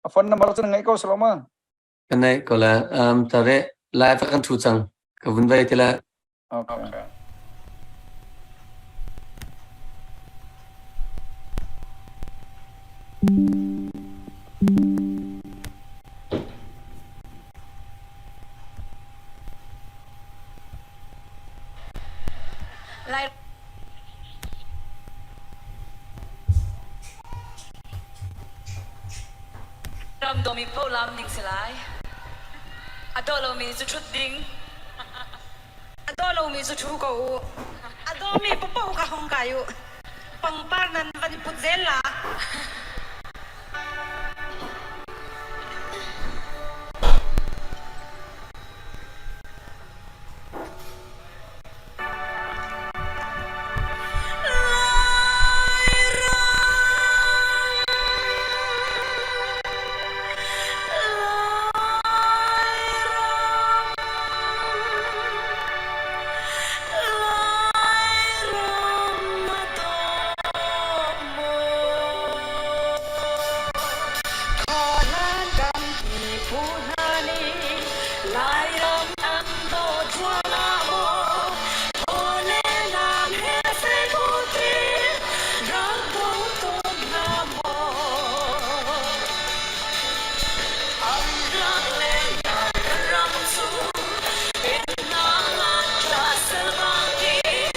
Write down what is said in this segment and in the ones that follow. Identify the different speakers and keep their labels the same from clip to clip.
Speaker 1: A phone number cu na ngeih ko si lo ma?
Speaker 2: Ka neih ko le. Um, tare live kan thu cang. Ka vun vei ti le.
Speaker 1: Okay.
Speaker 3: Lai ram dawmi paoh laam ding si lai. A daw lomi cu ṭhut ding.
Speaker 4: A daw lomi cu ṭhu ko u. A dawmi paoh kha hong kai u. Pangpar nan van i put zel la.
Speaker 3: Lairam an dawt ruangah maw thaw le nam he seiphut in rak do tawn hna maw? An rak lennak kan ram cu pennak tla sal bangin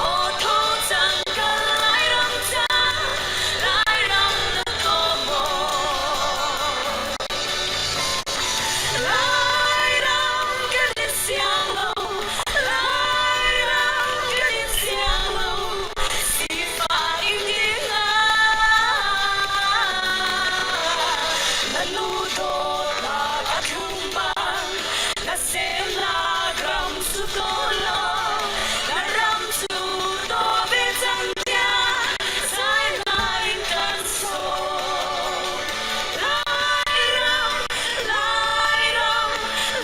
Speaker 3: aw tho cang kan Lairam ca Lairam na daw maw? Lairam kan in siang lo, Lairam kan in siang lo, sifah in ding ah. Na nu dawtnak a thlum bang, na semnak ram cu daw law, na ram cu daw ve cang tiah zai in kan sawm. Lairam, Lairam,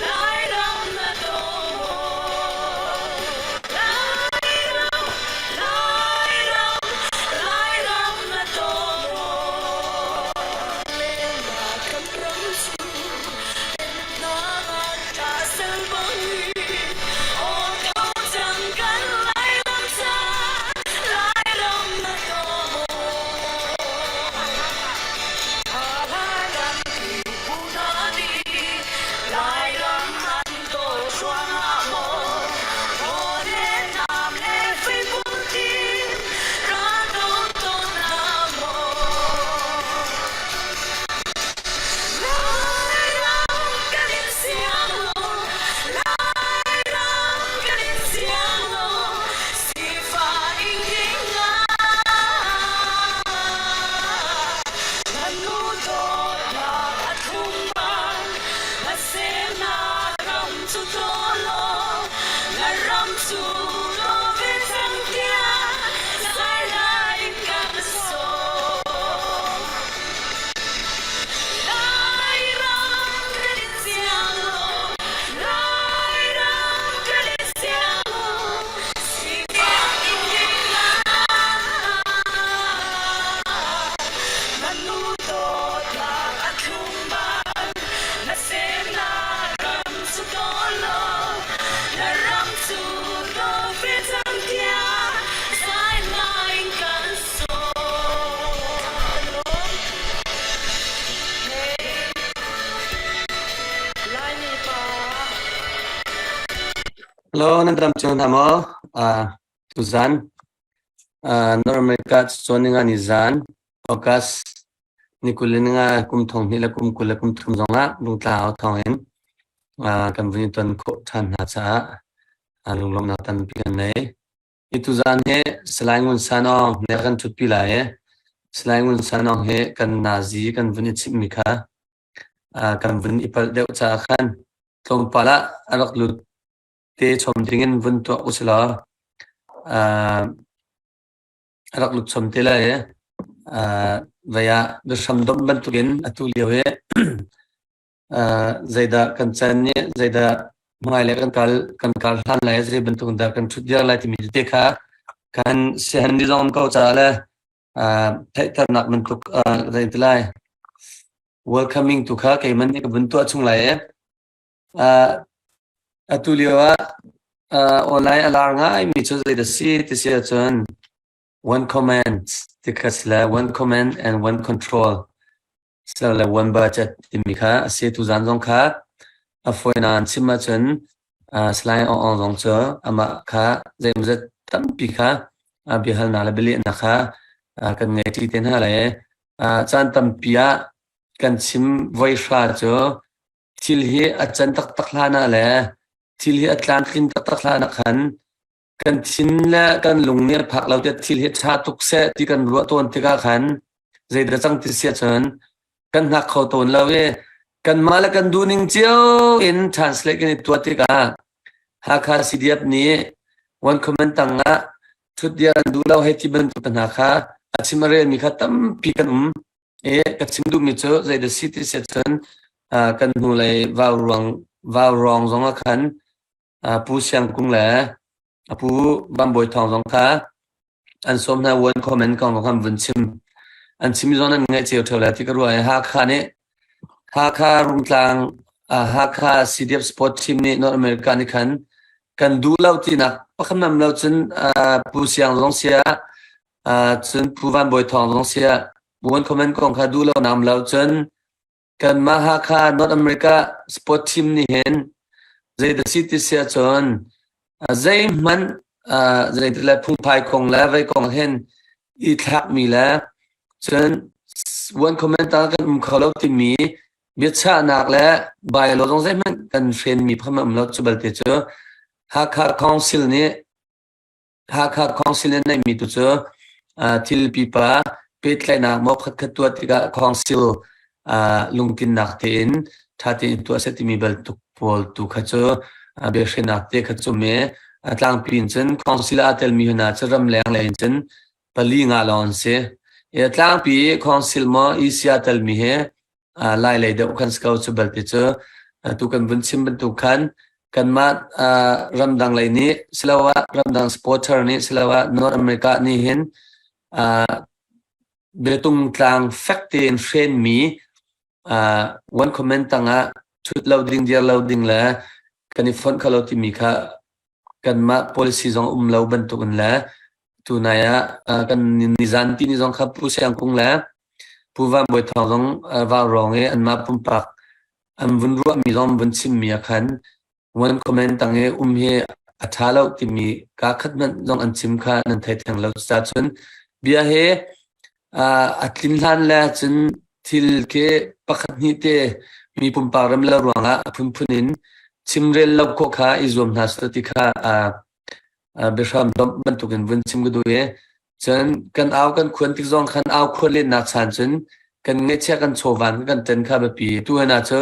Speaker 3: Lairam na daw maw? Lairam, Lairam, Lairam na daw maw? Lennak kan ram cu pennak ṭha sal bangin aw tho cang kan Lairam ca, Lairam na daw maw? Lairam an daw ruangah maw thaw le nam le feiput in ral do tawn hna maw? Lairam kan in siang lo, Lairam kan in siang lo, sifah ing ding ah. Na nu dawtnak a thlum bang, na semnak ram cu daw law, na ram cu daw ve cang tiah zai in kan sawm. Lairam kan in siang lo, Lairam kan in siang lo, sifak in ding ah. Na nu dawtnak a thlum bang, na semnak ram cu daw law, na ram cu daw ve cang tiah zai in kan sawm. Hey, Laimi pa.
Speaker 2: Hello, nan dam cio hna maw? Uh, tuzan uh, North America cawn ninga ni zan August ni kul le ninga kum thong hnih le kum 20 le kum thum zongah lungtla au thawng in uh, kan vun i ton khawh ṭhan hna caah uh, lunglawmhnak tampi kan nei. Hi tuzan hi Salai Ngun San Aung ne kan ṭhutpi lai i Salai Ngun San Aung hi kan nazi kan vun i chimhmi kha uh, kan vun i palh deuh caah khan tlawmpal ah a rak lut te chom dingin vun tuah usilaw uh, a rak lut chom te lai i uh, vei ah biahram domh bantukin atu lio hi uh, zeidah kan chan nih zeidah hmailei kan kal kan kal hlan lai zei bantuk dah kan ṭhut diar lai timi tete kha kan siahan ni zong ko caah le. Theihternak bantuk zei ti lai welcoming tu kha keiman nih ka vun tuah chung lai i atu lio ah online a lar ngaimi cu zei dah si ti si ahcun one command ti kha si le one command and one control le one budget timi kha a si. Tuzaan zong kha a fawinak an chim ahcun Salai Aung Aung zong cu amah kha zeimawzat tampi kha biahalnak le bialehnak kha kan ngei ṭi te hna lai. Caan tampi ah kan chim voi hra cu thil hi a can taktak hlan ah le thil hi a tlamtlin taktak hlan ah khan kan thin le kan lung nih a phak lo tiah thil hi ṭha tuk seh ti kan ruah tawn tikah khan zeidah cang ti si ahcun kan hngak kho tawn lo i kanmah le kan duhning cio in translate kan i tuah tikah Hakha CDF nih one comment tang ah ṭhutdir an duh lo hei ti bantuk hna kha a chim a relmi kha tampi kan um i ka chim duhmi cu zeidah si ti si ahcun kan hnulei vauruang vaurawng zong ah khan Pu Siang Kung le a pu Van Bawi Thawng zong kha an sawm hna one comment kong khan vun chim an chim zong nan ngaih cio ṭheo lai ti ka ruah i Hakha nih Hakha Rungtlang Hakha CDF Sport Team nih North America nih khan kan duh lo tinak pakhat nam lo cun Pu Siang zong sia cun Pu Van Bawi Thawng zong sia one comment kong kha duh lo nam lo cun Kanmah Hakha North America sport team nih hin zeidah si ti si ahcun zeihmanh zeitik le phungphai kong le vei kong hin i thlakmi le cun one comment ah kan um kho lo timi biachahnak le bylaw zong zeihmanh kan hrenmi pham a um lo. Cu balte cu Hakha Council nih Hakha Council in neihmi tu cu thil pipa pehtlaihnak maw khatkhat tuah tikah Council lungtlinnak tein ṭha tein tuah seh timi bantuk pawl tu kha cu biahrennak te kha cu me a tlangpi in cun Council ah aa telmi hna cu ramleng lei in cun pali nga lawng an si. I a tlangpi Council maw EC aa telmi hi Lai lei deuh khan si ko cu balte cu tu kan vun chim bantuk khan kanmah ramdang lei nih siloah ramdang supporter nih siloah North America nih hin biatung tlang fek tein hrenmi one comment tangah thut lo ding dir lo ding le kan i fonh kho lo timi kha kanmah policy zong um lo bantuk in le tunai ah kan nizan ti ni zong kha Pu Siang Kung le Pu Van Bawi Thawng zong vaurawng i anmah pumpak an vun ruahmi zong vun chimmi ah khan one comment tang i um hi a ṭha lo timi kaa khat hmanh zong an chim kha nan thei theng lo. Cucaah bia hi a tlin hlan le cun thil khi pakhat hnih te mi pumpak rem lo ruangah a phunphun in chimrel lo khawh kha i zuam hna seh ti kha biahram domh bantukin vun chim ka duh i cun kan au kan khuan tik zong khan au khuan lennak chan cun kan ngeihchiah kan chawvan kan ṭen kha biapi tu hna cu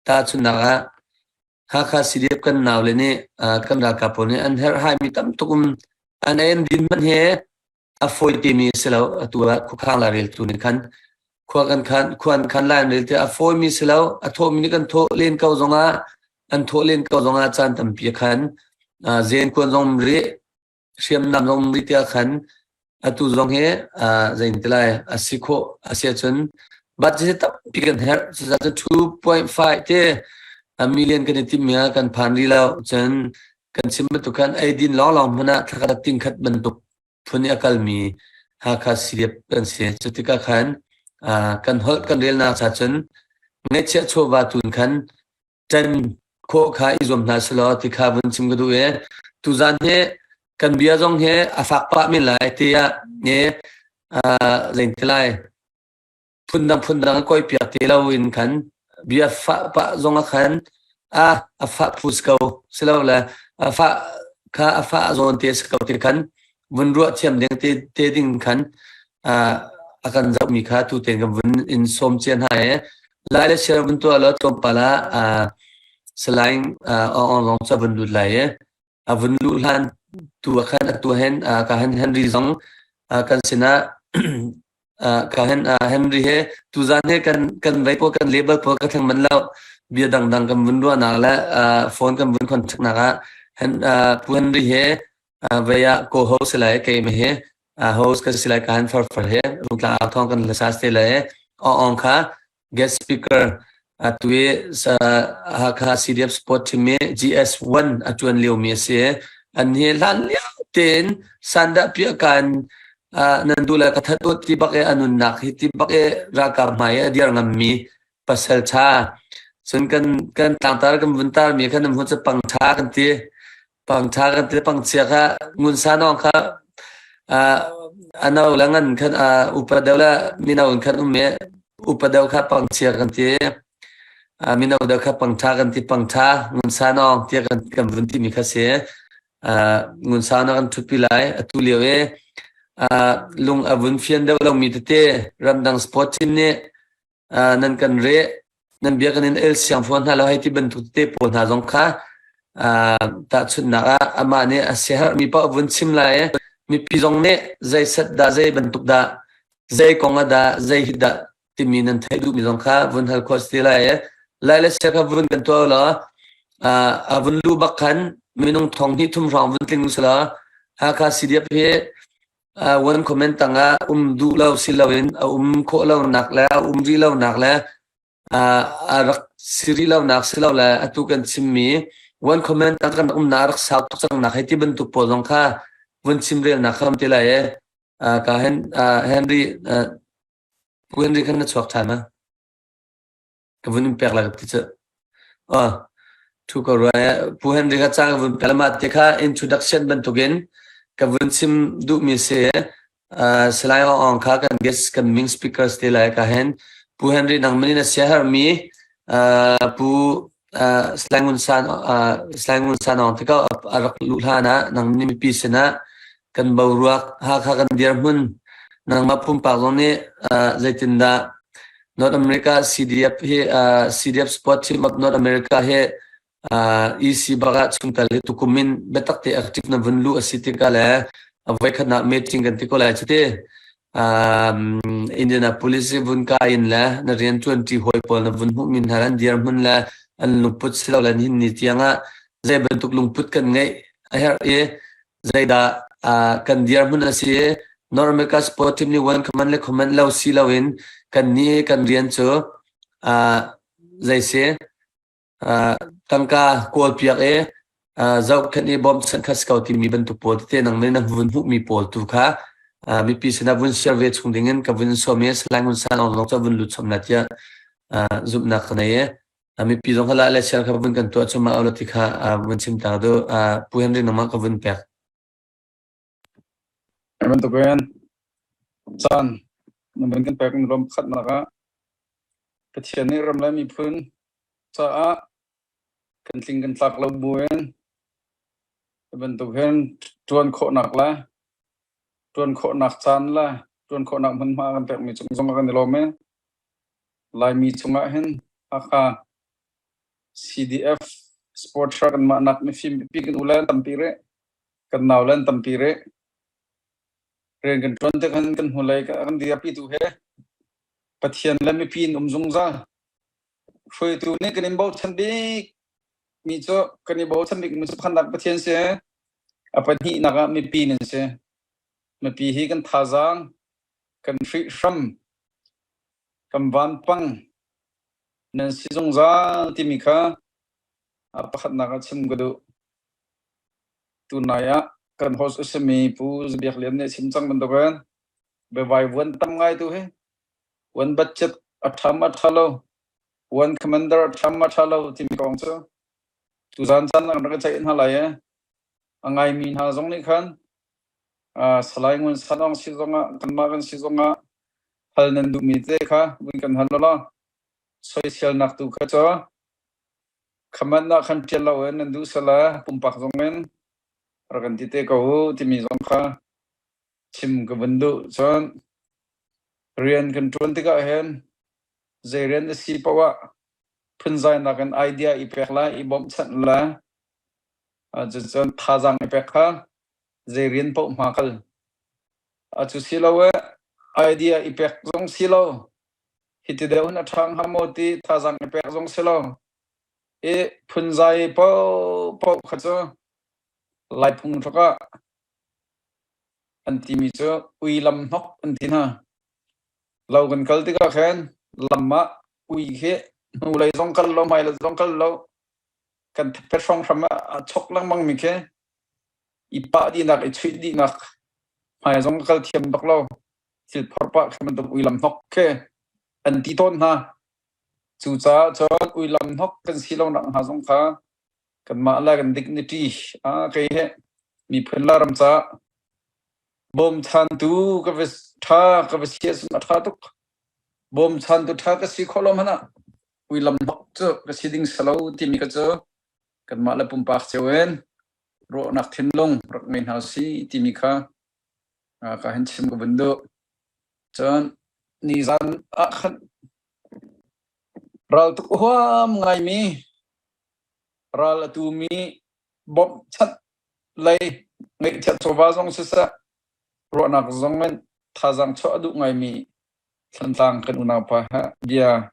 Speaker 2: tahchunhnak ah Hakha CDF kan nau le nih kan ralkap pawl nih an herhhai mi tam tuk um an ei an din hmanh he a fawi timi si lo. Atu ah khuakhang laireltu nih khan khua kan khan khua an khan lai an rel tiah a fawimi si lo. A thawhmi nih kan thawh len ko zongah an thawh len ko zongah caan tampi khan zen kuan zong um rih hriamnam zong um rih tiah khan atu zong hi zein ti lai a si khawh a si ahcun budget tampi kan herh. Cucaah 2.5 te a million kan i timmi ah kan phan rih lo. Cun kan chim bantuk khan eidin lawnglawng hmanh ah thlakhat tingkhat bantuk phun i a kalmi Hakha CDF kan si. Cu tikah khan kan holh kan relnak cha cun ngeihchiah chawva tun khan ṭan khawh kha i zuam hna selaw ti kha vun chim ka duh i tuzaan hi kan bia zong hi a fak pah men lai tiah nge zein ti lai phundang phundang a kawipiak ti lo in khan bia fah pah zong ah khan a a fah phus ko silole a fah kha a fah zawn te si ko ti khan vun ruah thiam ding te te ding khan a kan zohmi kha tu ten kan vun in sawm cia hna i lai le share vun tuah lo tlawmpal ah salaing ong ong zong ca vun lut lai i a vun luh hlan tu ah khan atu hen ka hen Henry zong kan sinah ka hen Henry he tuzan he kan kan vei pawl kan label pawl ka thleng man lo bia dangdang kan vun ruahnak le phone kan vun contact nak ah Pu Henry he vei ah ko ho si lai keimah he. Host kan si lai ka han farfar he Rungtlang au thawng kan lasa te le ong kha guest speaker atu i Hakha CDF Sport Team i GS1 a tuan lio mi a si. An hi hlan lio tein sandah piah kan nan duh le ka that ut ti bak e anunnak hi ti bak e ralkap hmai a dir ngam mi pasal tha cun kan kan tlangtar kan vun tar mi khan hmun cu pang tha kan ti pang tha kan ti pang chia kha ngun sa nong kha ano la ngan khan upa deuh la mino khan um me upa deuh kha pang chia kan ti mino deuh kha pang tha kan ti pang tha ngun sa nong tia kan kan vun ti mi kha si ngun sa na kan thupi lai atu lio e lung a vun fian deuh lo mi tete ramdang sport team nih nan kan reh nan bia kan in el siang fawn hna lo hei ti bantuk te pawl hna zong kha tahchunhnak ah amah nih a siaherhmi paoh vun chim lai i mipi zong nih zei set dah zei bantuk dah zei kong ah dah zei hi dah timi nan theih duhmi zong kha vun hal khawh si lai i lai le sia kha vun kan tuah law a vun lu bak khan minung thong hnih thum hrawng vun tling usila Hakha CDF hi one comment tangah um duh lo si loin a um khawh lonak le a um rih lonak le a rak si rih lonak si lo le atu kan chimmi one comment tang kan umnak rak sau tuk cangnak hei ti bantuk pawl zong kha vun chim relnak kha um ti lai e ka Henry Pu Henry khan na chuak ṭhan ma? Ka vun in pek lai ka ti cu. Oh, thu ko rua Pu Henry kha ca ka vun pek ma te kha introduction bantukin ka vun chim duhmi si. Salai Aung Aung kha kan guest kan ming speakers te lai ka hen. Pu Henry nang manin a sia hermi Pu Salai Ngun San Salai Ngun San Aung te ka a rak luh hlan ah nang ni mipi sinah kan boruak Hakha kan dirhmun nangmah pumpak zong nih zeitindah North America CDF hi CDF Sport Team of North America hi EC bak ah chungtel hi tukum in biatak te active na vun lu a si tikah le a voikhatnak meeting kan ti ko lai cuti Indianapolis i vun kai in le na rian ṭuanṭi hawi pawl na vun hmuhmi hna an dirhmun le an lungput si lo le nihin ni tiangah zei bantuk lungput kan ngeih a herh i zeidah kan dirhmun a si i North America Sport Team nih one command le command lo si loin kan nih kan rian cu zei si tangka kawlpiak i zohkhenh i bawmchanh kha si ko timi bantuk pawl tete nang nih na vun hmuhmi pawl tu kha mipi sinah vun share ve chung dingin ka vun sawm i Salai Ngun San Aung zong cu vun lut chom na tiah zumhnak ka nei i mipi zong kha la le share kha vun kan tuah chuma lo ti kha vun chim ta du Pu Henry nangmah ka vun pek.
Speaker 1: Bantukin caan na vun kan pek in ram khatnak ah Pathian nih ram le miphun caah kan tling kan tlak lo buin hi bantuk hin ṭuan khawhnak le ṭuan khawhnak caan le ṭuan khawhnak hmunhma kan pekmi cung zong ah kan i lawm i Laimi chungah hin Hakha CDF Sport Truck anmah nak mifim pipi kan u le an tampi rih kan nau le an tampi rih rian kan ṭuan tik hin kan hnulei kan dirpitu he Pathian le mipi in um zungzal. Hruaitu nih kan in bochan bik mi cu kan i bochan bik mi cu pakhatnak Pathian si a pahnihnak ah mipi nan si. Mipi hi kan thazaang, kan hrihhram, kan vanpang nan si zungzal timi kha a pakhatnak ah chim ka duh. Tunai ah kan host a simi Pu Za Biak Lian nih a chim cang bantukin biavaivuan tam ngai tu hi one budget a ṭham a ṭha lo one commander a ṭham a ṭha lo timi kong cu tuzan caan ah kan rak i ceih hna lai i a ngaimi hna zong nih khan Salai Ngun San Aung si zongah kanmah kan si zongah hal nan duhmi te kha vun kan hal law soiselnak tu kha cu khaman ah khan ṭial lo in nan duh sala pumpak zong in rak kan ti te ko u timi zong kha chim ka vun duh. Cun rian kan ṭuan tikah hin zei rian a si paoh ah phunzainak in idea i pek le i bawmhchanh le cucun thazaang i pek kha zei rian paoh hma kal. Cu si lo i idea i pek zong si lo, hiti deuh in a ṭha hnga maw ti thazaang i pek zong si lo, i phunzai paohpaoh kha cu Laiphung tluk ah. An timi cu ui lam hnok an ti hna. Lo kan kal tikah khan lam ah ui khi hnulei zong kal lo, hmailei zong kal lo, kan thepet hrawng ah a chok lengmang mi khi i pah dihnak, i chuih dihnak, hmai zong ka kal thiam bak lo. Thil phor pah khi bantuk ui lam hnok khi an ti tawn hna. Cucaah cun ui lam hnok kan si lo nak hnga zong kha kanmah le kan dignity ah kei he miphun le ram caah bawmchantu ka va ṭha ka va si ahcun a ṭha tuk. Bawmchantu ṭha ka si khawh lo hmanh ah ui lam hnok cu ka si ding si lo timi ka cu kanmah le pumpak cio in ruahnak thinlung rak ngei hna usih timi kha ka hin chim ka vun duh. Cun nizan ah khan raltuk huam ngaimi ral a tumi bawmhchanh lei ngeihchiat chawva zong siseh ruahnak zong in thazaang chuah a duh ngaimi Thantlang kan unaupa he bia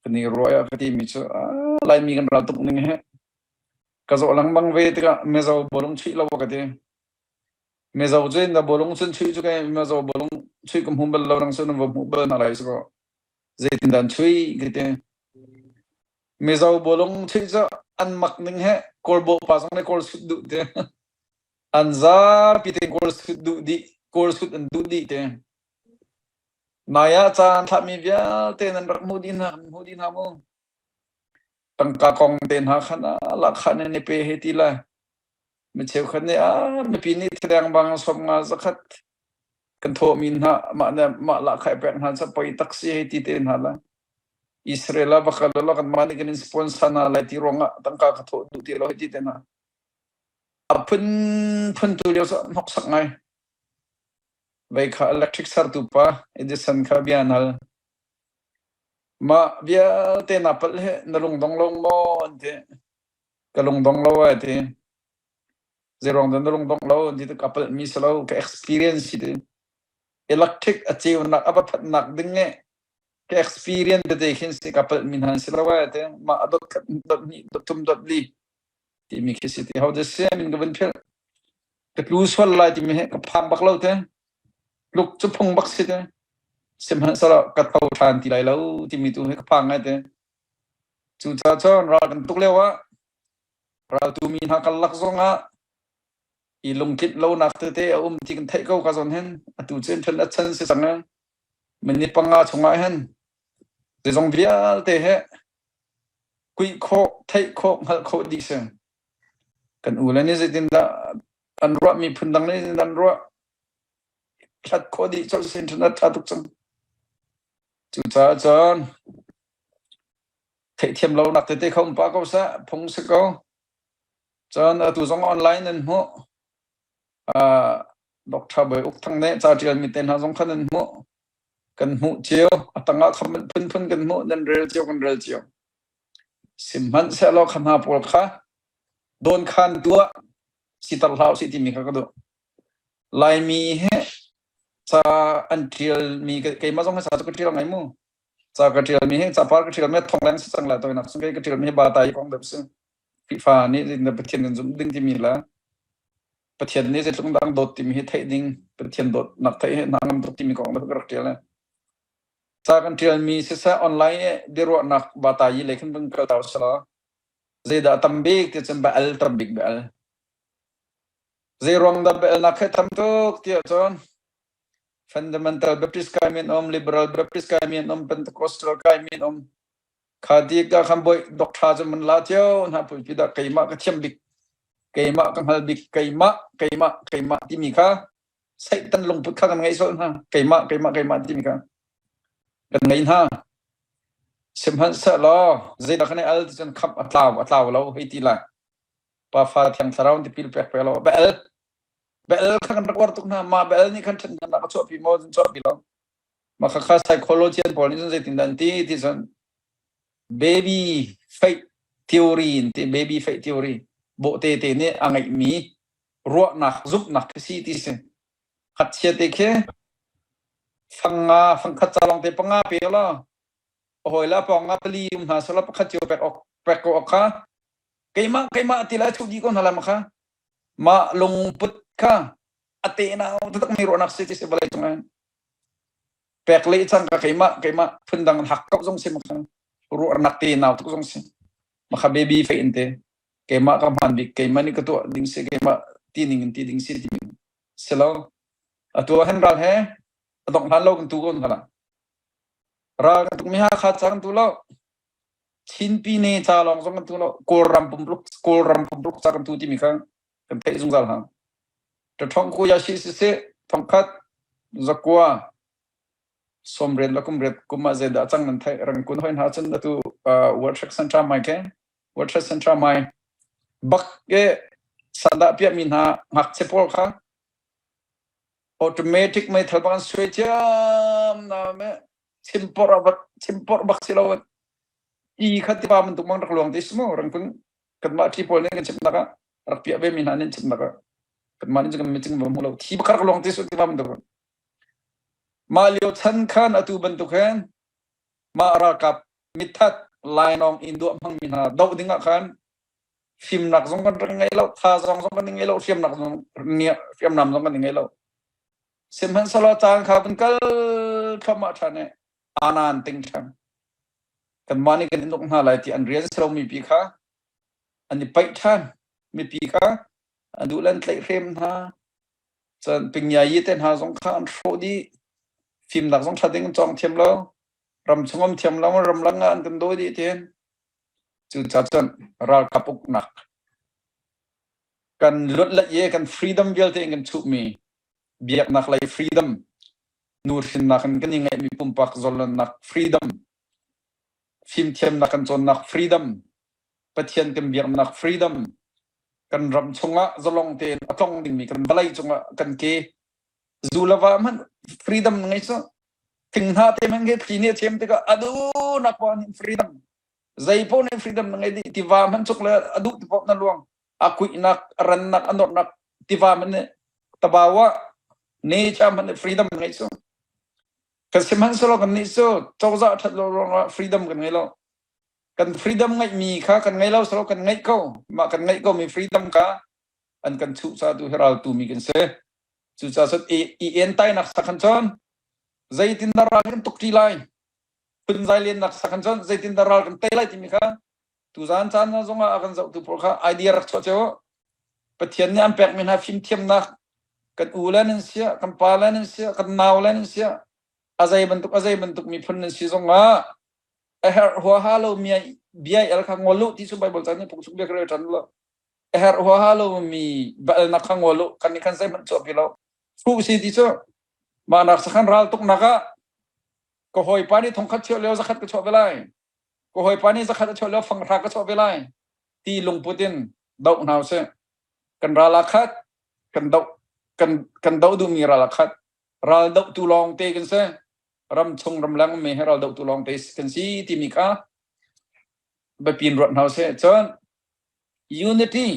Speaker 1: kan i ruah ah ka timi cu Laimi kan ral tuk ning he ka zawh lengmang ve tikah Mizo bawlung chuih lo ka ti. Mizo cu na bawlung cun chuih cu kai Mizo bawlung chuih ka hmu bal lo nang cu na va hmuh bal na lai cu zeitin dan chuih ka ti. Mizo bawlung chuih cu an mak ning he Kawl bawpa zong nih Kawl sut duh te. An zapi te Kawl sut duh dih Kawl sut an duh dih te. Nai ah caan thlahmi vialte nan rak hmuh dih hna, kan hmuh dih hna mu. Tangka kong te hna khan ah lahkhah nan i pe hei ti lai. Mi cheukhat nih ah mipi nih thileng bang 50 zakhat kan thawhmi hna mah le mah lahkhah i pek hna cu poi tak si hei ti te hna lai. Israel ah va kal law kanmah nih kan in sponsor hna lai ti ruangah tangka ka thawh duh ti lo hei ti te hna. A phunphun tu lio cu hnoksak ngai. Vei kha electric sertu pa Edison kha bia an hal. Mah vialte naa palh hi na lungdong lo maw an ti. Ka lungdong lo ai ti. Zeiruang dah na lungdong lo an ti ka palhmi si lo ka experience si ti. Electric a ceunak a va phatnak ding nih ka experience tete khin si ka palhmi hna si lo ai ti. Mah a dot khat dot hnih dot thum dot li timi khi si ti. Ho dah si min ka vun philh. Ka tlu sual lai timi hi ka phang bak lo te. Tluk cu phung bak si te. Sihmanhsehlaw ka tho ṭhan ti lai lo timi tu hi ka phang ngai te. Cucaah cun ral kan tuk lio ah raltu mi hna karlak zong ah i lungtlinh lonak tete a um ti kan theih ko ka zawn hin atu cu ṭhen a chan si cang i minute panga chungah hin zeizong vialte he kuih khawh, theih khawh, hngalh khawh dih si. Kan u le nih zeitindah an ruah, miphun dang nih zeitindah an ruah, hlat khawh dih colh si internet ṭha tuk cang. Cucaah cun theihthiam lonak tete kha um pah ko seh, phung si ko. Cun atu zong online nan hmuh. Uh, Dr. Bawi Uk Thang nih ca ṭialmi te hna zong kha nan hmuh. Kan hmuh cio. A tangah comment phunphun kan hmuh. Nan rel cio, kan rel cio. Sihmanhsehlaw kha hna pawl kha dawnkhan tuah siter hlah usih timi kha ka duh. Laimi hi ca an ṭialmi keimah zong hi ca cu ka ṭial ngai mu. Ca ka ṭialmi hi capar ka ṭialmi thong leng si cang lai toinak cun kei ka ṭialmi hi bata i kong deuh si. Khrihfa nih zeitindah Pathian kan zumh ding timi le Pathian nih zeitluk dang dawt timi hi theih ding Pathian dawtnak theih hi hna ngam tuk timi kong ka rak ṭial. Ca kan ṭialmi siseh online i biaruahnak bata yi lei khin vun kal ta usih zeidah tam bik ti cun bia-al tam bik bia-al. Zeiruang dah bia-alnak hi tam tuk ti ahcun Fundamental Baptist kaimi an um, Liberal Baptist kaimi an um, Pentecostal kaimi an um. Kha ti ka khan bawi doctor cu man la cio hna pulpi dah keimah ka thiam bik, keimah ka hngal bik, keimah, keimah, keimah timi kha Satan lungput kha kan ngei sual hna. Keimah, keimah, keimah timi kha kan ngei hna. Sihmanhsehlaw zeidah kan i al ti cun khamh a tlau, a tlau lo hei ti lai. Pa fa thiang thlarau in tipil pek pe lo. Baal, Baal kha kan rak uar tuk hna. Mah Baal nih khan ṭhatnak a chuahpi maw? Cun chuahpi lo. Mah kha kha psychologian pawl nih cun zeitindah an ti ti cun baby faith theory in ti baby faith theory bawhte te nih a ngeihmi ruahnak zumhnak khi si ti si. Khatchia te khi fang nga fangkhat ca lawng te panga pe law a hawi le a pawng nga pali um hna selaw pakhat cio pek awk pek ko awk kha keimah keimah ti lai thuh dih ko hna lai ma kha mah lungput kha. A te nau taktak mi ruahnak si ti si vawlei cung ah pek le cang ka keimah keimah phundang hak kau zong si makha ruahnak te nau tuk zong si makha baby fe in te keimah ka hman bik keimah nih ka tuah ding si keimah ti ning in ti ding si ti si lo atu ah hin ral he a dongh hlan lo kan tu ko hala ral kan tuk mi ha kha cang tu lo Chin pine ca lawng zong kan tu lo Kawlram pumpluk Kawlram pumpluk ca kan tu timi kha kan theih zungzal hna. Ṭaṭhong ku ya shi siseh thongkhat zakua sawmriat le kumriat kum ah zeidah cang nan theih Rangkun hoi hna cun atu World Trade Center mai ke World Trade Center mai bak ke sandah piahmi hna ngakchia pawl kha automatic meithal bang an suai ciam na me chimpor chimpor bak si lo ti kha tiva bantuk bang rak luang te si mu Rangkun kanmah ṭhi pawl nih kan chimnak ah rak piah ve mi hna nih chimnak ah kanmah nih kan meeting va hmu lo thi bakar luang te su tiva bantuk mah lio chan khan atu bantuk hin mah ralkap mithat lainawng in duah hmang mi hna doh ding ah khan fimnak zong kan rak ngei lo thazaang zong kan ngei lo hriamnak zong hriamnam zong kan ngei lo sihmanhsehlaw caan kha kan kal thluahmah ṭhan i anan ting ṭhan kanmah nih kan in uk hna lai ti an rian si lomi pi kha an i paih ṭhan. Mipi kha an duh le an tlaihhrem hna. Cun pingyayi te hna zong kha an hrawh dih. Fimnak zong ṭha ding an cawng thiam lo. Ram chung um thiam lo, ramleng ah an kan dawi dih tiin. Cucaah cun ralkap uknak kan luat le i kan freedom vialte in kan chuhmi biaknak lei freedom, nu hrinnak in kan i ngeihmi pumpak zalonnak freedom, fimthiamnak kan cawnnak freedom, Pathian kan biaknak freedom, kan ram chungah zalong tein a tlong dingmi kan vawlei cungah kan ke zu le va hmanh freedom na ngei cu thing hna te hmanh khi thli nih a chem tikah a duhnak poah nih freedom zei poah nih freedom na ngei dih tiva hmanh cuk le a duh ti poah na luang a kuihnak a rannak a norhnak tiva hmanh nih tabawa nature hmanh nih freedom na ngei cu kan sihmanhsehlaw kan nih cu cozah ṭhat lo ruangah freedom kan ngei lo kan freedom ngeihmi kha kan ngei lo selaw kan ngeih ko mah kan ngeih ko mi freedom kha an kan chuh ca tu hi ral tu mi kan si cucaah cun i entainak sakhan cun zeitindah ral kan tuk ṭi lai phunzai lennak sakhan cun zeitindah ral kan tei lai timi kha tuzaan caan zongah a kan zohtu pawl kha idea rak chuah cio Pathian nih an pekmi hna fimthiamnak kan u le nan sia kan pa le nan sia kan nau le nan sia a zei bantuk a zei bantuk miphun nan si zongah a herh huaha lo mi bia el kha ngol u ti cu Bible caan nih phungchung bia ka rel ṭhan lo a herh huaha lo mi balnak kha ngol u kan nih khan zeihmanh chuahpi lo hruh si ti cu mah nak sakhan ral tuknak ah ka hawipa nih thongkhat chuah lio zakhat ka chuah ve lai ka hawipa nih zakhat a chuah lio fanghra ka chuah ve lai ti lungput in doh hna usih kan ral ah khat kan doh kan kan doh duhmi ral ah khat ral dohtu lawng te kan si ram chung ramleng ummi hi ral dohtu lawng te kan si timi kha biapi in ruat hna usih cun unity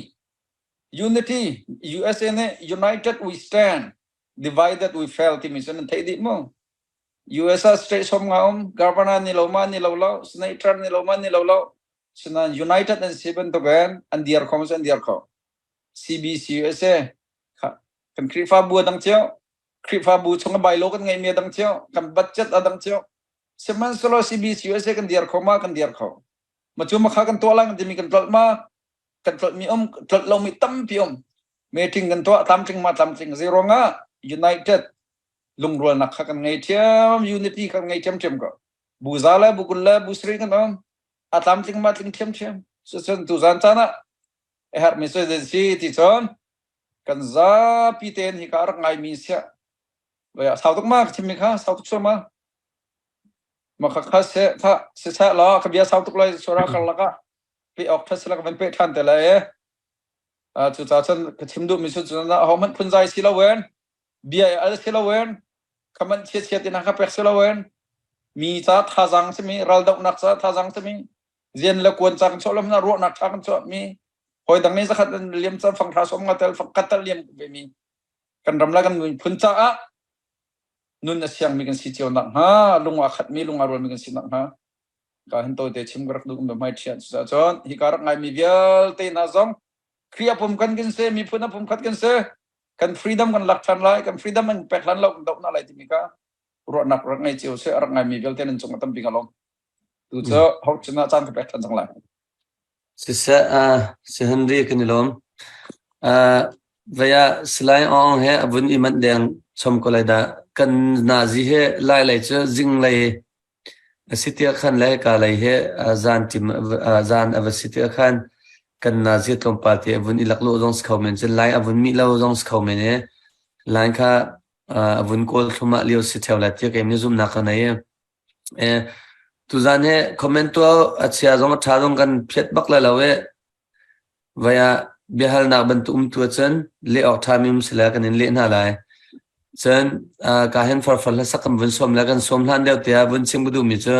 Speaker 1: unity USA nih united we stand divided we fail timi cu nan theih dih mu US ah state som nga um governor ni lo ma ni lo lo senator ni lo ma ni lo lo Sinain United an si bantukin an dir kho maw an dir kho. CBC USA kan Khrihfabu a dang cio. Khrihfabu chung a bylaw kan ngeihmi a dang cio. Kan budget a dang cio. Sihmanhsehlaw CBC USA kan dir kho ma kan dir kho. Ma cu ma kha kan tuah lai kan timi kan tlolh ma kan tlolhmi um tlolh lomi tampi um. Meeting kan tuah tlamtling ma tlamtling zei ruangah United lungrualnak kha kan ngei ṭhiam unity kan ngei ṭhiamṭhiam ko. Bu za le bu 20 le bu sarih kan um. A tlamtling ma tling ṭhiamṭhiam. Cucun tuzan caan ah a herhmi cu zei si ti cun kan zapi tein hika a rak ngaimi siah sau tuk ma ka chimmi kha sau tuk sual ma ma kha kha se kha siseh law ka bia sau tuk lai sura karlak ah pe awk ṭha sila ka van pe ṭhan te lai e cucaah cun ka chim duhmi cu cun ahohmanh phunzai si loin bia i al si loin khaman chia chia ti hna kha pek si loin mi ca thazaang simi raldohnak ca thazaang simi zian le kuan ca kan chuah lo hmanh ruahnak ṭha kan chuah mi hawi dang nih zakhat an liam ca fang hra som nga tel fang khat tel liam ve mi kan ram le kan miphun caah nun a siangmi kan si cio nak hnga lung aa khatmi lung aa rualmi kan si nak hnga ka hin tawite chim ka rak duh um hmai ṭhian cucaah cun hi ka rak ngaimi vialte hna zong Khrih a pum kan kan si miphun a pum khat kan si. Kan freedom kan lak ṭhan lai, kan freedom an pek hlan lo kan doh hna lai timi kha ruahnak rak ngei cio seh, a rak ngaimi vialte nan cung ah tampi ka lawm. Tu cu ho cun ah caan ka pek ṭhan cang lai.
Speaker 2: Siseh, si Henry kan i lawm. Vei ah Salai Aung he a vun i manh deng chom ko lai dah. Kan nazi he lai lei cu zinglei a si tiah khan le ka lei he zan tim zan a va si tiah khan kan nazi tlawmpal te a vun i laklawh zong si kho men cun lai a vun mih lo zong si kho men i line kha a vun kawl thlumah lio si theo lai tiah kei zumnak ka nei. Tuzan hi comment tuah a chia zong a ṭha zong kan phiat bak lai lo i vai ah biahalnak bantuk um tu ahcun leh awk ṭhami um sile kan in leh hna lai. Cun ka hin farfar hlasak kan vun sawm le kan sawm hlan deuh tiah vun chim ka duhmi cu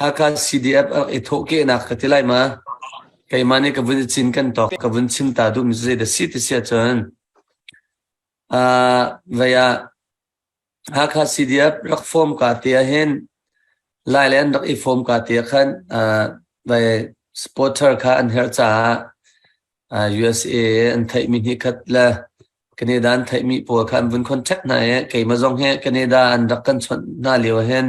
Speaker 2: Hakha CDF a rak i thawhkehnak ka ti lai ma? Keimah nih ka vun i cin kan tawk ka vun chim ta duhmi cu zeidah si ti si ahcun vai ah Hakha CDF rak form ka te ahhin Lai le an rak i form ka te ah khan vai supporter kha an herh caah USA an theihmi hnihkhat le Canada an theihmi pawl kha an vun contact hna i keimah zong hi Canada an rak kan chawnh hna lio ahhin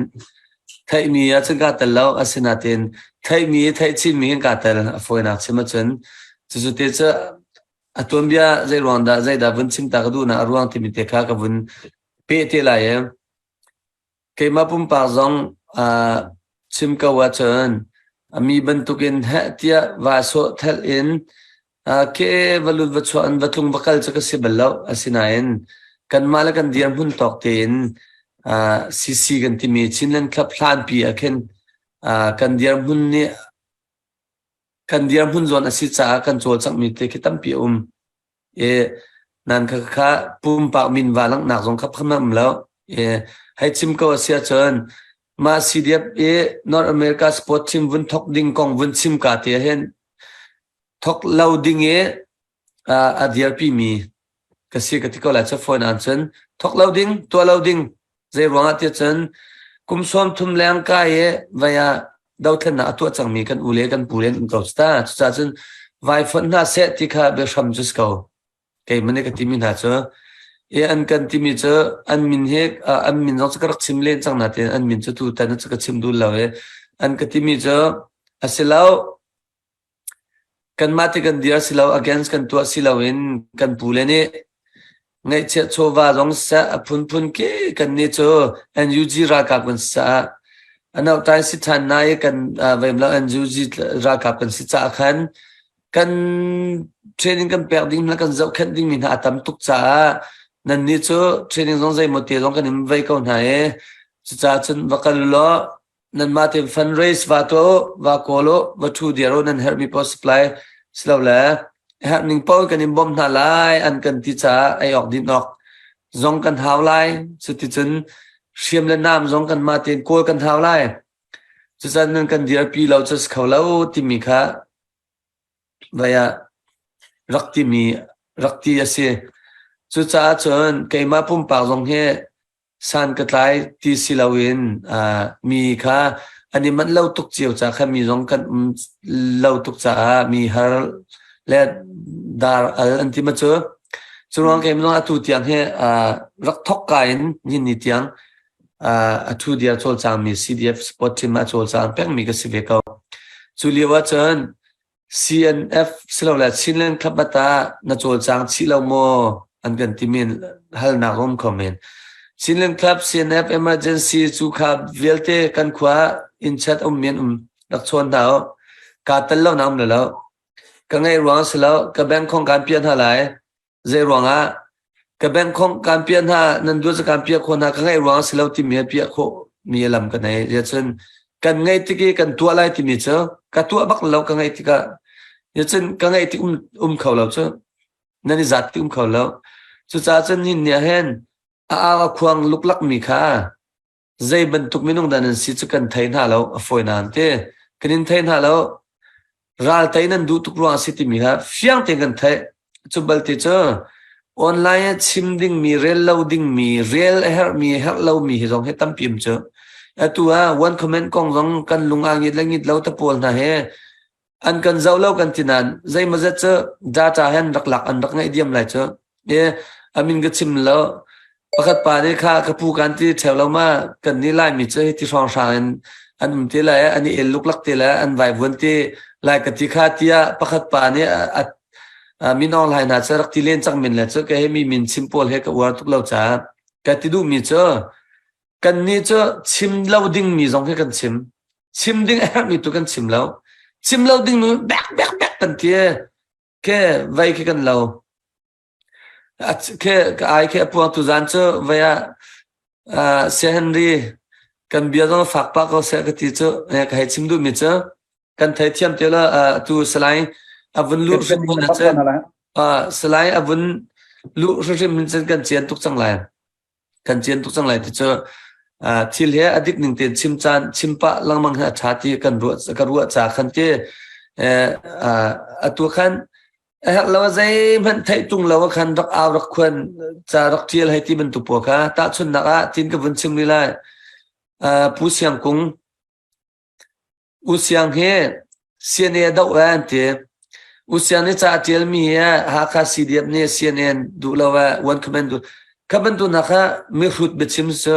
Speaker 2: theihmi ah cun kaa tel lo. Asinain theihmi theih chinmi hin kaa tel. A fawinak chim ahcun cucu te cu A tuanbia zei ruang dah zeidah vun chim ta ka duhnak a ruang timi te kha ka vun peh te lai i keimah pumpak zong chim ko ahcun a mi bantukin heh tiah va sawh thelh in ke va lut va chuah in va tlung va kal cu ka si bal lo. Asinain kanmah le kan dirhmun tawk tein CC kan timi Chinland Club hlanpi ah khin kan dirhmun nih kan dirhmun zawn a si caah kan cawlcanghmi te khi tampi a um. I nan kha kha pumpak min va langhnak zong kha phun a um lo. I hei chim ko a si ahcun mah CDF i North America sport team vun thok ding kong vun chim ka te hin thok lo ding i a dirpi mi ka si ka ti ko lai cu phone an cun thok lo ding tuah lo ding zei ruangah tiah cun kum sawm thum leng kai i vai ah dothlennak a tuah cangmi kan u le kan pu le an um ko ta cucaah cun vai fonh hna seh ti kha biahram cu si ko keimah nih ka timi hna cu i an kan timi cu an min hi an min zong cu ka rak chim len cang na tein an min cu tu tan cu ka chim dul lo i an ka timi cu a si lo Kanmah ti kan dir si lo, against kan tuah si loin kan pule nih ngaihchiat chawva zong siseh a phunphun khi kannih cu NUG ralkap kan si caah a nauhtai si ṭhan na i kan veim lo NUG ralkap kan si caah khan kan training kan pek ding hna kan zohkhenh dingmi hna a tam tuk caah nannih cu training zong zeimaw te zong kan in vei ko hna i cucaah cun va kal law nanmah tein fundraise va tuah u, va kawl u, va ṭhu diar u, nan herhmi paoh supply silole herh ning paoh kan in bawmh hna lai an kan ti caah ei awk din awk zong kan hau lai. Cuticun hriam le nam zong kanmah tein kawl kan hau lai. Cucaah nan kan dirpi lo cu si kho lo timi kha vai ah rak timi rak ti a si. Cucaah cun keimah pumpak zong hi san ka tlai ti si loin mi kha an i manh lo tuk cio ca kha mi zong kan um lo tuk caah mi har le dar al an ti ma cu cu ruang keim zong atu tiang hi rak thok ka in nihin ni tiang a thu dia cawlcang mi CDF sport team a cawlcang peng mi ka si ve ko cu lio ah cun CNF silole Chinland Club ah na cawlcang chih lo maw an kan ti men halnak um kho men. Chinland Club CNF emergency cu kha vialte kan khua inn chat um men um rak chawn hna u. Ka tel lo na um lo. Ka ngaih ruang si lo ka bank khong kan piah hna lai. Zei ruangah ka bank khong kan piah hna nan duh cu kan piah khawh hna ka ngaih ruang si lo timi he piah khawh mi lam ka nei. Cun kan ngaih tik i kan tuah lai timi cu ka tuah bak lo ka ngaih tikah cun ka ngaih tik um, um kho lo cu nan i zat ti um kho lo. Cucaah cun hin ni ah hin a au a khuang luklak mi kha zei bantuk minung dah nan si cu kan thei hna lo a fawi nain ti kan in thei hna lo ral tei nan duh tuk ruang a si timi kha fiang tein kan theih cu balte cu online ah chim dingmi rel lo dingmi rel a herhmi herh lomi hi zong hi tampi um cu atu ah one comment kong zong kan lung aa ngit le ngit lo te pawl hna he an kan zoh lo kan ti nain zeimawzat cu data hen rak lak an rak ngaih diam lai cu. E amin ka chim lo. Pakhat pa nih kha ka pu kan ti ṭheo lo ma kan nih Laimi cu hi ti hrawnghrang in an um te lai an i el luklak te lai an vaivuan te lai ka ti kha tiah pakhat pa nih a min Aung Hlaing hna cu rak ti len cang men le cu kei hi mi min chim pawl he ka uar tuk lo caah ka ti duhmi cu kannih cu chim lo dingmi zong hi kan chim. Chim ding a herhmi tu kan chim lo. Chim lo dingmi bek bek bek kan ti. Ke vei khi kan lo. Ke ka ai khi a puang tu zan cu vei ah Sir Henry kan bia zong fak pah ko seh ka ti cu ka hei chim duhmi cu kan theithiam te la tu Salai a vun luh hrim hrim cun Salai a vun luh hrimhrim hin cun kan cian tuk cang lai. Kan cian tuk cang lai ti cu thil he a dik ning tein chim caan chim pah lengmang hi a ṭha ti kan ruah ka ruah ca khan ti atu khan a herh lo zeihmanh theih tung lo khan rak au rak khuan ca rak ṭial hei ti bantuk pawl kha tahchunhnak ah tin ka vun chim rih lai. Pu Siang Kung U Siang hi CNA a doh an ti. U Siang nih ca a ṭialmi hi Hakha CDF nih CNA duh lo eh, one comment duh. Kha bantuk hna kha mihrut biachim cu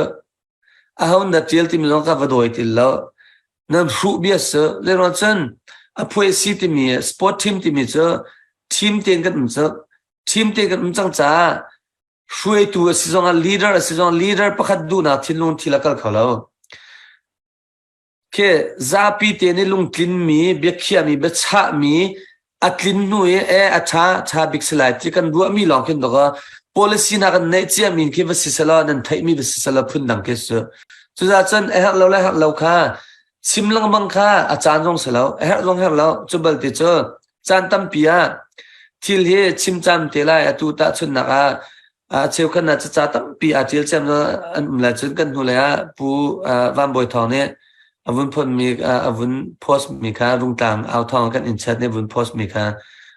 Speaker 2: aho na ṭial timi zong ka va dawi ti lo. Nan hruh bia si. Leruang cun a phuai si timi sport team timi cu team tein kan um cu. Team tein kan um cang caah hruaitu a si zongah leader a si zongah leader pakhat duhnak thinlung thil a kal kho lo. Khi zapi te nih lungtlinmi, biakhiahmi, biachahmi a tlin hnu i e a ṭha, ṭha bik si lai ti kan ruahmi lawng khin dawk policy hna kan neih ciami khi va si selaw nan theihmi va si selaw phundang khi si. Cucaah cun a herh lo le herh lo kha chim lengmang kha a caan zong si lo, a herh zong herh lo. Cu balte cu caan tampi ah thil hi chim caan te lai atu tahchunhnak ah A cheukhat ah caca tampi aa ṭial ciam an um lai cun kan hnulei ah Pu Van Bawi Thawng nih a vun phonmi a vun post mi kha Rungtlang au thawng kan inn chat nih vun post mi kha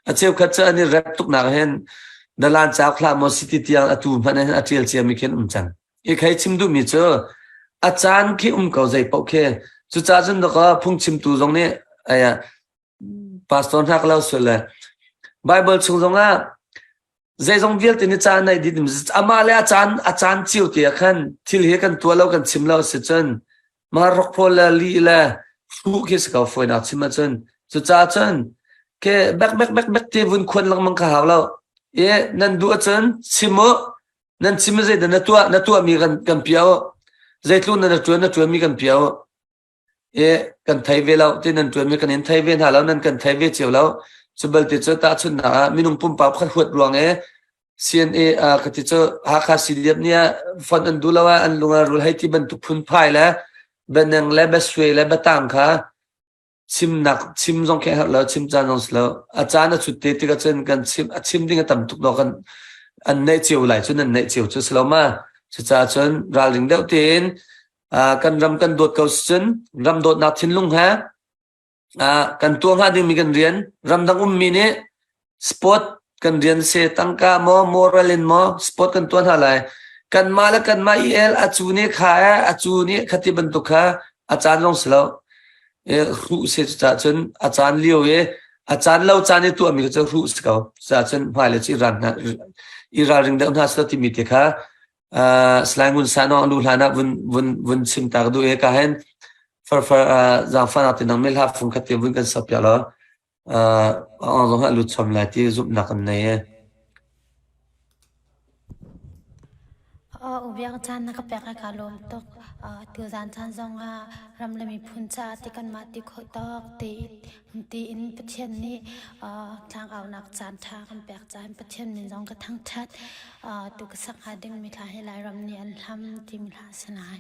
Speaker 2: a cheukhat cu an i rep tuknak hin dalan cauk hlah maw city tiang atu hmanh hin a ṭial ciami khi an um cang. Hi khai chim duhmi cu a caan khi um ko zei paoh khi cucaah cun daka phungchimtu zong nih aya pastor hna ka lo sual le Bible chung zongah zeizong vialte nih caan nei dih amah le a caan cio te ah khan thil hi kan tuah lo kan chim lo si cun mah rockpawl le li le hruh khi si ko fawinak chim ahcun cucaah cun ke bek bek bek bek te vun khuan lengmang kha hau lo e nan duh ahcun chim u nan chim zei dah na tuah na tuah mi kan kan pia u zeitluk na tuan na tuan mi kan pia u i kan thei ve lo ti nan ṭuanmi kan in thei ve hna lo nan kan thei ve cio lo cu balte cu tahchunhnak ah minung pumpak pakhat huat ruang i CNA ka ti cu Hakha CDF nih ah font an duh lo ah an lung ah rul hei ti bantuk phunphai le bianeng le biasui le biatang kha chimnak chim zong khi a herh lo chim caan zong si lo a caan a chut te tikah cun kan chim a chim ding a tam tuk lo kan an neih cio lai cu nan neih cio cu si lo ma cucaah cun ralring deuh tein Kan ram kan dawt ko cun ram dawtnak thinlung he kan tuah hnga dingmi kan rian ramdang ummi nih sport kan rian se tangka maw moral in maw sport kan tuah hna lai kanmah le kanmah i el a cu nih kha e a cu nih khati bantuk kha a caan zong si lo hruh si cucaah cun a caan lio i a caan lo caan i tuahmi kha cu hruh si ko cucaah cun hmailei cu i ral hna i ralring deuh hna seh timi te kha Salai Ngun Sa no lu hlan ah vun vun vun chim ta ka duh e ka hen farfar zaangfahnak ti nang mel ha fung khat te vun kan sap ya lo ong zong ha lut chom lai ti zumhnak kan nei e.
Speaker 5: Ubiak caan na ka pek ka lawm tuk. Tuzaan caan zong ah ram le miphun caah ti kanmah ti khawh tawk ti tiin Pathian nih tlangaunak caan ṭha kan pek caah Pathian min zong ka thangṭhat. Tu ka sak hnga dingmi hla hi Lairam nih an hlam timi hla a si lai.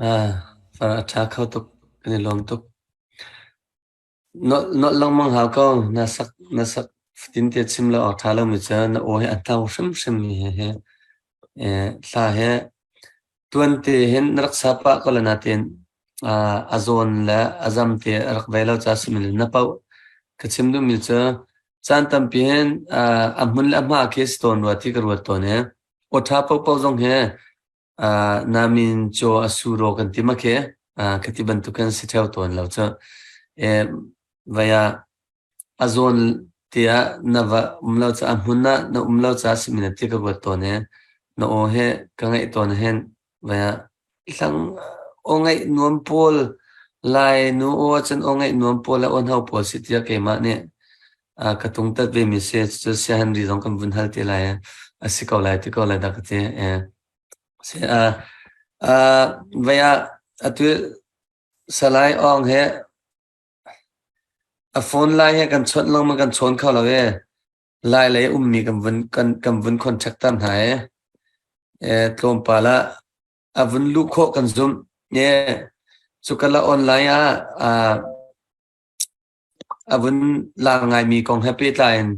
Speaker 2: Ah, far a ṭha kho tuk. Kan i lawm tuk. Nolh lengmang hau ko. Na sak na sak fatin te chim lo awk ṭha lomi cu na aw hi a hno hrimhrim mi he hla he tuan te hin na rak sa pah ko le natin a zawn le a zam te a rak ve lo ca si na paoh. Ka chim duhmi cu caan tampi hin a hmun le a hma khi si tawn rua ti ka ruat tawn i aw ṭha paohpaoh zong hi Namin caw a suro kan ti ma khi khati bantuk kan si ṭheo tawn lo cu. Vai ah a zawn tiah na va um lo ca a hmun ah na um lo ca simi na ti ka ruat tawn i na aw he ka ngaih tawn hin vai ah hlang aw ngaih nuam pawl Lai nu aw cun aw ngaih nuam pawl le aw hno pawl si tiah keimah nih ka tungtat ve mi si. Cucu siahenri zong kan vun hal te lai a si ko lai ti ko lai dah ka ti. Si vai ah atu Salai Aung he a phone lai he kan chawnh lengmang kan chawn kho lo e. Lai lei ummi kan vun kan kan vun contact ter hna e. Tlawmpal ah a vun luh khawh kan zumh. E cukala online ah a vun lar ngaimi kong he pehtlai in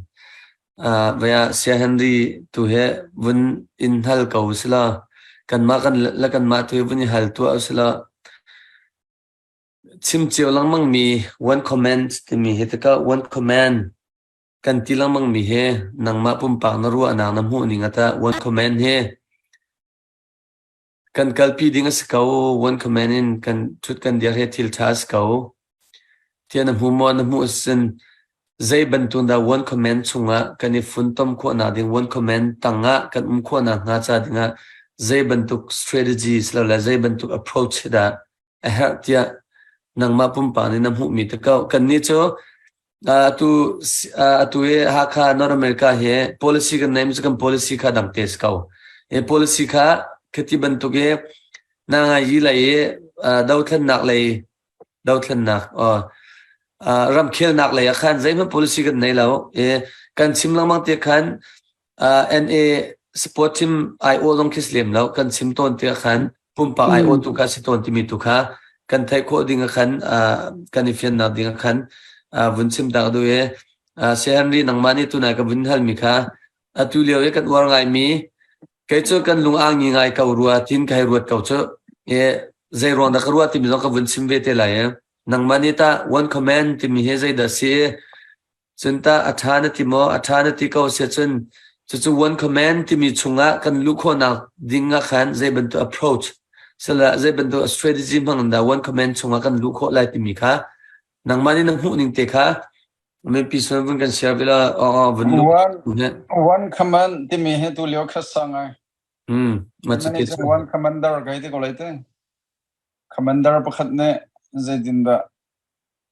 Speaker 2: vaya Saya Henry tu he vun in hal ko usila kanmah kan le kanmah tu he vun i hal tuah usila chim cio lengmang mi one comment timi hi tikah one comment kan ti lengmang mi hi nangmah pumpak na ruahnak na hmuh ning ata one comment hi Kan kalpi ding a si ko. One command in kan ṭhut kan dir hi thil ṭha a si ko. Tiah na hmu maw? Na hmuh ahcun zei bantuk dah one command chungah kan i funtom khawhnak ding, one command tangah kan um khawhnak hnga ca dingah zei bantuk strategy silole zei bantuk approach dah a herh tiah nangmah pumpak nih na hmuhmi te ko. Kannih cu atu atu i Hakha North America hi policy kan neimi cu kan policy kha dang te si ko. I policy kha khati bantuk i na ngai yi lei i dothlennak lei dothlennak ramkhelnak lei ah khan zeihmanh policy kan nei lo. I kan chim lengmang te khan NA sport team aiawh zong khi si lem lo. Kan chim tawn te ah khan pumpak aiawhtu kha si tawn timi tu kha kan theih khawh ding ah khan kan i fiannak ding ah khan vun chim tak duh i Sir Henry nangmah nih tunai ka vun halmi kha atu lio i kan uar ngaimi kei cu kan lung aa ngi ngai ko rua tin ka hei ruat ko cu e zei ruang dah ka ruah timi zong ka vun chim ve te lai e nangmah nih tah one comment timi hi zeidah si Cun tah a ṭha na ti maw? A ṭha na ti ko si ahcun cucu one command timi chungah kan luh khawhnak ding ah khan zei bantuk approach sila zei bantuk strategy hmang in dah one command chungah kan luh khawh lai timi kha nangmah nih na hmuh ning te kha mipi sun vun kan share ve la vun luh
Speaker 1: One one command timi hi tu lio kha sa ngai.
Speaker 2: Hmm, ma
Speaker 1: Mani cu one commander kai ti ko lai te. Commander pakhat nih zeitindah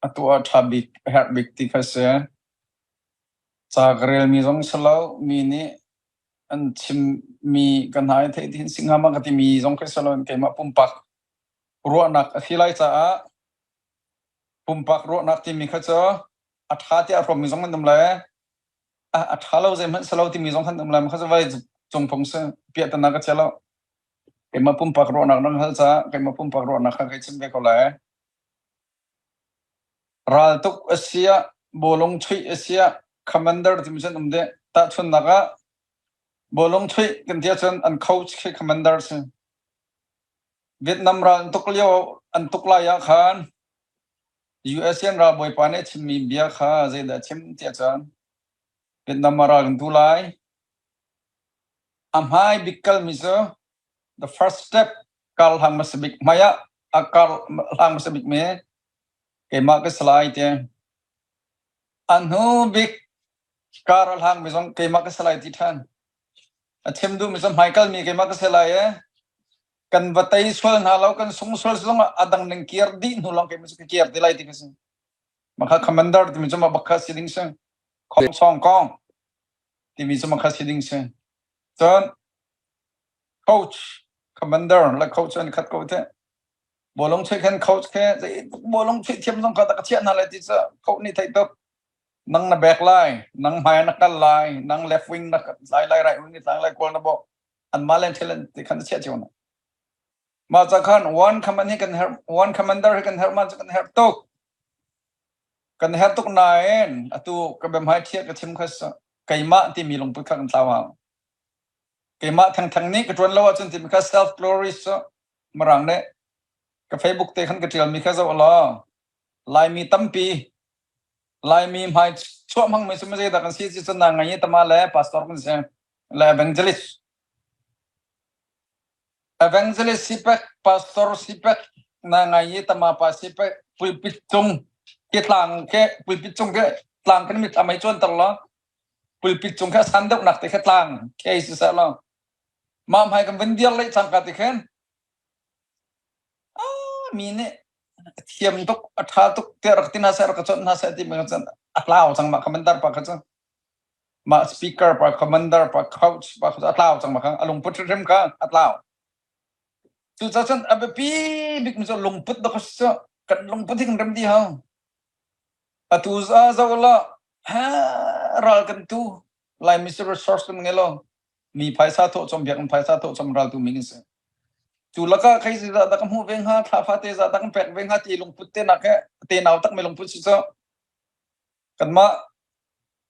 Speaker 1: a tuah ṭha bik, a herh bik ti kha si. Ca ka relmi zong si lo, mi nih an chimmi ka hna i theih hin si hnga ma ka timi zong khi si lo in keimah pumpak ruahnak a si lai caah pumpak ruahnak timi kha cu a ṭha tiah a hrawmmi zong an um lai, a ṭha lo zeihmanh si lo timi zong an um lai, kha cu vai cungphung si piahtana ka chia lo. Keimah pumpak ruahnak nang hal caah keimah pumpak ruahnak kha kai chim ve ko lai. Raltuk a si ah, bawlung chuih a si ah, commander timi cu an um dih. Tahchunhnak ah, bawlung chuih kan ti ahcun an coach khi commander a si. Vietnam ral an tuk lio an tuk lai ah khan US in ralbawipa nih a chimmi bia kha zeidah a chim ti ahcun Vietnam ah ral kan tu lai. A hmai bik kalmi cu the first step kar hlang hmasa bik hmai ah a kar hlang hmasa bik mi keimah ka si lai ti. A hnu bik kar a hlang mi zong keimah ka si lai ti ṭhan. A chim duh mi cu hmaikal mi keimah ka si lai i kan va tei sual hna lo kan sung sual zong ah a dang ning kir dih hnu lawng keimah cu ka kir ti lai ti ka si. Makha commander timi cu mah bak kha si ding si. Khong song kong timi cu makha si ding si. Cun coach commander le coach an khat ko te. Bawlung chuih khan coach khe zei bawlung chuih thiam zong kha ka chiah hna lai ti cu coach nih theih tuk. Nang na back lai, nang hmai na kal lai, nang left wing na lai lai right wing ni tlang lai goal na bawh. An mah len thil ti khan na chiah cio na. Mah ca khan one command hi kan herh, one commander hi kan herh ma cu kan herh tuk. Kan herh tuk nain atu ka biahmai thiah ka chim kha keimah timi lungput kha kan tlau hau. Keimah thengtheng nih ka ṭuan lo ahcun timi kha self glory cu Mirang nih ka Facebook te khan ka ṭialmi kha zoh law Laimi tampi Laimi hmai chuah hmangmi cu zeidah kan si ti cun na ngai i tama le pastor kan si le evangelist Evangelist si pek, pastor si pek, na ngai i tama pa si pek, pulpit cung ke tlang ke pulpit cung ke tlang kan mit amai chuan ter lo pulpit cung kha san deuh nak te kha tlang ke si seh lo mah hmai kan van dir lei cangka ti khin ah mi nih a thiam tuk a tha tuk tiah rak ti hna seh rak ka chawnh hna seh ti mi cun a tlau cang mah commander pa kha cu mah speaker pa commander pa coach pa kha a tlau cang mah kha a lungput hrimhrim kha a tlau cucaah cun a biapi bik mi cu lungput da kha kan lungput hi kan rem dih hau atu za zo la ral kan tu Laimi si resource kan ngei lo mi phaisa thawh chom biakinn phaisa thawh chom ral tu mi kan si cu lakah khei zi dah ka hmuh ve hnga thla fate za dah kan pek ve hnga ti lungput te nak he te nau tak mi lungput si cu kanmah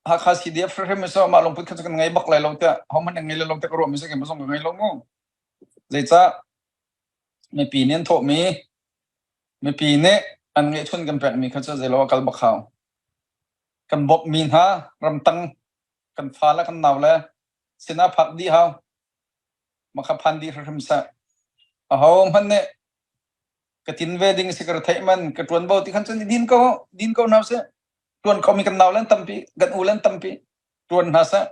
Speaker 1: Hakha CDF hrimhrim cu mah lungput kha cu kan ngei bak lai lo tiah hohmanh nih ngei lo tiah ka ruah mi si keimah zong ka ngei lo mu. Zeicah mipi nih an thawhmi mipi nih an ngeihchun kan pekmi kha cu zeilo a kal bak hau. Kan bawmhmi hna ramtang kan fa le kan nau le sinah phak dih hau. Makha phan dih hrimhrim seh. Aho hmanh nih ka tin ve ding si ka theih man ka ṭuanvo ti khan cun i din ko din ko hna sih. Ṭuan khomi kan nau le an tampi, kan u le an tampi. Ṭuan hna seh.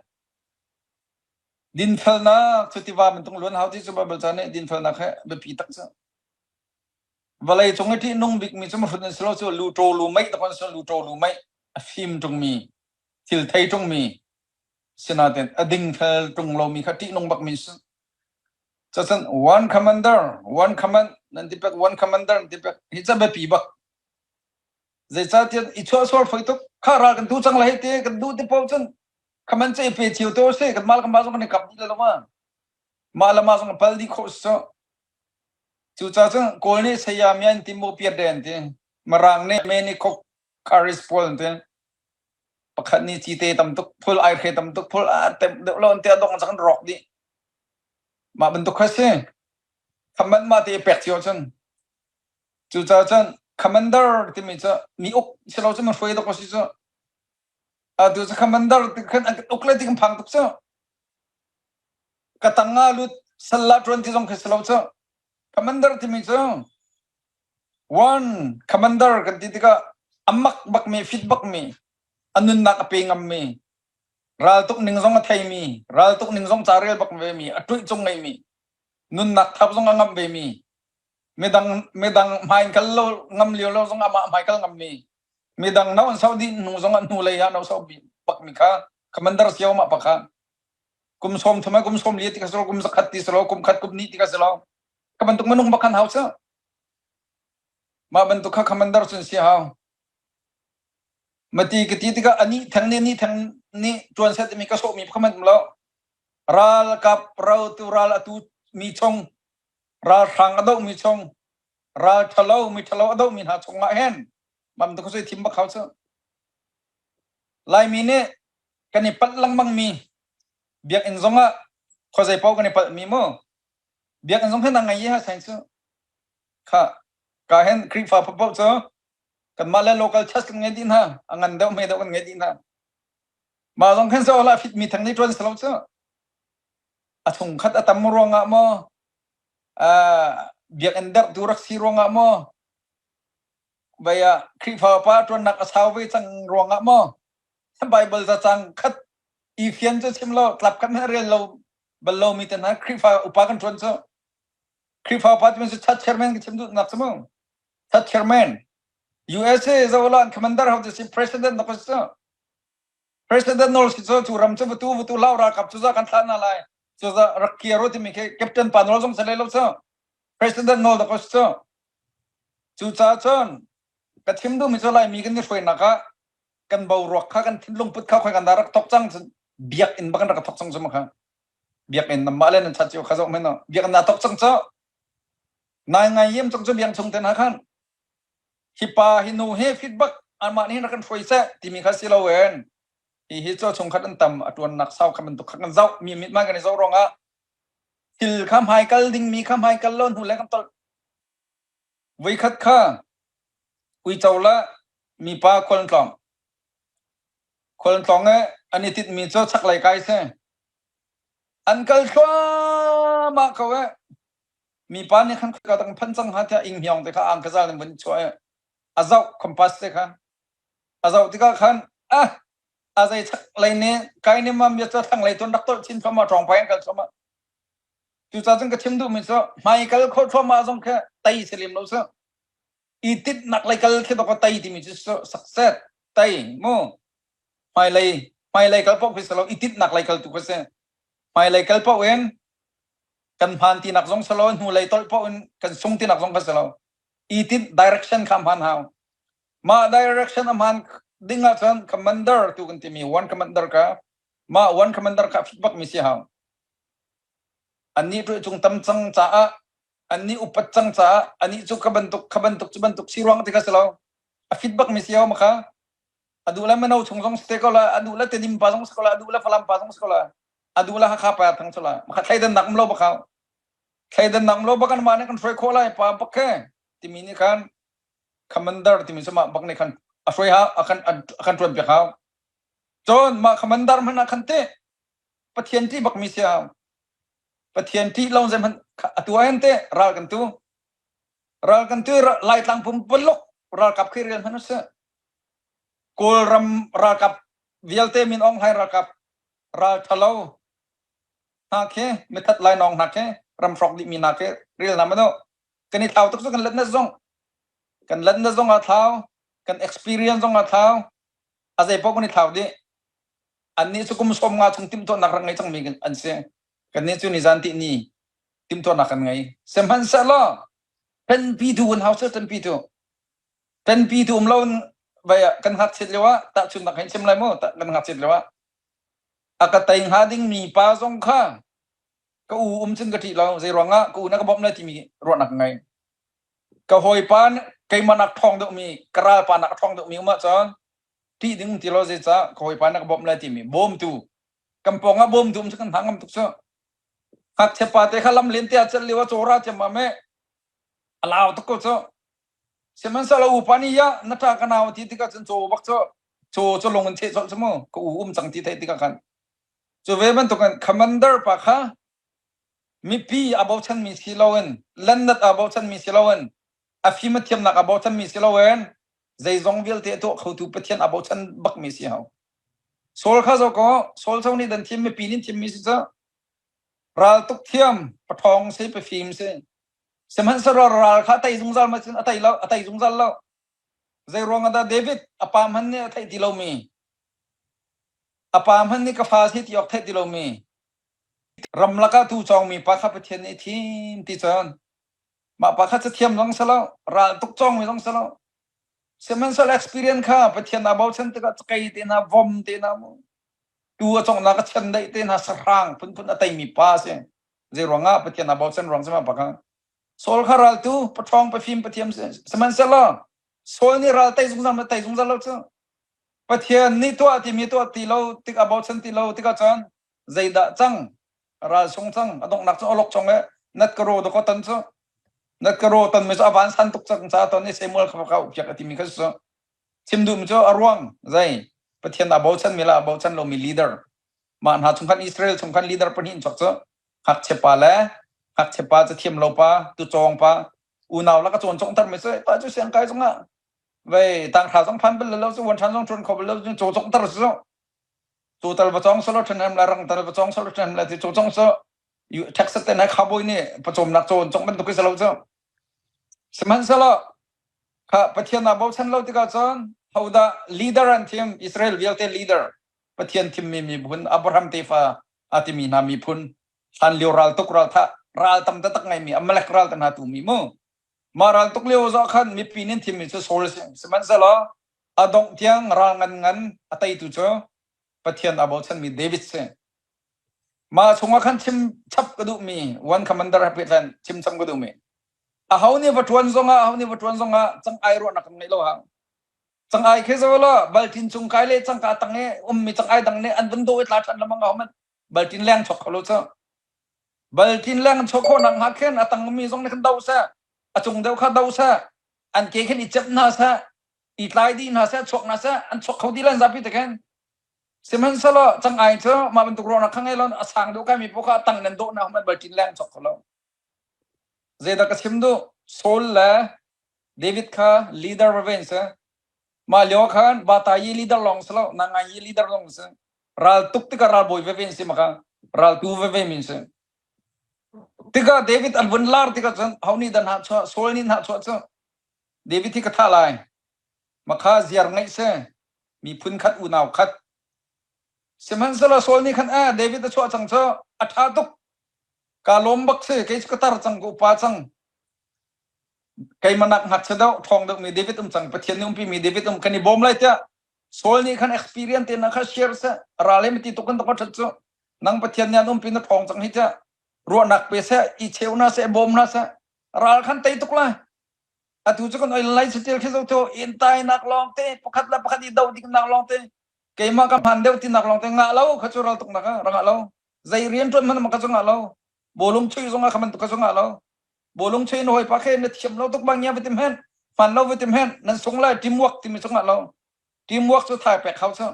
Speaker 1: Dinfelnak cu tiva bantuk luan hau ti cu Baibal ca nih dinfelnak he biapi tak cu. Vawlei cung i ṭihnung bikmi cu mahrut an si lo cu lu ṭaw lu meih tak an si lu ṭaw lu meih a fim ṭungmi thil thei ṭungmi sinain a dingfel ṭung lomi kha ṭihnung bakmi si. Cacun one commander, one command nan ti pek, one commander nan ti pek. Hi ca biapi bak. Zeicahtiah i chuahsual foi tuk. Kha ral kan tu cang lai te kan duh ti paoh cun khaman ce pe cio to si kan mal kan ma zong kan i kap dih lo ma. Mah le mah zong pal dih khawh si. Cucaah cun Kawl nih saya mian ti mu piat den ti. Mirang nih meni khok karis pawl an ti. Pakhat nih cite tam tuk phul ai hre tam tuk phul a tem deuh lo an ti a dong cang rawk dih. Mah bantuk kha si. Khaman mah te pek cio cun. Cucaah cun commander timi cu mi uk si lo cu mi hruai dok a si cu. Atu cu commander ti khan an uk le ti kan phang tuk cu. Ka tang ah lut sal ah ṭuan ti zong khi si lo cu. Commander timi cu one commander kan ti tikah a mak bakmi fit bakmi a nunnak a pe ngammi raltuk ning zong a theimi raltuk ning zong ca rel bak vemi a ṭuih cung ngeimi nunnak thap zong a ngamh vemi midang midang hmai kal lo ngam lio lo zong amah hmai kal ngammi midang no an sau dih hnu zong ah hnu lei ah no sau bak mi kha commander siao mah pakha kum som thum kum som li ti ka silo kum zakhat ti silo kum khat kum ni ti ka silo ka bantuk minung bakhan hau cha mah bantuk kha commander cun si hau mati ka ti tikah ani theng ni ni theng ni tuan set mi ka so mi khaman lo ral kap ro tu ral atu mi chung ralhrang a dohmi chung ral ṭhalo mi ṭhalo a dohmi hna chungah hin mam tu khuasui thim bak hau cu Laimi nih kan i palh lengmang mi biakinn zongah khuazei paoh kan i palh mi mu biakinn zong hin a ngei i ha sain cu kha ka hin Khrihfa paoh cu kanmah le local church kan ngei dih hna a ngan deuh hme deuh kan ngei dih hna mah zong khin so la fit mi theng nih ṭuan si lo cu a chungkhat a tam ruangah maw biakinn derhtu rak si ruangah maw vai ah Khrihfa pa ṭuannak a sau ve cang ruangah maw Bible cacang khat i fian cu chim lo tlap khat hmanh rel lo bal lo mi te hna Khrihfa upa kan ṭuan cu Khrihfa upa timi cu church chairman ka chim duhnak cu mu church chairman USA zolan commander ho si president na ko si President nawl si cu cu ram cu vutu vutu lau ralkap cu za kan thlah hna lai cu za rak kir u timi khi captain pa nawl zong si lo cu president nawl dak si cu cucaah cun ka chim duhmi cu Laimi kan i hruainak ah kan boruak kha kan thinlung put kha khoi kan dah rak thok cang cun biakinn bak kan rak thok cang cu ma kha biakinn namah le nan chat cio kha zoh men no biakinn na thok cang cu. Nai ngai yem cang cu biang chung te hna khan hi pa hi nu hi feedback anmah nih rak kan hruai seh timi kha si loin hi hi cu chungkhat an tam a tuannak sau kha bantuk kha kan zoh mi mit man kan i zoh ruangah thil kha hmaikal dingmi kha hmaikal lo hnu le kan tolh voikhat kha uico le mipa khual an tlawng khual an tlawng i an i tinhmi cu chaklei kai si an kal thluahmah ko e mipa nih khan khika tang phan cang ha tiah ing hniang te kha ang ka zal in vun chuah i a zoh compass te kha a zoh tikah khan ah a zei chak lei nih kai nih mam bia cu thlang lei tuan rak tolh chin thluahmah ṭawng pai an kal thluahmah cucaah cun ka chim duhmi cu hmai kal khawh thluahmah zong khi tei si lem lo si i tinhnak lei kal khi dawk tei timi cu success tei mu hmailei hmailei kal paoh khi si lo i tinhnak lei kal tu khi si hmailei kal paoh in kan hmaan tinak zong si lo hnulei tolh paoh in kan sung tinak zong kha si lo i tinh direction kha hmaan hau mah direction a hmaan ding ahcun commander tu kan timi one commander ka mah one commander kha fit bak mi si hau annih tu cung tam cang caah annih upat cang caah anih cu kha bantuk kha bantuk cu bantuk si ruang ti kha si lo a fit bak mi si hau ma kha a duh le mano chung zong si te ko la a duh le tedim pa zong si ko la a duh le falam pa zong si ko la a duh le hakha pa thang chu la ma kha thleidan nak um lo bak hau thleidan nak um lo bak an ma nih kan hruai khawh lai pa bak ke timi nih khan commander timi cu mah bak nih khan a hruai hau a kan a kan ṭuan piak hau cun mah commander hmanh ah khan te Pathian ṭih bak mi si hau Pathian ṭih lo zei hmanh atu ah hin te ral kan tu ral kan tu Laitlang pumpuluk ralkap khi rian hmanh usih Kawlram ralkap vialte Min Aung Hlaing ralkap ral ṭhalo hna khi mithat lainawng hna khi ram hrawk dihmi hna khi rel hna manu kan i thlau tuk cu kan let na zong kan let na zong a thlau kan experience zong a thlau a zei paoh kan i thlau dih annih cu kum 50 chung timhtuahnak rak ngei cangmi an si kannih cu nizan ti ni timhtuahnak kan ngei sihmanhsehlaw ṭanpitu kan hau seh ṭanpitu ṭanpitu um lo vai kan ngakchiat lio ah tahchunhnak hein chim lai mu kan ngakchiat lio ah a ka tei hnga dingmi pa zong kha ka u um cun ka ṭih lo zei ruangah ka u na ka bawmh lai timi ruahnak ka ngei ka hawipa keimah nak ṭhawng deuhmi ka ralpa nak a ṭhawng deuhmi um ahcun ṭih ding um ti lo zeicah ka hawipa na ka bawmh lai timi bawmtu kan pawng ah bawmtu um cu kan hna ngam tuk cu ngakchia pa te kha lam len te ah celh lio ah cawra ciammam e a lau tuk ko cu sihmanhsehlaw upa nih ya na ṭa ka nau ti tikah cun caw bak cu caw cu lung in cheh colh cu mu ka u um cang ti theih tikah khan cu ve bantukin commander pa kha mipi a bochanmi si loin lannat a bochanmi si loin a fim a thiamnak a bochanmi si loin zeizong vialte a tuah khotu Pathian a bochan bakmi si hau Saul kha zo ko Saul zong nih dan thim mipi nih thimmi si cu ral tuk thiam pathawng si pafim si sihmanhsehlaw ral kha a tei zungzal ma cun a tei lo a tei zungzal lo zei ruang ah dah David a pa hmanh nih a theih ti lomi a pa hmanh nih ka fa si ti awk theih ti lomi ramlak ah tuu cawngmi pa kha Pathian nih a thim ti cun mah pa kha cathiam zong si lo ral tuk cawngmi zong si lo sihmanhsehlaw experience kha Pathian aa bochan tikah cakei te hna vom te hna mu tu a conghnak a chiandeih te hna sahrang phunphun a teimi pa a si zei ruangah Pathian aa bochan ruang si ma pa kha Saul kha raltu paṭhawng pafim pathiam si sihmanhsehlaw Saul nih ral tei zungzal ma tei zungzal lo cu Pathian nih tuah timi tuah ti lo tik a bochan ti lo tikah cun zeidah cang ral sung cang a donghnak cu olok chong e nat ka ro doko tan cu nat ka ro tan mi cu a van san tuk cang ca ton i Samuel kha ka upiak a timi kha cu chim duh mi cu a ruang zei Pathian a bochan mi la a bochan lomi leader mah hna chung khan Israel chung khan leader pahnih in chuak cu ngakchia pa le ngakchia pa cu thiam lo pa tu cawng pa unau la ka cawn congter mi cu pa cu siang kai zongah vei tang hra zong phan bal lo cu wan than zong ṭuan kho bal lo cu caw congter cu cu tal va cong solo ṭhen hem la rang tal va cong solo ṭhen hem la ti caw cong cu Texas te na cowboy nih pawcawmnak cawn cong bantuk si lo cu sihmanhsehlaw kha Pathian aa bochan lo tikah cun hodah leader an thim Israel vialte leader Pathian thimmi miphun Abraham tefa a timi hna miphun hlan lio ral tuk ral thah ral tam taktak ngaimi Amalek ral te hna tumi mu mah ral tuk lio zoh khan mipi nin thimmi cu Saul si sihmanhsehlaw a dongh tiang ral ngan ngan a teitu cu Pathian aa bochanmi David si mah chungah khan chim chap ka duhmi one commander he pehtlai chim cham ka duhmi. Aho nih va ṭuan zongah aho nih va ṭuan zongah cang-ai ruahnak kan ngeih lo hang. Cang-ai khi zo law balṭin cung kai le cangka tang i ummi cang-ai dang nih an vun dawh i tla ṭhan lengmang aho hmanh balṭin leng chok kho lo cu. Balṭin leng chok khawh nak hnga khin a tang ummi zong nih khan do seh, a cung deuh kha do seh, an ke khin i cep hna seh, i tlai dih hna seh, chuak hna seh, an chuak kho dih lan zapi te khin. Sihmanhsehlaw cang-ai cu mah bantuk ruahnak kha ngei lo a sang deuh kaimi paoh kha a tang nan dawh hna hmanh balṭin leng chok kho lo. Zeidah ka chim duh? Saul le David kha leader veve an si. Mah lio khan Batayi leader lawng si lo, Nangayi leader lawng si. Ral tuk tikah ralbawi veve an si maka raltu veve min si. Tikah David an vun lar tikah cun ho nih dah hnahchuah Saul nih hnahchuah cu David hi ka thah lai. Makha ziar ngeih si. Miphun khat unau khat. Sihmanhsehlaw Saul nih khan eh David a chuah cang cu a ṭha tuk. Ka lawm bak si. Kei cu ka tar cang ka upa cang. Keimah nak ngakchia deuh ṭhawng deuhmi David um cang. Pathian nih umpi mi David um kan i bawm lai tiah Saul nih khan experience te na kha share seh. Ral he mati tuk kan tok ṭhat cu. Nang Pathian nih an umpi na ṭhawng cang hi tiah ruahnak pe seh, i cheu hna seh, bawm hna seh. Ral khan tei tuk lai. Atu cu kan oil lai satil khi zo tho in tai nak lawng te pakhat le pakhat i do ding nak lawng te keimah ka hman deuh ti nak lawng te ngah lo kha cu ral tuk nak ah ra ngah lo zei rian tuan man ma ka cu ngah lo bolung chui zong ah kha man tuk ka cu ngah lo bolung chui na hawi pa khe na thiam lo tuk bang ya va tim hen hman lo va tim hen nan sung lai teamwork timi cu ngah lo teamwork cu thai pek hau cu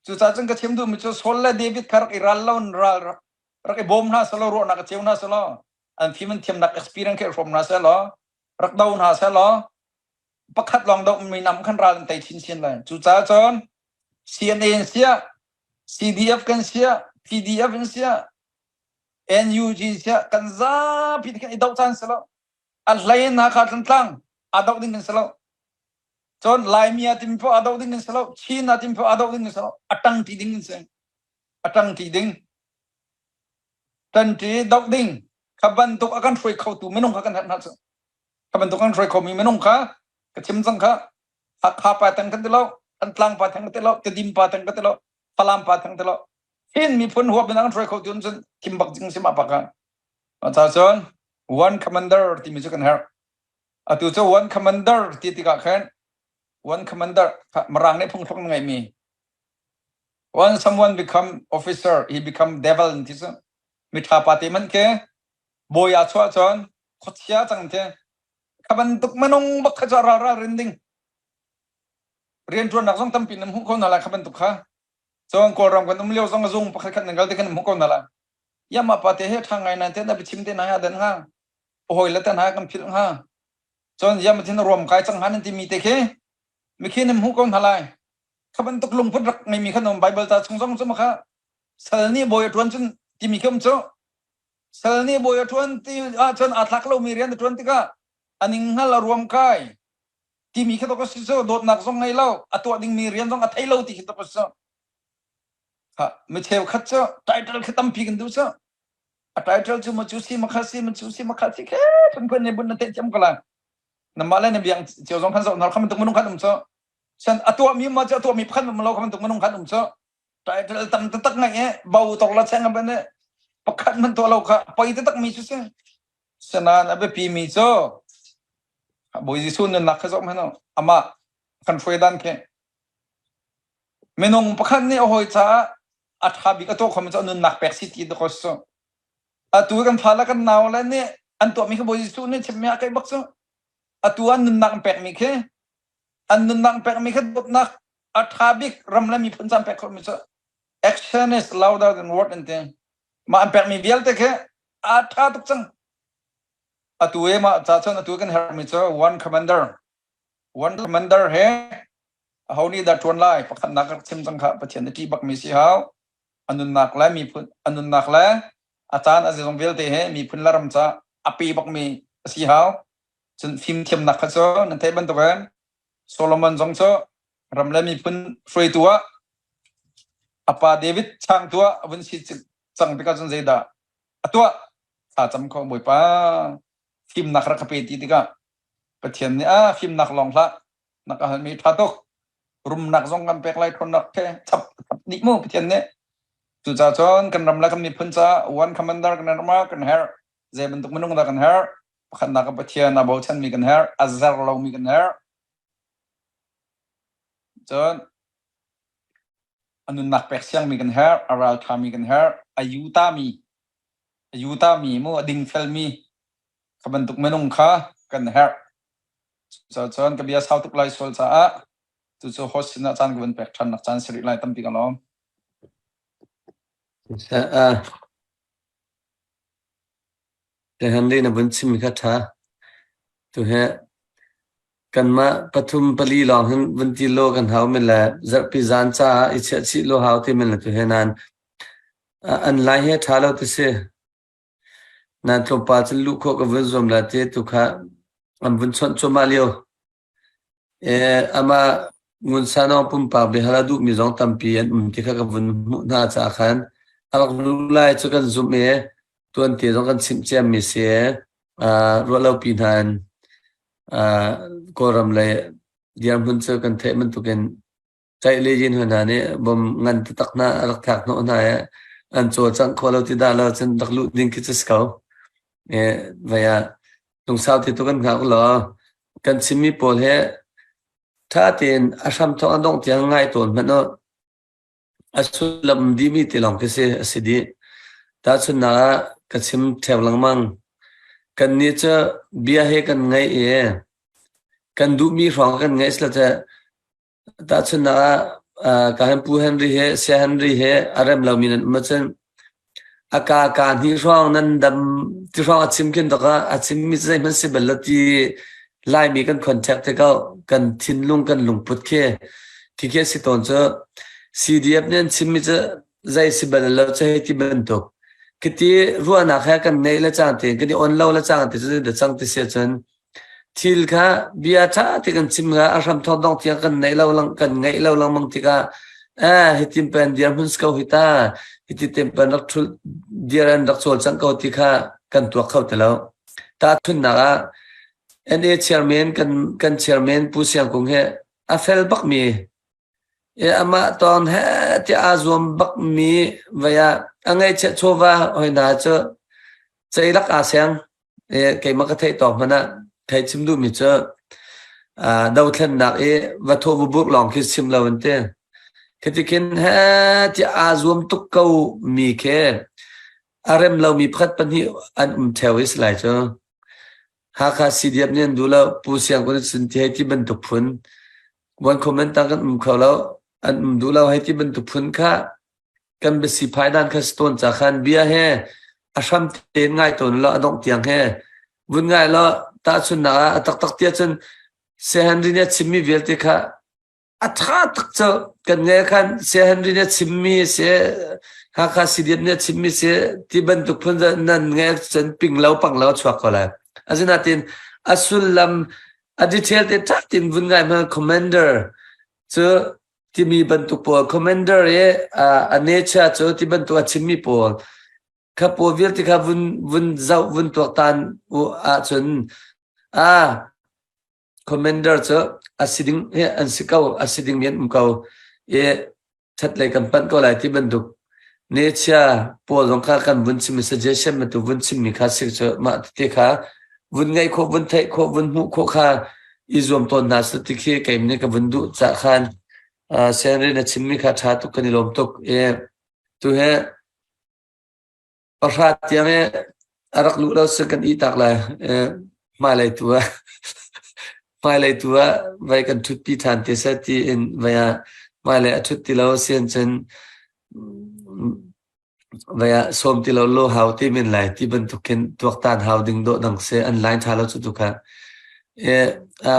Speaker 1: cucaah cun ka chim duhmi cu Saul le David kha rak i ral lo ral rak i bawm hna selaw ruahnak a cheu hna selaw an fim an thiamnak experience khe hrawm hna selaw rak do hna selaw pakhat lawng do mi nam khan ral an tei chinchin lai cucaah cun CNA in siah CDF kan siah PDF in siah NUG siah kan zapi te khan i doh caan si lo a hlei in Hakha Thantlang aa doh ding kan si lo cun Laimi a timi poh aa doh ding kan si lo Chin a timi poh aa doh ding kan si lo a ṭangṭi ding kan si a ṭangṭi ding ṭanṭi doh ding kha bantuk a kan hruai khotu minung kha kan herh hna cu kha bantuk kan hruai khomi minung kha ka chim cang kha Hakha pa teng kan ti lo Thantlang pa theng ka ti lo Tedim pa theng ka ti lo Falam pa theng ti lo Chin miphun huap in a kan hruai khotu cun thim bak ding si ma pak ah ca cun one commander timi cu kan herh atu cu one commander ti tikah khan one commander Mirang nih phungthluk na ngeihmi Once someone become officer, he become devil ti cu. Miṭha pa te man ke bawi aa chuah cun khuachia cang te. Kha bantuk minung bak kha cu ral ral rin ding. Rianṭuannak zong tampi nan hmuh ko hna lai kha bantuk kha. Cun Kawlram kan um lio zong a zung pakhat khat nan kal te kan hmuh ko hna lai. Ya mah pa te he ṭha ngai nan te na biachim te na ha dan hnga. Hawi le tan ha kan philh hnga. Cun ya mathin ruam kai cang hnga nan timi te khi mikhi nan hmuh ko hna lai. Kha bantuk lungput rak ngeimi kha um Bible ca chung zong cu kha sal nih bawi a ṭuan cun timi khi um cu sal nih bawi a ṭuan ti ahcun aa thlak lomi rian a ṭuan tikah a ning hngal a ruam kai timi khi tok a si cu dawtnak zong ngei lo a tuah dingmi rian zong a thei lo ti khi tok a si cu mi cheukhat cu title khi tampi kan duh cu a title cu ma cu si ma kha si ma cu si ma kha si khe phunphun ne bun na theih thiam ko lai namah le na biang cio zong khan zoh hna kha bantuk minung khan um cu San a tuahmi ma cu a tuahmi pakhat ma lo kha bantuk minung khan um cu title tam taktak ngai e bo tor la cheng ban e pakhat man tuah lo kha poi taktak mi cu si sanan a biapi mi cu Bawi Jesuh nunnak kha zoh hmanh amah kan hruai dan khi minung pakhat nih a hawi caah a ṭha bik a tuah khomi cu a nunnak pek si ti dawk su atu kan fa le kan nau le nih an tuahmi kha Bawi Jesuh nih chimmi a kai bak cu atu an nunnak an pekmi khi an nunnak pekmi kha dawtnak a ṭha bik ram le miphun caan pek khawhmi cu action is louder than word an ti mah an pekmi vialte khi a ṭha tuk cang atu e mah ca cun atu kan herhmi cu one commander one commander he aho nih dah ṭuan lai pakhatnak ka chim cang kha Pathian a ṭih bakmi si hau a nunnak le miphun a nunnak le a caan a zeizong vialte he miphun le ram ca a pe bakmi a si hau Cun fimthiamnak kha cu nan theih bantukin Solomon zong cu ram le miphun hruaitu ah a pa David changtu ah a vun si cang tikah cun zeidah a tuah? Thlacam kho Bawipa fimnak rak ka pe ti tikah Pathian nih ah fimnak lawng hlah na ka halmi ṭha tuk rumnak zong kan pek lai ṭhawnnak he chap chap dih mu Pathian nih cucaah cun kan ram le kan miphun caah one commander kan ram ah kan herh zei bantuk minung dah kan herh? Pakhatnak ah Pathian a bochanmi kan herh, a zer lomi kan herh. Cun a nunnak pek siangmi kan herh, a ralṭhami kan herh, a yutami, a yutami mu a dingfelmi kha bantuk minung kha kan herh. Cucaah ka bia sau tuk lai sual caah cucu host sinah caan ka vun pek ṭhan nak caan si rih lai tampi ka lawm.
Speaker 2: Uh, Henry na vun chimmi kha ṭha. Tu he kanmah pathum pali lawng hin vun ti law kan hau men le zarhpi zan caah i chiah chih law hau ti men le tu he nan an lai he ṭha lo ti si. Nan tlawmpal cun luh khawh ka vun zuam la ti tu kha an vun chawnh cuahmah lio. Amah Ngun Sanawng pumpak biahal a duhmi zong tampi an um ti kha ka vun hmuh hna caah khan a rak luh lai cu kan zumh i tuante zong kan chimh ciammi si i ruahlopi hna in Kawlram lei dirhmun cu kan theih bantukin Caih le yin hna nih bom ngan taktak hna a rak thlak hnawh hna i an cawlcangh khawh lo ti dah lo cun rak luh ding khi cu si ko. Vei ah lungsau te tu kan hngak law kan chimmi pawl he ṭha tein a hram thawk a dongh tiang ngai tawn hmanh u. A sullam dihmi te lawng khi si a si dih. Tahchunhnak ah ka chim ṭheo lengmang. Kannih cu bia he kan ngaih i kan duhmi hrawng kan ngaih sila Tahchunhnak ah ka Pu Henry he Saya Henry he a rem lomi nan um ahcun a ka ka hnih hrawng nan dam ti hrawng a chim khin tok ah a chimmi cu zeihmanh si bal lo ti Laimi kan contact te ko kan thinlung kan lungput khi khi khi a si tawn cu CDF nih an chimmi cu zei si bal lo cu hei ti bantuk khiti ruahnak he kan neih le cang tein kan i on lo le cang te cu da cang ti si ahcun Thil kha bia ṭha te kan chim kha a hramthawk dong tiang kan neih lo lang kan ngeih lo lengmang tikah eh hitin pen dirhmun si ko hi ta hiti tem pen rak ṭhul dir an rak cawlcangh ko ti kha kan tuak kho ti lo. Tahchunhnak ah NA chairman kan kan chairman Pu Siang Kung hi a fel bakmi i amah tawn he tiah aa zuam bakmi vei ah a ngaihchiah chawva hoi hna cu ceilak aa seng. Keimah ka theih tawk hmanh ah theih chim duhmi cu dothlennak i va thawh va burh lawng khi chim lo an ti. Khiti khin he tiah aa zuam tuk ko mi khi a rem lomi pakhat pahnih an um theo i si lai cu. Hakha CDF nih an duh lo, Pu Siang Kun cun ti hei ti bantuk phun. One comment tang kan um kho lo, an um duh lo hei ti bantuk phun kha kan biasi phai dan kha si tawn ca khan bia he a hram tein ngai tawn lo a dongh tiang he vun ngai lo tahchunhnak ah a taktak tiah cun Sir Henry nih a chimmi vialte kha a tha tuk cu kan nge khan Sir Henry nih a chimmi si Hakha CDF nih a chimmi si ti bantuk phun nan nge cun ping lo pang lo a chuak ko lai asinain a sullam a detail te ṭha tin vun ngai hmang commander cu timi bantuk pawl commander i a nature cu ti bantuk a chimmi pawl kha pawl vialte kha vun vun zoh vun tuaktan u ahcun a commander cu a si ding hi an si ko a si ding mi an um ko i ṭhatlei kan panh ko lai ti bantuk nechia pawl zong kha kan vun chimmi suggestion bantuk vun chimmi kha si cu mah tete kha vun ngaih khawh vun theih khawh vun hmuh khawh kha i zuam tawn hna su ti khi keim nih ka vun duh cah khan Senri na chimmi kha ṭha tuk kan i lawm tuk i tu he pahra tiang i a rak luh lo si kan i tak lai hmailei tu ah hmailei tu ah vai kan ṭhutpi ṭhan te seh ti in vai ah hmailei a ṭhut ti lo si cun vai ah sawm ti lo lo hau ti men lai ti bantuk khin tuaktan hau ding dawh dang si an line ṭha lo cu tu kha e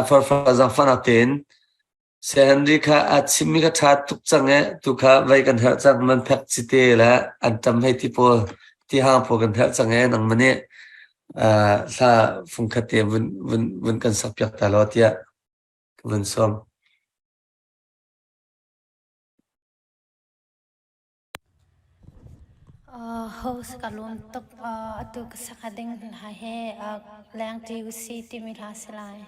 Speaker 2: farfar zangfahnak tein Sir Henry kha a chimmi kha ṭha tuk cang e tu kha vei kan herh cang man phek cite le an ṭam hei ti pawl ti hang pawl kan herh cang e nangmah nih hla fungkhat te vun vun vun kan sak piak ta law tiah ka vun sawm.
Speaker 5: Host ka lawm tuk. Atu ka sak ding hla hi lengṭi usih timi hla si lai.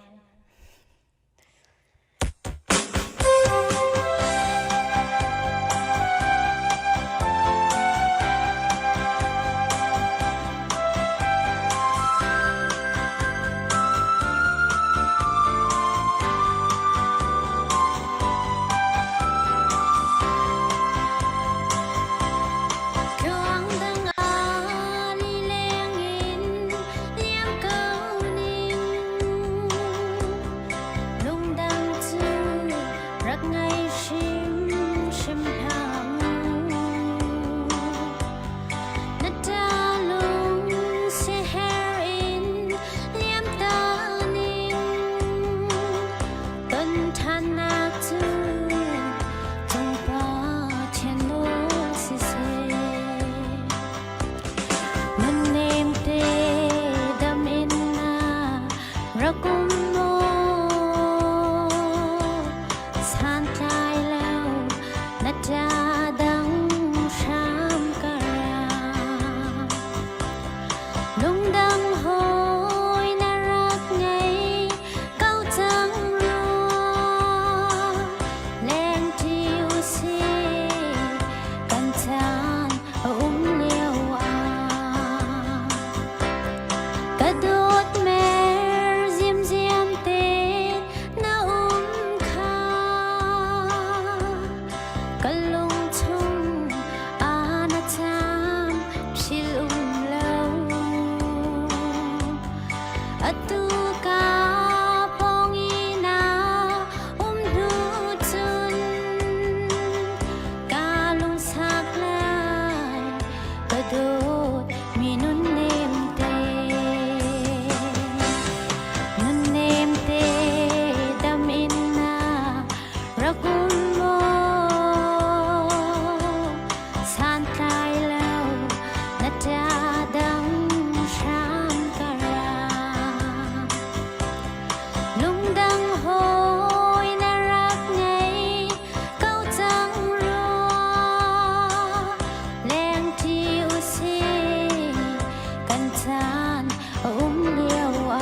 Speaker 5: Kan caan a um lio ah.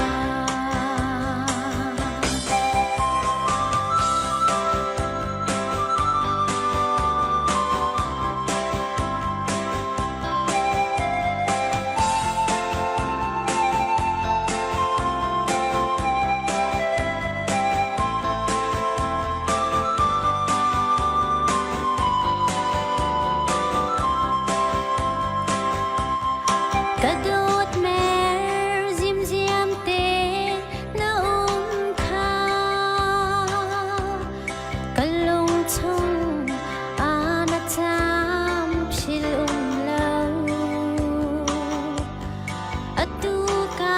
Speaker 5: Ka dawt mer zimziam te na um kha Ka lung chung ah na caam philh um lo. Atu ka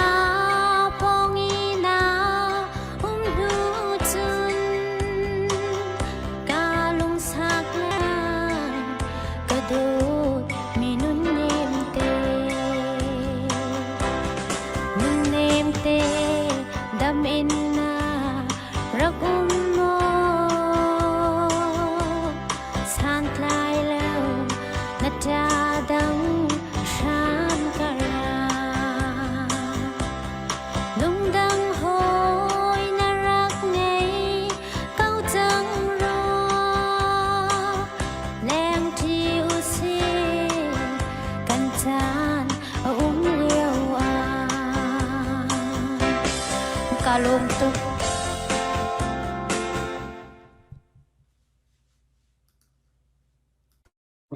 Speaker 5: pawng i na um hnu cun ka lungsak lai ka dawt mi nunnem te. Nunnem te dam in na rak um maw? Santlai lo na ṭa dang hram ka ra. Lungdang hawi na rak ngei ko cang rua. Lengṭi usih kan caan a um lio ah. Ka lawm tuk.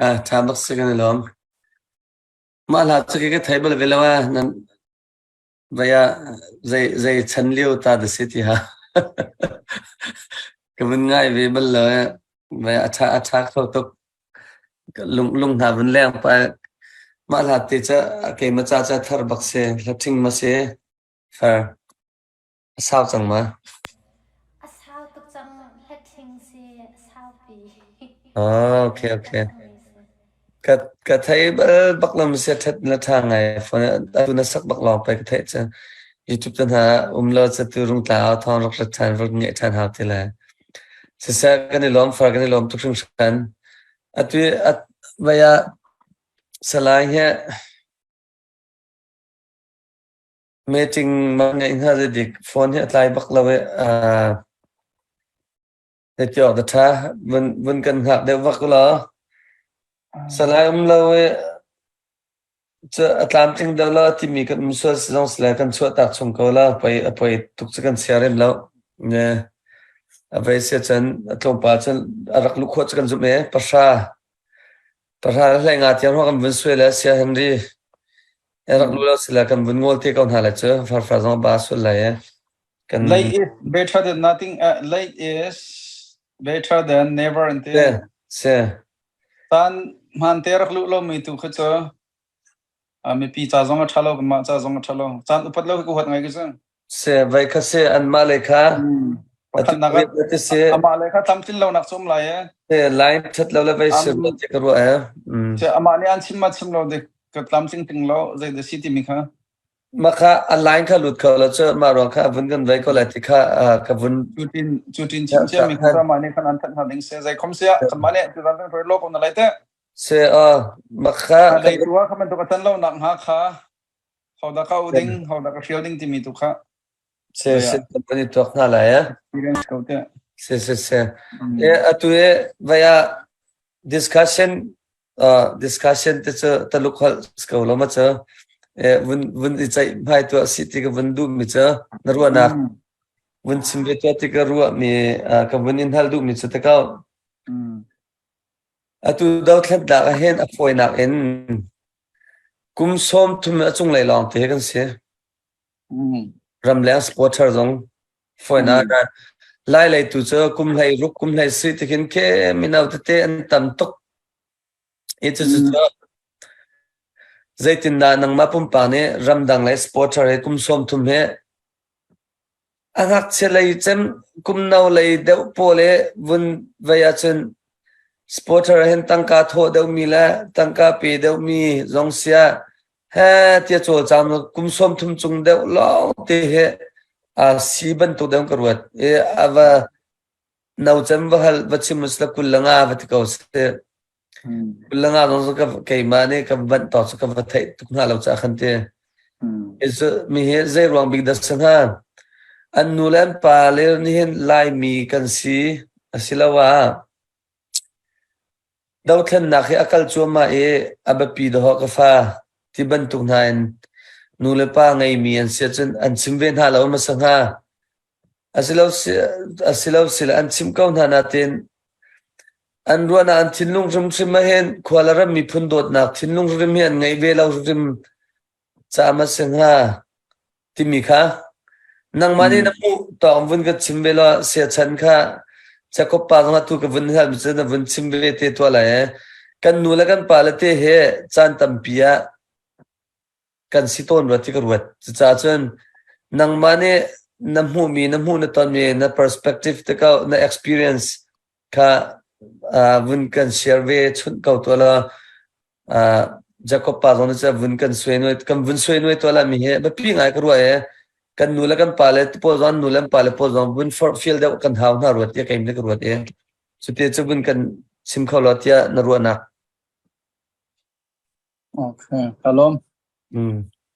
Speaker 2: Ah, ṭha bak si kan i lawm. Mah hla cu ka thei bal ve lo ah nan vai ah zei zei chan lio ta da si ti ha. Ka vun ngai ve bal lo eh. Vai a ṭha a ṭha kho tuk. Lung lung hna vun leng pa. Mah hla te ca keimah ca ca thar bak si. Hla ṭhing ma si. Far. A sau cang ma?
Speaker 5: A sau tuk cang. Hlatthing si a saupi.
Speaker 2: Oh, okay, okay. Ka ka thei bal bak lo sia ṭhat na ṭha ngai phone atu na sak bak lawng pei ka theih cu. YouTube te hna um lo ca tu rung tla thawng rak rat ṭhan rak ngeih ṭhan hau ti lai. Siseh kan i lawm far kan i lawm tuk hringhran. Atu at vaya Salai he Meeting ma ngeih hnga zeidik phone hi a tlai bak lo i uh, zeiti awk dah ṭha vun vun kan hngak deuh vak ulaw salai um lo i cu a tlamtling deuh lo timi kan um sual si zong sile kan chuahtak chung ko la poi a poi tuk cu kan sia rem lo. Ne a vei sia cun a tlawmpal cun a rak luh khawh cu kan zumh i pahra pahra le hlei nga tiang kan vun suai le sia Henry rak lu lo sila kan vun ngol te ko hna lai cu farfar zong ba sul lai e kan
Speaker 1: Late is better than nothing. Late is better than never an ti.
Speaker 2: Se se
Speaker 1: Tan hman te rak luh lo mi tu kha cu mipi ca zong a ṭha lo kanmah ca zong a ṭha lo. Caan upat lo hi ka huat ngai ka si.
Speaker 2: Se vai kha se an mah le kha
Speaker 1: Pakhatnak
Speaker 2: ah se
Speaker 1: amah le kha tlamtlin lo nak cu um lai e.
Speaker 2: Se line ṭhat lo le vai se ti ka ruah e.
Speaker 1: Se amah nih an chim ma chim lo dik ka tlamtling ting lo zei da si timi kha.
Speaker 2: Mah kha a line kha lut kho lo cu mah ruang kha a vun kan vai ko lai ti kha ka vun
Speaker 1: Cutin cutin chim cia mi kha mah nih khan an thanh hna ding se zei khom sia kan mah nih tu kan hroi lo ko na lai te.
Speaker 2: Se a mah kha
Speaker 1: lei tu ah kha bantuk a tan lo nak hnga kha hodah ka u ding hodah ka hrial ding timi tu kha
Speaker 2: Se se kan i tuak hna lai eh. Se se se. E atu e vaya discussion uh, discussion te cu taluk hal ko lo ma cu e vun vun i ceih hmai tu si ti ka vun duh mi cu na ruahnak vun chim ve tu ti ka ruah mi ka vun in hal duh mi cu te ko atu dothlatnak ah hin a fawinak in kum sawm thum a cunglei lawng te kan si Ramleng supporter zong fawinak ah Lai lei tu cu kum hlei ruk kum hlei si tikhin khi mino tete an tam tuk. I cucu cu zeitindah nangmah pumpak nih ramdang lei supporter he kum 30 he A ngakchia lei cem kum no lei deuh pawl i vun vei ahcun supporter hin tangka thawh deuhmi le tangka pe deuhmi zong siah he tiah cawlcang kum 30 cung deuh lawng te hi a si bantuk deuh ka ruat. I a va no cem va hal va chim usila kul le nga va ti ko seh. Kul le nga zong cu keimah nih ka banh tawk cu ka va theih tuk hna lo caah khan ti. Mi hi zei ruang bik dah si hnga? An nu le an pa le nihin Laimi kan si asiloah dothlennak hi a kal cuahmah i a biapi dawh ka fa ti bantuk hna in nu le pa ngeimi an si ahcun an chim ve hna lo hmasa hnga. Asilo sile an chim ko hna nain an ruahnak an thinlung hrimhrim ahhin khua le ram miphun dawtnak thinlung hrim hi an ngei ve lo hrim caah a si hnga timi kha nangmah nih na hmuh tawk vun ka chim ve law siachan kha Jacob pa zong atu ka vun hal mi cu na vun chim ve te tuah lai ee. Kan nu le kan pa le te he caan tampi ah kan si tawn rua ti ka ruat. Cucaah cun nangmah nih na hmuhmi, na hmuh na tonmi, na perspective te ko, na experience kha uh, vun kan share ve chunh ko tuah law uh, Jacob pa zong nih cun vun kan suai nuai kan vun suai nuai tuah la mi hi biapi ngai ka ruah e kan nu le kan pa le pawl zong nu le pa le pawl zong vun forhfial deuh kan hau hna ruat tiah keim le ka ruat e cuti cu vun kan chim kho lo tiah na ruahnak
Speaker 1: Okay, ka lawm.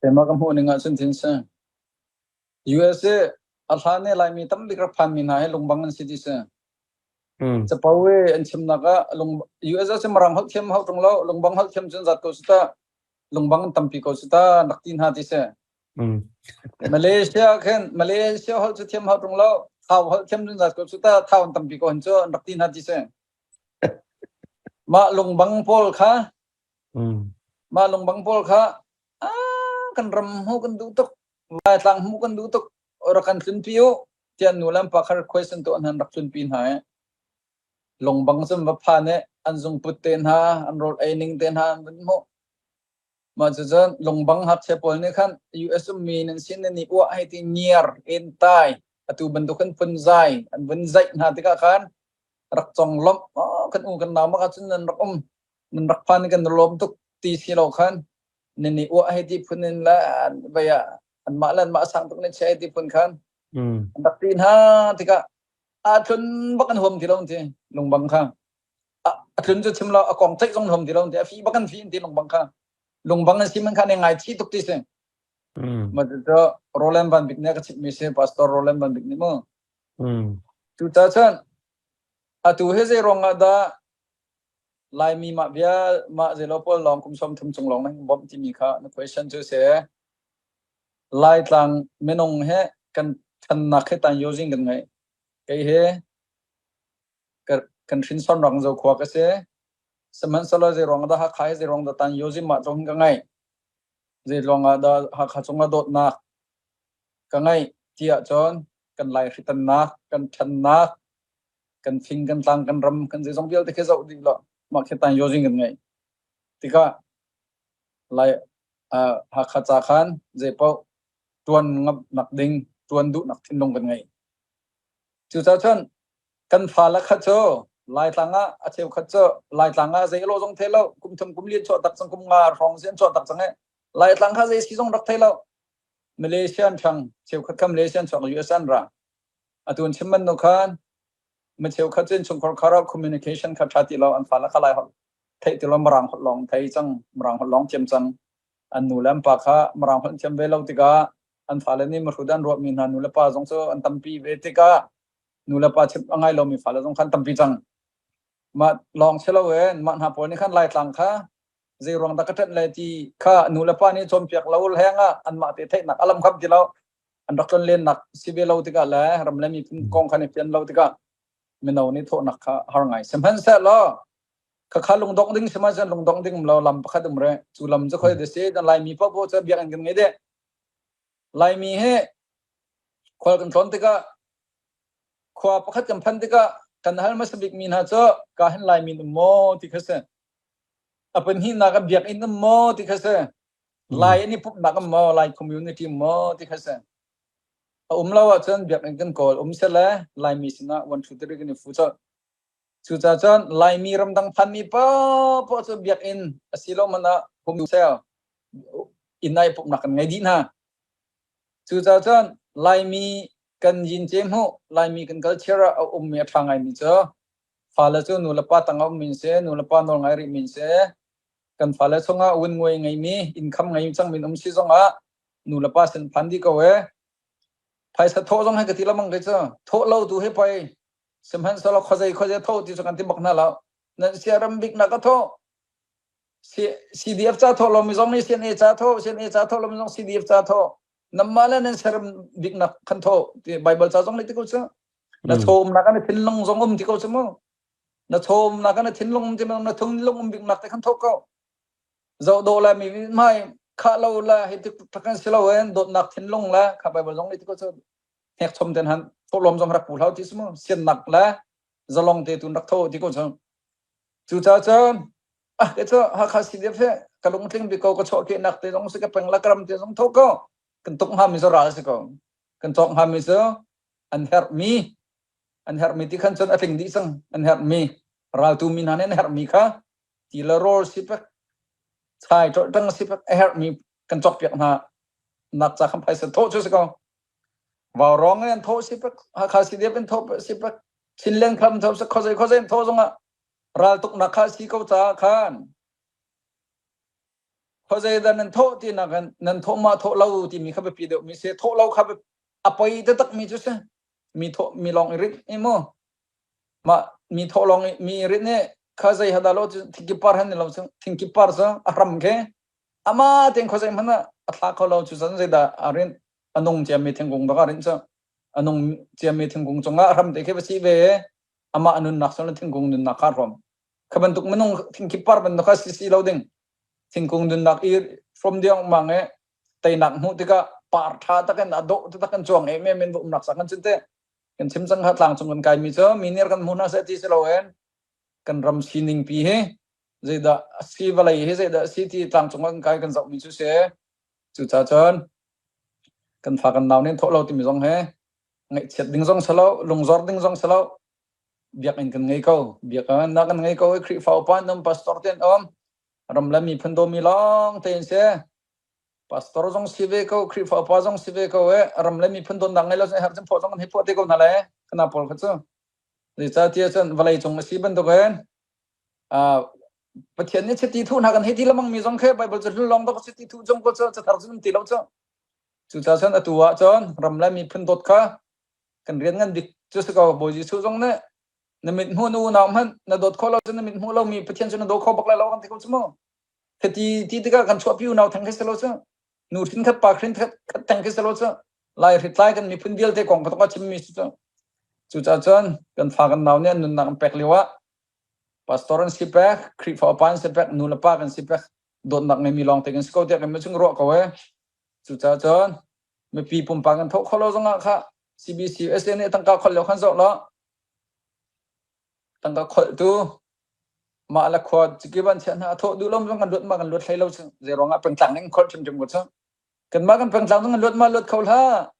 Speaker 1: Keimah ka hmuh ning ah cun thin si. USA a hlan i Laimi tambik rak phanmi hna hi lungbang an si ti si. Capo i an chimnak ah lung USA cu Mirang holh thiam hau ṭung lo, lungbang holh thiam cun zat ko si ta. Lungbang an tampi ko si ta, rak ti hna ti si. Malaysia khin Malaysia holh cu thiam hau ṭung lo, Thau holh thiam cun zat ko si ta, Thau an tampi ko hin cu an rak ti hna ti si. Mah lungbang pawl kha Mah lungbang pawl kha kan ram hmuh kan duh tuk, Laitlang hmuh kan duh tuk, rak kan tlunpi u tiah nu le an pa kha request an tuah hna, an rak tlunpi hna i lungbang cun va phan i an zungput te hna, an rawl ei ning te hna an vun hmuh. Mah cucun lungbang ngakchia pawl nih khan US ummi nan sin nan i uah hei ti ngiar, entai, atu bantuk in phunzai an vun zaih hna tikah khan rak conglawmh, kan u kan nau mak ahcun nan rak um nan rak phan kan lawm tuk ti si lo khan nan i uah hei ti phun in le vei ah anmah le anmah sang tuk ne che ti phun khan an rak ti hna tikah a tlun bak an huam ti lo ti lungbang kha a tlun cu chim lo a kong ceih zong huam ti lo ti a fi bak an fi ti lungbang kha lungbang an si man kha ne ngai chi tuk ti si ma cu Roland Van Bik ne ka chimh mi si Pastor Roland Van Bik ni mu tu ta chan atu he zei ruang ah dah Laimi mah bia mah zeilo pawl lawng kum 30 chung lawng nan bawmh timi kha na question cu si. Laitlang minung he kan thannak he tan using kan ngei. Kei he kan hrinson rang zo khua ka si. Sihmanhsehlaw zei ruang dah Hakha he zei ruang dah tan using mah tlung ka ngei. Zei ruang ah dah Hakha cungah dawtnak ka ngeih tiah cun kan Lai hritannak, kan ṭhannak, kan fing kan tlang kan ram kan zeizong vialte khi zoh dih lo mah khi tan yozing kan ngei tikah lai Hakha ca khan zeipaoh tuan ngam nak ding tuan duh nak thinlung kan ngei cucaah cun kan fale kha cu Laitlang ah a cheukhat cu Laitlang ah zei lo zong thei lo kum thum kum lian chuah tak cang kum nga hrawng si an chuah tak cang e Laitlang kha zei si zong rak thei lo Malaysia an ṭhang cheukhat kha Malaysia an chuak US an ra Atu an chim bantuk khan mi cheukhat cu innchungkhar khar ah communication kha ṭha ti lo an fale kha lai holh theih ti lo Mirang holh lawng thei cang Mirang holh lawng thiam cang an nu le an pa kha Mirang holh thiam ve lo tikah an fale nih mihrut an ruahmi hna nu le pa zong cu an tampi ve tikah nu le pa chimh a ngai lomi fale zong kha an tampi cang mah lawng si loin mah hna pawl nih khan Laitlang kha zei ruang dah ka ṭanh lai ti kha nu le pa nih cawnpiak lo leng ah anmah te theihnak a lam kham ti lo an rak tlonlennak si ve lo tikah le ram le miphun kong khan i fian lo tikah mino nih thawhnak kha har ngai sihmanhsehlaw khakha lungdongh ding sihmanhsehlaw lungdongh ding um lo lam pakhat um re cu lam cu khoi de si dan laimi paoh paoh cu biakinn kan ngei de laimi he khual kan tlawn tikah khua pakhat kan phan tikah kan hal hmasa bik mi hna cu ka hin laimi um maw ti kha si a pahnihnak ah biakinn um maw ti kha si Lai an i pumhnak um maw, Lai community um maw ti kha si. A um lo ahcun biakinn kan kawl um sele Laimi sinah one two three kan i fu colh. Cucaah cun Laimi ramdang phanmi paohpaoh cu biakinn asilo hmanh ah hum sel inn ah i pumhnak kan ngei dih hna. Cucaah cun Laimi kan yin ce hmuh, Laimi kan culture ah a ummi a ṭha ngaimi cu fale cu nu le pa tang a ummi an si, nu le pa nawl ngai rihmi an si. Kan fale chungah wunmuai ngeimi, income ngei cangmi an um si zongah. Nu le pa sin phan dih ko e. Phaisa thawh zong he ka ti lamang ke cu. Thawh lo tu hi poi. Sihmanhsehlaw khuazei khuazei thawh ti cu kan ti bak hna lo. Nan siaram bik nak ka thawh. CDF ca thawh lomi zong nih CNA ca thawh, CNA ca thawh lomi zong CDF ca thawh. Namah le nan siaram bik nak khan thawh. Ti Bible ca zong nih ti ko cu. Na chawm nak na thinlung zong um ti ko cu mu. Na chawm nak na thinlung um ti na thinlung um bik nak te khan thawh ko. Zoh dawh le mi hmai khah lo le hi tik kan si lo in dawtnak thinlung le kha Bible zong nih ti ko cu hnek chom ten han thawhlawm zong rak pu hlau ti si mu siannak le zalong te tun rak tho ti ko cu. Cucaah cun ah ke cu Hakha CDF he ka lungtling bik ko ka chawhkehnak te zong si ka peng la ka ram te zong tho ko kan tuk hnga mi cu ral si ko kan cawk hnga mi cu an herhmi an herhmi ti khan cun a tling dih cang an herhmi raltu mi hna nih an herhmi kha ti le rawl si pek chai ṭolh si pek a herhmi kan cawkpiak hna nak ca khan phaisa thawh cu si ko vaurawng in an thawh si pek Hakha CDF in thawh si pek Chinland kham thawh si khozei khozei in thawh zongah raltuknak kha si ko caah khan khozei dah nan thawh ti nak in nan thawh ma thawh lo timi kha biapi deuh mi si thawh lo kha a poi taktak mi cu si mi thawh mi lawng i rit i mu Mah mi thawh lawng i mi rit nih kha zei ha dah lo cu thingkip par han ni lo cu thingkip par cu a hram khi ama tein khuazei hmanh ah a thla kho lo cu cun zeidah a rinh a nung ciami thingkung bak a rinh cu a nung ciami thingkung cungah a hram te khi va si ve i amah a nunnak cu thingkung nunnak kha a hrawm kha bantuk minung thingkip par bantuk kha si si lo ding thingkung nunnak i hrawm diangmang i teinak hmuh tikah par ṭha takin a dawh takin cuang em em in va umnak sak kan cun te Kan chim cang kha tlang cung kan kaimi cu mi nih kan hmu hna seh ti si loin kan ram sining pi hi zeidah a si vawlei hi zeidah a si ti tlang cung kan kai kan zohmi cu si. Cucaah cun kan fa kan nau nih thawh lo timi zong hi ngaihchiat ding zong si lo, lungzor ding zong si lo. Biakinn kan ngei ko. Biakinn kan ngei ko i Khrihfa upa an um, pastor te an um. Ram le miphun dawmi lawng tein si. Pastor zong si ve ko, Khrihfa upa zong si ve ko e, ram le miphun dawtnak ngei lo cun herh cun phuah zong kan hei phuah te ko hna le kana pawl kha cu. Zeicahtiah cun vawlei cung a si bantukin uh, Pathian nih chiti thuh hna kan hei ti lamang mi zong khi Bible cu hlun lawng dok chiti thuh zong ko cu cathar cun um ti lo cu. Cucaah cun atu ah cun ram le miphun dawt kha kan rian ngan bik cu si ko Bawi Jesuh zong nih na mit hmuh na unau hmanh na dawt khawh lo cun na mit hmuh lomi Pathian cu na daw kho bak lai lo kan ti ko cu mu. Khati ti tikah kan chuahpi unau theng khi si lo cu. Nu hrin khat pa hrin khat theng khi si lo cu. Lai hritlai kan miphun vialte kong ka chimmi si cu. Cucaah cun kan fa kan nau nih an nunnak an pek lio ah pastor an si pek, Khrihfa upa an si pek, nu le pa kan si pek, dawtnak ngeimi lawng te kan si ko tiah kan chung ruah ko e. Cucaah cun mipi pumpak kan thawh kho lo zongah kha CBC USA nih tangka khol lio khan zoh law tangka kholhtu mah le khua cikip an chiah hna a thawh duh lo zong kan luat ma kan luat hlei lo cu zei ruangah pengtlang ning kholh hrimhrim ko cu kanmah kan pengtlang zong kan luat ma luat kho hlah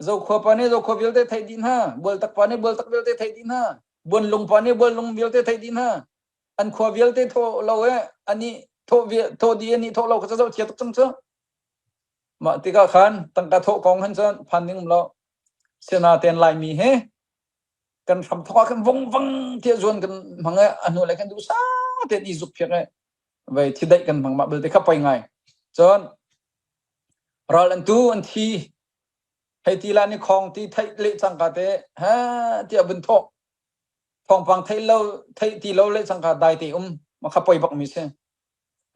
Speaker 1: zokhua pa nih zokhua vialte theih dih hna bualtak pa nih bualtak vialte theih dih hna buanlung pa nih buanlung vialte theih dih hna an khua vialte thawh lo e ani thawh thawh di ani thawh lo kha zoh chia tuk cang cu mah tikah khan tangka thawh kong han cun phan ding um lo sena ten laimi he Kan hramthawk ah khan vongvang tiah zuan kan hmang i a hnu le kan duhsa tein i zuk phiak i vei thidaih kan hmang mah belte kha poi ngai. Cun ral an tu an thi hei ti la ni khong ti theih le cangka te ha tiah vun thawh thawngpang theih lo theih ti lo le cangka dai te um ma kha poi bak mi si.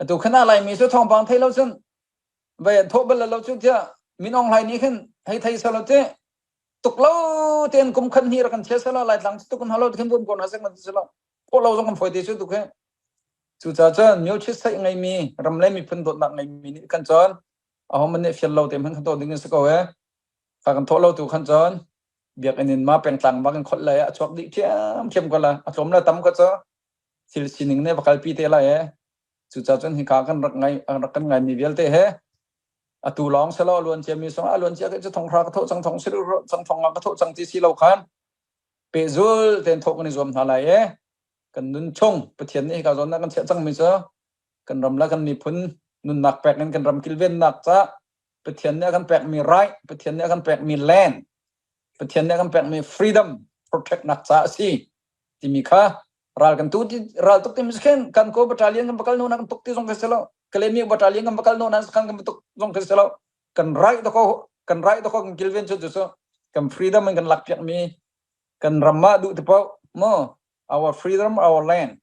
Speaker 1: Atu khana lai mi cu thawngpang thei lo cun vei an thawh bal lo cu tiah Min Aung Hlaing nih khin hei thei selo te tuk lo tein kum khat hnih rak kan chia sela Laitlang cu tuk in halo khin vun ko hna sek na ti sela ko lo zong kan foi te cu tuk he cucaah cun myo chit sai ngeimi ram le miphun dawtnak ngeimi nih kan cun aho man nih fial lo te hman kan to ding in si ko he kha kan thawh lo tu khan cun biakinn in ma pengtlang ma kan kholh lai a chuak dih thiam thiam ko la a tlawm la tam ko cu thil sining ne va kalpi te lai e cucaah cun hika kan rak ngai rak kan ngai mi vialte he Atu lawng si lo a luan ciami sung a luan cia cu thonghra ka thawh cang thong si cang thong nga ka thawh cang ti si lo khan pehzul tein thawh kan i zuam hna lai e kan nun chung Pathian nih hika zawn ah kan chiah cangmi cu kan ram le kan miphun nunnak pek in kan ram kilvennak ca Pathian nih a kan pekmi right Pathian nih a kan pekmi land Pathian nih a kan pekmi freedom protect nak ca a si timi kha ral kan tu ti ral tuk ti khin kan ko battalion kan bakal no na kan tuk ti zong ka si lo Kalemi battalion kan bakal no na kan kan tuk zong ka si lo. Kan right dakaw kan right dakaw kan kilven cu cu kan freedom in kan lak piak mi kan ram ah duh te paoh mo our freedom, our land,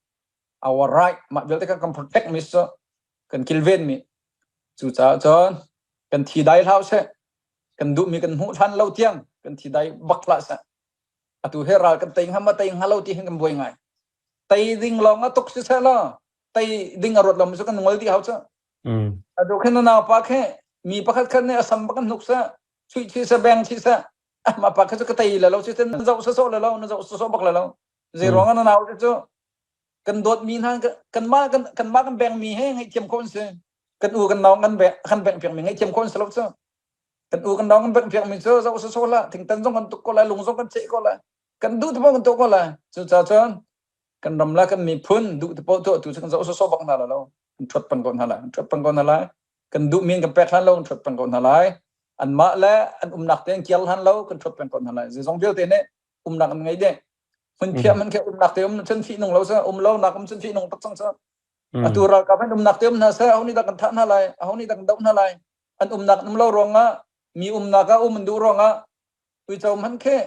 Speaker 1: our right mah vialte kan kan protect mi cu kan kilven mi. Cucaah cun kan thi dai hlah seh, kan duhmi kan hmuh hlan lo tiang kan thi dai bak hlah seh. Atu he ral kan tei hnga ma tei hnga lo ti hin kan buai ngai. Tei ding lawng a tuk si seh law tei ding a ruat lo mi cu kan ngol dih hau cu. Atu khin na naupa khi mi pakhat khat nih a sam bak kan hnuk seh, chuih chi seh, beng chi seh, mah pa kha cu ka tei le lo si na zoh sawsawh le lo, na zoh sawsawh bak le lo. Zei ruang ah na nau cu kan dawtmi hna kanmah kan kanmah kan bengmi he ngaihthiam khawh an si. Kan u kan nau kan beng kan beng piakmi ngaihthiam khawh an si lo cu. Kan u kan nau kan bengh piakmi cu zoh sawsawh hlah, thingtan zong kan tuk ko lai, lung zong kan cheh ko lai, kan duh te paoh kan tuah ko lai. Cucaah cun kan ram le kan miphun duh te paoh tuah tu cu kan zoh sawsawh bak hna lo. Kan ṭhuat peng ko hna lai, kan ṭhuat peng ko hna lai. Kan duhmi in kan pek hlan lo kan ṭhuat peng ko hna lai. Anmah le an umnak te an kiar hlan lo kan ṭhuat peng ko hna lai. Zeizong vialte nih umnak an ngei dih. Hmunphiah man khi umnak te um cun fih nung lo sa, um lo nak um cun fih nung tak cang sa. Atu ralkap an umnak te um hna seh, aho nih dah kan thah hna lai, aho nih dah kan doh hna lai. An umnak an um lo ruangah mi umnak ah um an duh ruangah uico hman khi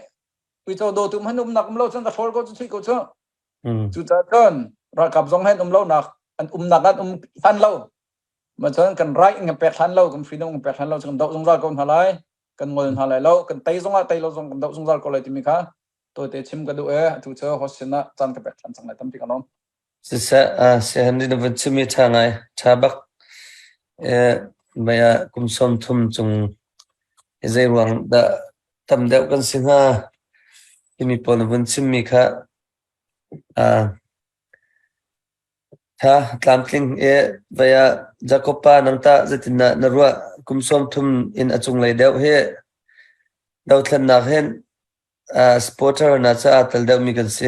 Speaker 1: uico dawtu hman umnak um lo cun ka hrawl ko cu thui ko cu. Cucaah cun ralkap zong hen um lo nak an umnak an um hlan lo. Ma cun kan right in kan pek hlan lo, kan freedom kan pek hlan lo cu kan doh zungzal ko hna lai. Kan ngol hna lai lo, kan tei zongah tei lo zong kan doh zungzal ko lai timi kha tawite chim ka duh e. Atu cu host sinah caan ka pek ṭhan cang lai, tampi ka lawm.
Speaker 2: Siseh, siahen na vun chimmi ṭha ngai, ṭha bak. Mei ah kum 30 cung i zei ruang dah tam deuh kan si hnga timi pawl na vun chimmi kha ṭha tlamtling i vei ah Jakob pa nang tah zeitindah na ruah? Kum 30 in a cunglei deuh hi dothlennak hin supporter na caah tel deuhmi kan si.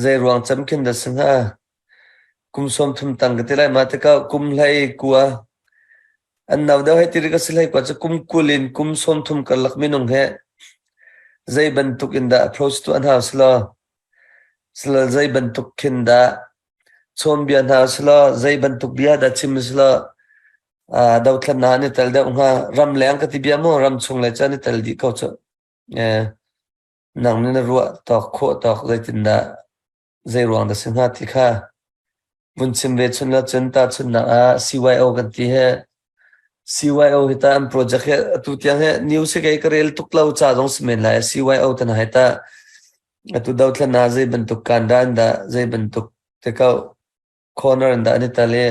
Speaker 2: Zei ruang cem khin dah si hnga? Kum 30 tang ka ti lai ma tikah kum 19 an no deuh hei ti rih ka si 19 cu kum 20 in kum 30 karlak minung he zei bantuk in dah approach tuah hna usih law zei bantuk khin dah chawnbia hna usih law zei bantuk bia dah chim usih law dothlatnak an i tel deuh hnga? Ramleng ka ti bia maw ramchung le cu an i tel dih ko cu. Nang nih na ruah tawk khawh tawk zeitindah zei ruang dah si hnga ti kha vun chim ve chun la cun tahchunhnak ah CYO kan ti he CYO hi ta an project hi atu tiang hi news hi kei ka rel tuk lo ca zong si men lai. CYO tan hai ta atu dothlan ah zei bantuk kan dah zei bantuk te ko corner in dah an i tel i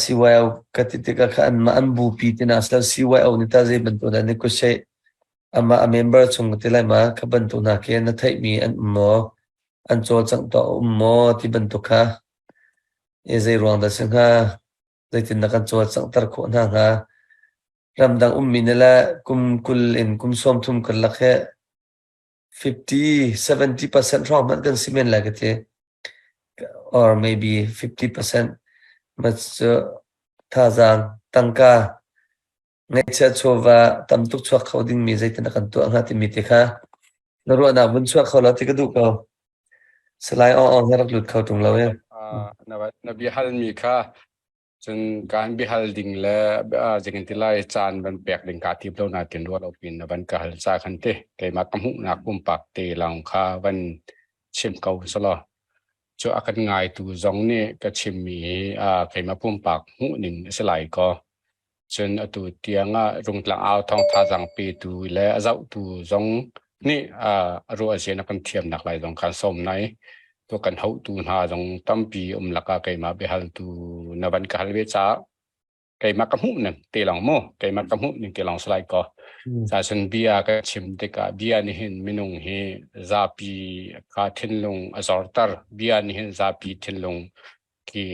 Speaker 2: CYO ka ti tikah kha anmah an bupi tina silo CYO nih tah zei bantuk dah an i kutseh amah a member chung ka ti lai ma kha bantuk hna khi na theihmi an um maw, an cawlcangh tuah a um maw ti bantuk kha i zei ruang dah si hnga, zeitin dah kan cawlcanghter khawh hna hnga? Ramdang ummi nih le kum 20 in kum 30 karlak hi 50 70% hrawng hmanh kan si men lai ka ti, or maybe 50%. But cu thazaang tangka ngeihchiah chawva tam tuk chuak kho dingmi zeitin kan tuah hnga timi te kha na ruahnak vun chuak kho lo ti ka duh ko. Salai Aung Aung he rak lut kho tung lo e.
Speaker 6: Na bia halmi kha Cun kaan biahal ding le zeikan ti lai caan van pek ding kaa tim lo nain ruah lo pin na van ka hal ca khan ti keimah ka hmuhnak pumpak te lawng kha van chim ko selaw cu a kan ngaitu zong nih ka chimmi hi keimah pumpak hmuhning a si lai kaw cun atu tiang ah Rungtlang au thawng thazaang petu le a zohtu zong nih a ruah zia na kan thiamnak lai zong kan sawm nai tu kan hotu hna zong tampi um lakah keimah biahaltu na van ka hal ve caah keimah ka hmuh ning te long mu keimah ka hmuh ning te long salai ko. Cun bia ka chim tikah bia nih hin minung hi zapi kha thinlung a zorter, bia nih hin zapi thinlung khi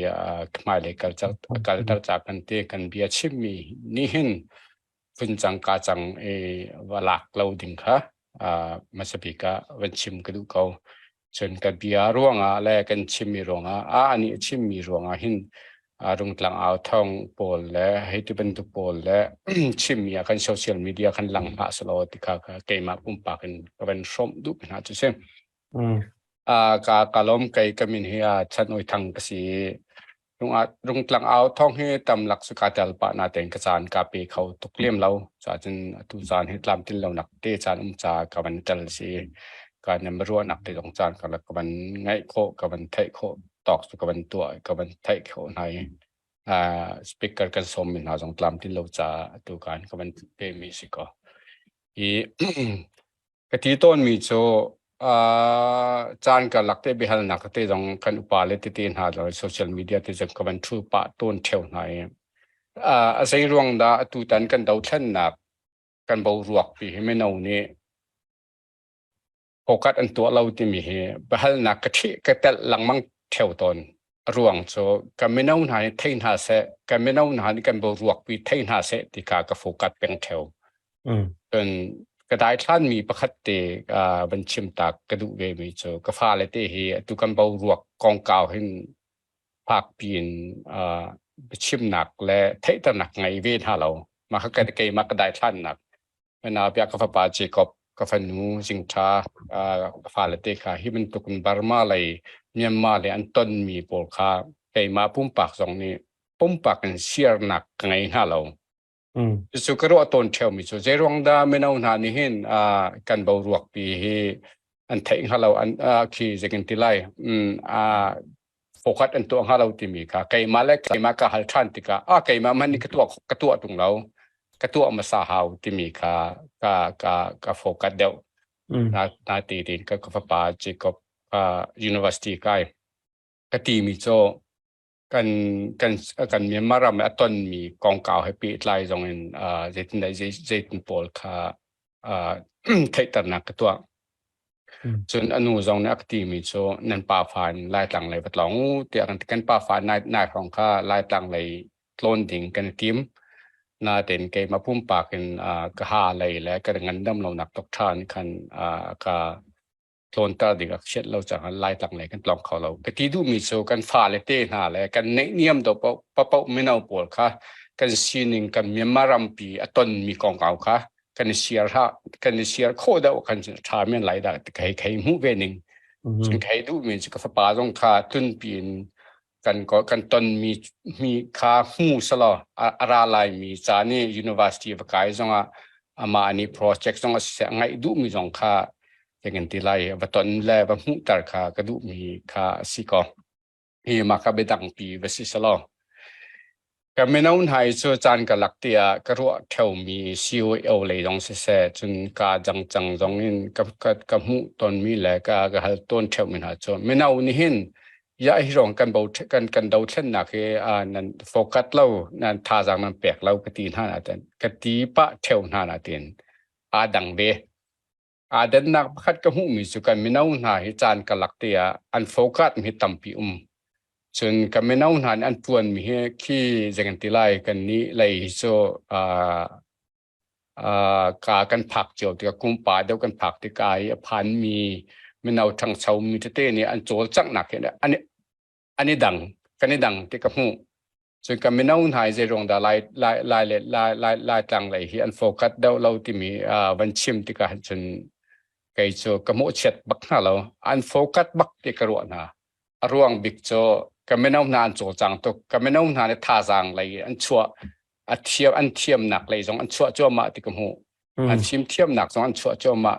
Speaker 6: hmailei kal kalter ca kan ti. Kan bia chimmi nih hin phun cang ka cang i va lak lo ding kha hmasa bik ah van chim ka duh ko. Cun ka bia ruangah le kan chimmi ruangah a anih a chimmi ruangah hin Rungtlang au thawng pawl le hei ti bantuk pawl le chimmi ah kan social media kan lang hlah selaw ti kha keimah pumpak in ka van hrawmh duh hna cu si. Ka lawm. Kei ka min hi Chan Oi Thang ka si. Rungtlang au thawng hi tam lak cu kaa tel pah natein ka caan kaa pe kho tuk lem lo. Cacun atu caan hi tlamtlin lonak te caan um ca ka van tel si. Ka nem ruahnak te zong caan karlak ka van ngaih khawh, ka van theih khawh tawk cu ka van tuah, ka van theih khawh hna i speaker kan sawmmi hna zong tlamtlin lo caah atu kaan ka van pe mi si ko. I Ka ti tawnmi cu caan karlak te biahalnak tete zong kan upa le tete hna le social media te zong ka van ṭhu pah tawn ṭheo hna i a zei ruang dah atutan kan dothlennak kan boruak pi hi mino nih focus an tuah lo timi hi biahalnak ka ṭhi ka telh lengmang ṭheo tawn. A ruang cu kan mino hna nih thei hna seh, kan mino hna nih kan boruak pi thei hna seh ti kha ka focus peng ṭheo. Cun ka daithlanmi pakhat te van chim tak ka duh ve mi cu ka fale te hi atu kan boruak kongkau hin fakpi in biachimnak le theihternak ngei ve hna lo. Mah kha keimah ka daithlannak. Bia ka fapa Jacob, ka fanu Zingṭha, ka fale te kha hi bantuk in Burma lei Myanmar lei an tonmi pawl kha keimah pumpak zong nih pumpak in siarnak ka ngei hna lo. Cucu ka ruah tawn ṭheomi cu zeiruang dah mino hna nih hin kan boruak pi hi an theih hnga lo an khi zeikan ti lai focus an tuah hnga lo timi kha keimah le keimah ka hal ṭhan tikah ah keimah hmanh nih ka tuah ka tuah ṭung lo ka tuah hmasa hau timi kha ka ka ka focus deuh na na ti tin ka ka fapa Jacob university kai ka timi cu kan kan kan Myanmar ram a tonmi kongkau he pehtlai zong in zeitin dah zeitin pawl kha theihternak ka tuah. Cun a nu zong nih a ka timi cu nan pa fa in Laitlang lei va tlawng u tiah kan ti. Kan pa fa nai nai hrawng kha Laitlang lei tlawn ding kan i tim. Nain keimah pumpak in ka ha lei le ka ngandam lonak doctor nih khan ka tlawnter ding a chiat lo caah Laitlang lei kan tlawng kho lo. Ka ti duhmi cu kan fale te hna le kan neihniam do paoh mino pawl kha kan sining kan Myanmar rampi a tonmi kongkau kha kan i siar ha kan i siar khawh deuh kan ṭha men lai dah ti kai khei hmuh ve ning. Cun khei duhmi cu ka fapa zong kha tlunpi in kan kan tonmi mi kha hmu selaw a ra laimi ca nih university va kai zongah amah nih project zong a siseh a ngaih duhmi zong kha kan ti lai va ton le va hmuhter kha ka duhmi kha a si ko hi mah kha biadangpi va si selaw Ka mino hna i cu caan ka lak tiah ka ruah ṭheomi COO lei zong siseh, cun kaa dangcang zong in ka, ka, ka hmuh tawnmi le ka, ka hal tawn ṭheomi hna cu mino nih hin ya hi rong kan bo kan kan dothlennak hi uh, nan focus lo nan thazaang nan pek lo ka ti hna natin ka ti pah ṭheo hna natin aa dang ve. Aa dannak pakhat ka hmuhmi cu kan mino hna hi caan karlak te ah an focus mi hi tampi um. Cun kan mino hna nih an ṭuanmi hi khi zei kan ti lai kan nih lei hi cu uh, uh, ka kan phak cio tikah kum pa deuh kan phak tikah i a phanmi mino ṭhangcho mi tete nih an cawlcanghnak hi an an i dang kan i dang ti ka hmuh. Cun kan mino hna hi zeiruang dah Lai Lai Lai le Lai Lai Laitlang lei hi an focus deuh lo timi uh, van chim tikah cun kei cu ka mawhchiat bak hna lo. An focus bak ti ka ruah hna. A ruang bik cu ka mino hna an cawlcang tuk. Ka mino hna nih thazaang lei an chuah a thiam an thiamnak lei zong an chuah cuahmah ti ka hmuh. An chim thiamnak zong an chuah cuahmah.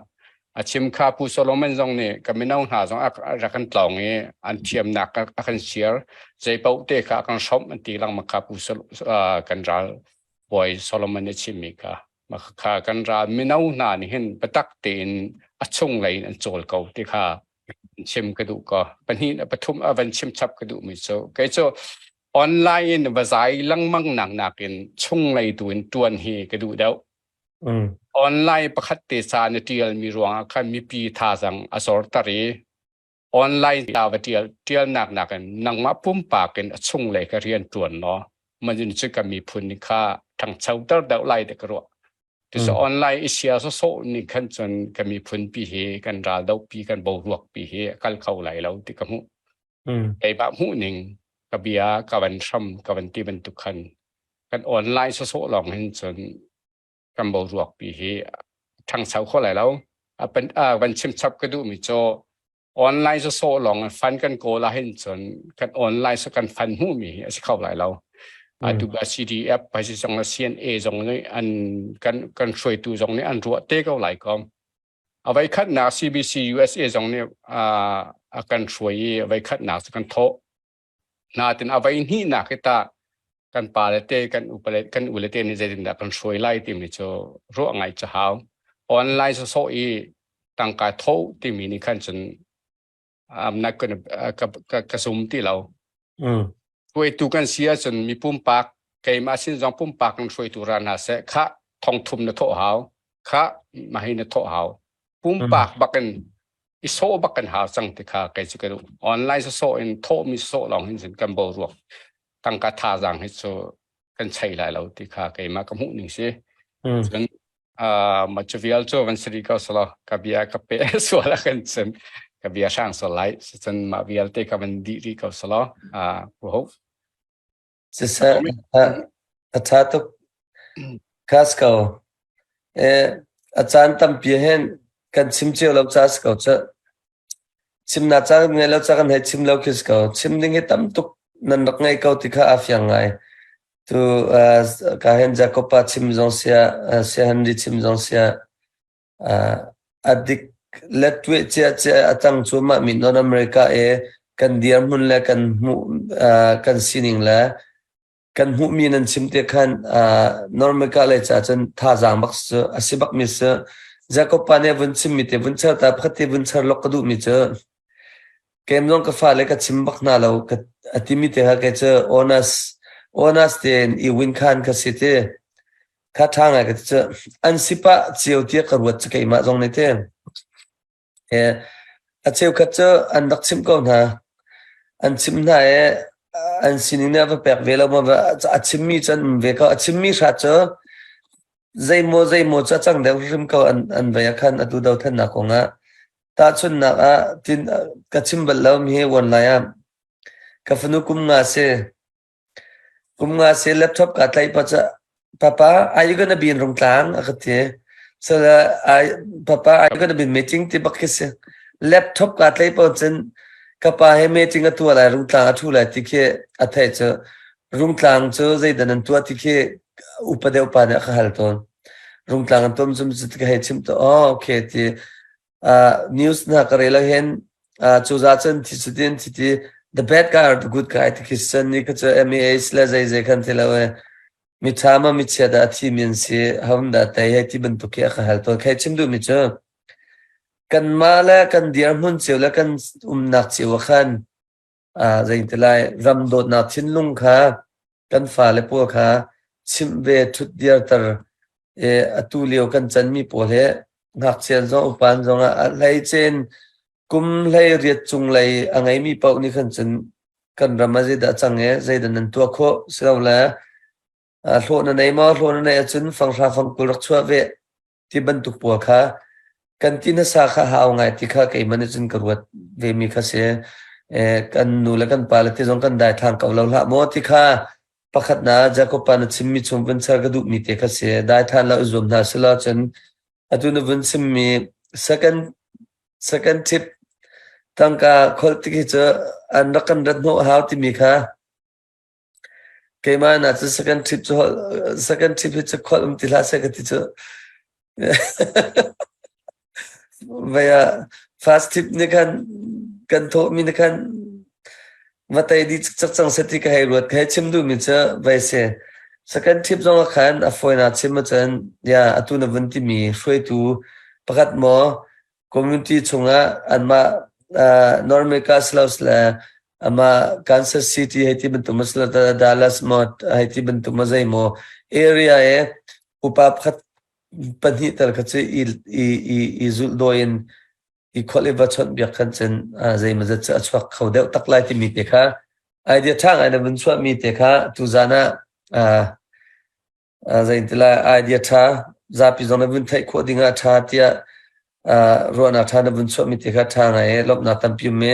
Speaker 6: A chim kha Pu Solomon zong nih ka mino hna zong a rak kan tlawng i an thiamnak a kan share zei paoh te kha a kan hrawmh an ti lengmang kha Pu kan ral bawi Solomon nih a chimmi kha. Kha kan ral mino hna nih hin biatak tein a chunglei in an cawl ko ti kha chim ka duh ko. Pahnih pathum a van chim chap ka duhmi cu kei cu online in va zai lengmang nak nakin chunglei tu in ṭuan hi ka duh deuh. Online pakhat te ca na ṭialmi ruangah khan mipi thazaang a zorter i online ta va ṭial ṭialnak nakin nangmah pumpak in a chunglei ka rian ṭuan law man cu kan miphun nih kha ṭhangchoter deuh lai ti ka ruah. Cucu online i sia sawsawh nih khan cun kan miphun pi hi kan ral dohpi kan boruak pi hi a kal kho lai lo ti ka hmuh. Keimah hmuh ning ka bia ka van hram ka van ti bantuk khan kan online sawsawh lawng hin cun kan boruak pi hi ṭhangcho kho lai lo. A van chimchap ka duhmi cu Online sawsawh lawng in fund kan kawl ahhin cun kan online so kan fund hmuhmi hi a si kho lai lo. Atu ba CDF pai si zong le CNA zong nih an kan kan hruaitu zong nih an ruah te ko lai ko. A voi khatnak CBC USA zong nih a kan hruai i a voi khatnak cu kan thawh. Natin a voi hnihnak hi tah kan pa le te kan upale kan u le te nih zeitindah kan hruai lai timi cu ruah ngai cu hau. Online sawsawh i tangka tho timi nih khan cun I'm not gonna ka, ka, ka zum ti lo. Hruaitu kan si ahcun mi pumpak keimah sin zong pumpak in hruaitu ra hna seh kha thongthum na thawh hau kha mahi na thawh hau pumpak bakin i sawh bak kan hau cang ti kha kei cu ka duh online sawsawh in thawhmi sawsawh lawng hin cun kan boruak tangka thazaang hi cu kan chei lai lo ti kha keimah ka hmuh ning si cun ma cu vial cu van sari ko salo ka bia ka pe sual a kan cun ka bia hrang sual lai cun mah vialte ka van dih rih ko salo ho
Speaker 2: Siseh, a ṭha tuk. Khas ko. A caan tampi hin kan chim cio lo ca si ko cu. Chimnak ca kan ngei lo ca kan hei chim lo khi si ko. Chim ding hi tam tuk nan rak ngei ko ti kha aa fiang ngai. Tu ka hen Jacob pa chim zong sia, sia Henry chim zong sia, A dik le tuah cia cia a cang cuahmah mi North America i kan dirhmun le kan hmuh kan sining le kan hmuhmi nan chim te khan North America lei caah cun thazaang bak cu a si bakmi si. Jacob pa nih a vun chimmi te vun char ta pakhat te vun char lok ka duhmi cu kem zong ka fale ka chim bak hna lo ka a timi te kha kei cu honest honest tein i win khan ka si ti. Kha ṭha ngai ka ti cu an si pah cio tiah ka ruat cu keimah zong nih ti. A cheukhat cu an rak chimh ko hna. An chimh hna i an sining nih a va pek ve lo maw a chimmi cu an um ve ko. A chimmi hrat cu zeimaw zeimaw cu a cang deuh hrim ko an an vei ah khan atu dothlennak kong ah. Tahchunhnak ah tin ka chim bal lo mi hi uan lai ah ka fanu kum nga si. Kum nga si laptop kaa tlaih pah cah Papa, are you gonna be in Rungtlang? A ka ti. So I, Papa, are you gonna be in meeting? Ti bak khi si. Laptop kaa tlaih pah cun ka pa he meeting a tuah lai, Rungtlang a ṭhu lai ti khi a theih cu Rungtlang cu zeidah nan tuah ti khi upa deuh pa nih a ka hal tawn. Rungtlang an tuam zum cu ka hei chimh to, oh, okay ti. News hna ka rel ahhin cuza cun thi cutin thi ti the bad guy or the good guy ti khi cun ni kha cu MAH le zei zei khan ti lo e mi ṭha ma mi chia dah a thi mi an si hom dah tei hei ti bantuk khi a ka hal tawn khai chim duh mi cu kanmah le kan dirhmun cio le kan umnak cio ah khan zei ti lai ram dawtnak thinlung kha kan fale pawl kha chimh ve ṭhut dirter i atu lio kan canmi pawl hi ngakchia zong upa zong ah a hleicen kum 18 cunglei a ngeimi paoh nih khan cun kan ram ah zeidah cang i zeidah nan tuah khawh silole hlawh na nei maw hlawh na neih ahcun fanghra fangkul rak chuah ve ti bantuk pawl kha kan ti hmasa kha hau ngai ti kha keimah nih cun ka ruat vemi kha si. Kan nu le kan pa le ti zong kan daithlang ko lo hlah maw ti kha pakhat na Jacob pa na chimmi chung vun char ka duhmi te kha si. Daithlan lo i zuam hna sila cun atu na vun chimmi second second tip tangka kholh ti khi cu an rak kan rat hnawh hau timi kha Keimah na cu second trip cu second trip hi cu kholh um ti hlah seh ka ti cu. Vai ah first trip nih khan kan thawhmi nih khan va tei dih cikcek cang seh ti ka hei ruat. Ka hei chim duhmi cu vai si. Second trip zong ah khan a fawinak chim ahcun ya atu na vun timi hruaitu pakhat maw community chungah anmah North America silos le amah Kansas City hei ti bantuk ma silo Dallas maw hei ti bantuk ma zei maw area e upa pakhat pahnih tal kha cu i i i i zulh dawi in i kholh i va chawnh biak khan cun zei maw zat cu a chuak kho deuh tak lai timi te kha idea ṭha ngai na vun chuahmi te kha tuzan ah Zeitilai idea ṭha zapi zong na vun theih khawh ding ah ṭha tiah ruahnak ṭha na vun chuahmi te kha ṭha ngai i lawmhnak tampi um i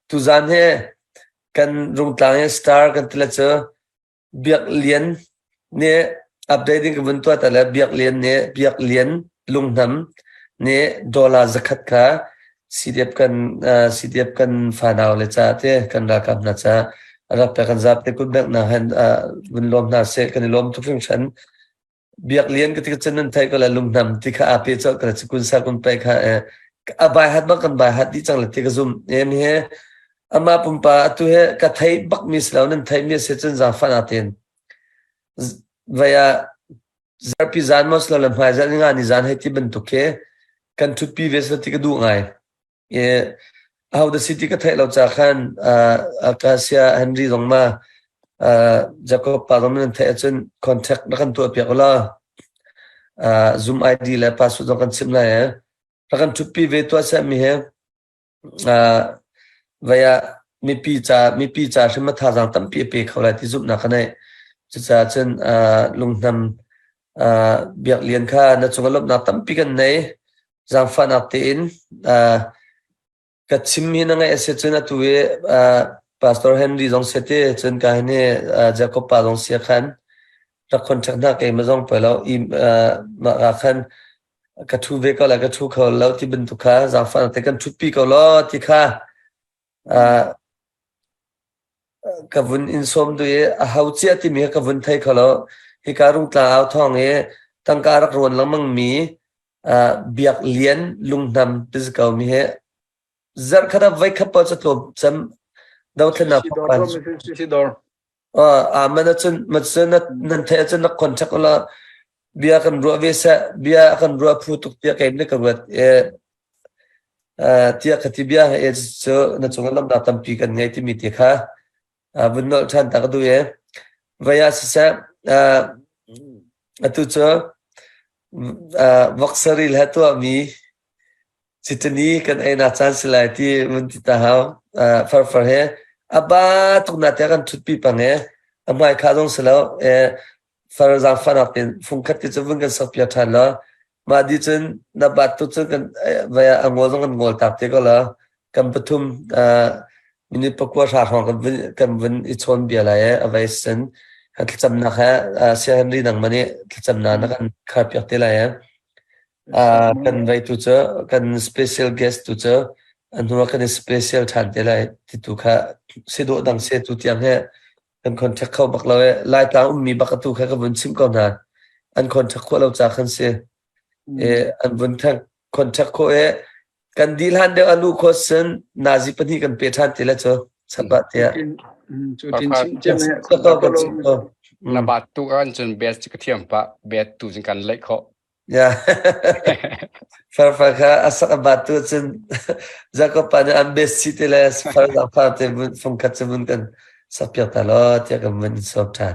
Speaker 2: tuzaan hi kan Rungtlang i star kan ti le cu Biak Lian nih update ding ka vun tuah ta le Biak Lian nih Biak Lian Lunghnam nih dollar 100 kha CDF kan CDF kan fanau le ca te kan ralkap hna ca rak pek kan zap te kut bek na han vun lawm hna seh kan i lawm tuk hringhran. Biak Lian ka ti ka cun nan theih ko la lunghnam ti kha aa pe colh ka la kun sa kun pe kha a bai hat bak kan bai hat dih cang la ti ka zum em he ama pumpa atu he ka thei bak mi si lo nan thei mi si cun zaangfah na ten vaya zarpi zan mo slo le hmai zan nga ni zan hei ti bantuk he kan thutpi ve slo ti ka duh ngai Aho dah si ti ka theih lo ca khan Acacia Henry zong ma Jacob pa zong nan theih ahcun contact na kan tuah piak ulaw Zoom ID le password zong kan chimh lai eh. Rak kan ṭhutpi ve tuah seh mi he vei ah mipi ca mipi ca hrim a thazaang tampi a pe kho lai ti zumhnak ka neih. Cucaah cun lunghnam Biak Lian kha na cung ah lawmhnak tampi kan nei. Zaangfahnak tein ka chim hi na ngaih a si cun atu i Pastor Henry zong si ti cun ka hin hi Jacob pa zong si khan rak contact hna keimah zong poi lo i mah ka khan ka ṭhu ve ko lai ka ṭhu kho lo ti bantuk kha zaangfahnak te kan ṭhutpi ko law ti kha ka vun in sawm duh i a ho cia timi kha ka vun thei kho lo. Hika Rungtlang au thawng i tangka rak rawn lengmang mi Biak Lian Lunghnam ti si ko mi hi zarhkhat ah voikhat paoh cu tlawm cem dothlennak
Speaker 1: Sidor.
Speaker 2: Ah man ahcun macun nan theih ahcun na contact ula bia kan ruah ve seh bia kan ruah phu tuk tiah keim nih ka ruat tiah ka ti bia he cu na cung ah lamnak tampi kan ngei timi ti kha vun nolh ṭhan ta ka duh i vei ah siseh atu cu voksaril he tuahmi Citani kan einak caan si lai ti vun ti ta hau. Farfar he a ba tuk na tiah kan ṭhutpi pang e a hmai kha zong si lo far zaangfahnak tein fungkhat te cu vun kan sak piak ṭhan law mah di cun na bat tu cun kan vai ah a ngol zong kan ngol tak te ko la kan pathum minute pakua hra hrawng kan vun kan vun i chawn bia lai e a vai sen kan thlacamnak he Sia Henry nangmah nih thlacamnak na kan khar piak te lai e kan vai tu cu kan special guest tu cu a hnu ah kan i special ṭhan te lai ti tu kha si dawh dang se tu tiang he kan contact kho bak lo e Laitlang ummi bak atu kha ka vun chimh ko hna an contact khawh lo ca khan si e an vun thang contact khawh e kan dil han deuh alu kho sin nazi pahnih kan pe than ti le cu chapa tiah
Speaker 1: cu tin chim cem he
Speaker 6: na bat tu kan cun best ka thiam pa bet tu cun kan leih khawh
Speaker 2: Yeah. Farfa kha a sak a bat tu cun Jacob pa nih an best si te le far zang far te fung khat cu vun kan sak piak ta law tiah kan vun sawm ṭhan.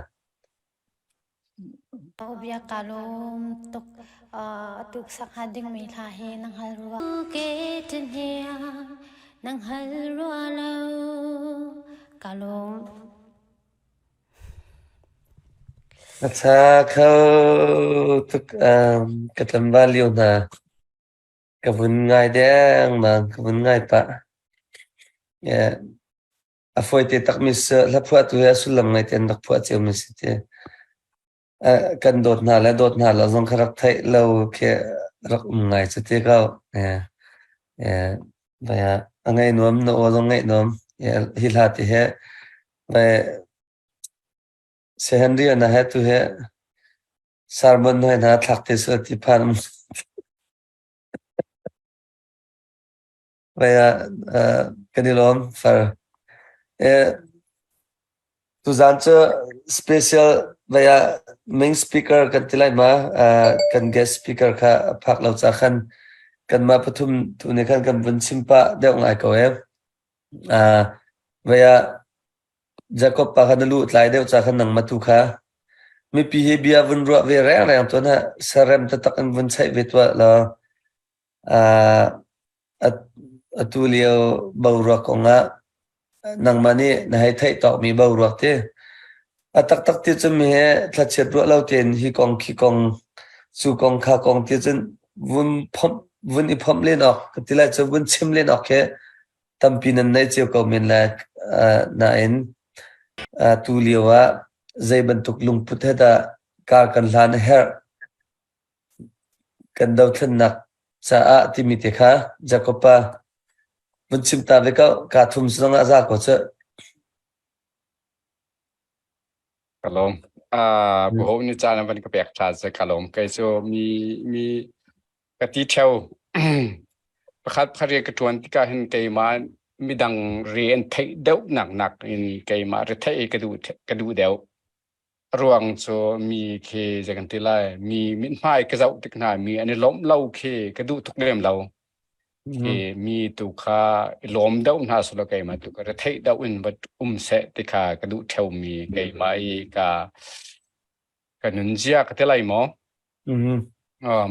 Speaker 5: Bia ka lawm tuk atu sak hnga dingmi hla hi nang hal rua ke hniang nang hal rua lo ka lawm
Speaker 2: A ṭha kho tuk. Ka tlangval lio hna ka vun ngai dengmang, ka vun ngai pah. A fawite takmi hlaphuahtu hi a sullam ngai te an rak phuah ciomi si ti. Kan dawt hna le dawt hna lo zong kha rak theih lo khi rak um ngai cu ti ko. A ngaih nuam, na aw zong ngaih nuam. Hi hla ti hi Henry na he tu he sermon hoi hna thlak te seh ti phan um. Vai ah kan i lawm far. Tuzaan cu special vai ah main speaker kan ti lai ma kan guest speaker kha a phak lo ca khan kanmah pathum tu nih khan kan vun chim pah deuh ngai ko e. Vai ah Jakob pa kha na lu tlai deuh ca khan nangmah tu kha mipi hi bia vun ruah ve rengreng tuan ha sarem taktak in vun cheih ve tuah law atu lio boruak kongah nangmah nih na hei theih tawkmi boruak ti a taktak ti cun mi he thlachiat ruah lo tein hi kong khi kong cu kong kha kong ti cun vun phomh vun i phomh len awk ka ti lai cu vun chim len awk khi tampi nan nei cio ko men lai nain tu lio ah zei bantuk lungput he dah kar kan hlan a herh kan dothlennak caah timi te kha Jakob pa. Vun chim ta ve ko ka thum zong ah za ko cu.
Speaker 6: Ka lawm. Ah, bu ni caan van ka pek tha se ka lawm. Kei cu mi mi ka ti theo. Pakhat pakhat rian ka ṭuan tikah hin keimah midang re an theih deuh nak nak in keimah re theih ka duh ka duh deuh. A ruang cu mi khi zei kan ti lai mi mithmai ka zoh tik hna mi an i lawmh lo khi ka duh tuk lem lo. Khi mi tu kha i lawm deuh hna selaw keimah tu ka retheih deuh in va um seh ti kha ka duh ṭheo mi keimah i ka ka nunzia ka ti lai maw?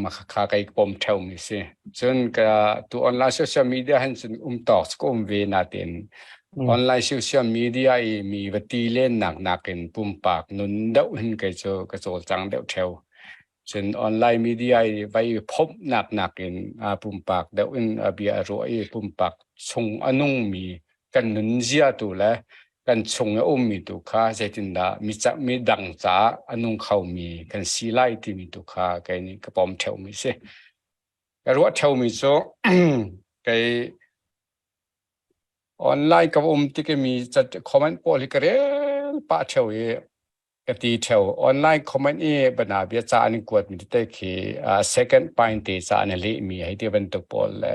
Speaker 6: Mah kha kei ka pom ṭheo mi si. Cun ka tu online social media hin cun um tawk cu ka um ve natin online social media i mi va ti len nak nakin pumpak nun deuh hin kei cu ka cawlcang deuh ṭheo. Cun online media i vai phomhnak nakin pumpak deuh in bia a ruah i pumpak chung a nungmi kan nunzia tu le kan chung i a ummi tu kha zeitindah mi ca mi dang caah a nung khomi kan si lai timi tu kha kei nih ka pom ṭheomi si. Ka ruah ṭheomi cu kei online ka um tik i mi comment pawl hi ka rel pah ṭheo i ka ti ṭheo. Online comment i bana bia ca an in kuatmi tete khi second pine te ca an i lehmi hei ti bantuk pawl le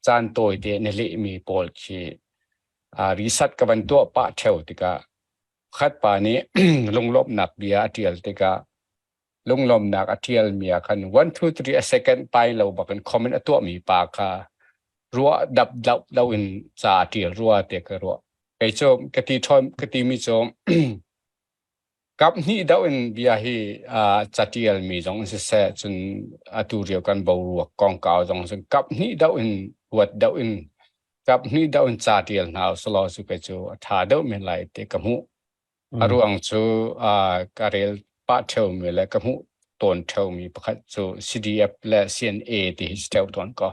Speaker 6: caan tawi te an i lehmi pawl khi research ka van tuah pah ṭheo tikah khat pa nih lunglawmhnak bia a ṭial tikah lunglawmhnak a ṭialmi ah khan 1 2 3 a second pai lo bakin comment a tuahmi pa kha ruah dap dap lo in ca a ṭial rua te ka ruah. Kei cu ka ti ṭhawn ka timi cu Kaphnih doh in bia hi catialmi zong in siseh, cun atu rio kan boruak kongkau zong cun kaphnih doh in huat doh in kaphnih doh in ca tial hna usalaw cu kei cu a ṭha deuh men lai ti ka hmuh. A ruang cu ka rel pah ṭheomi le ka hmuh tawn ṭheomi pakhat cu CDF le CNA ti hi si ṭheo tawn ko.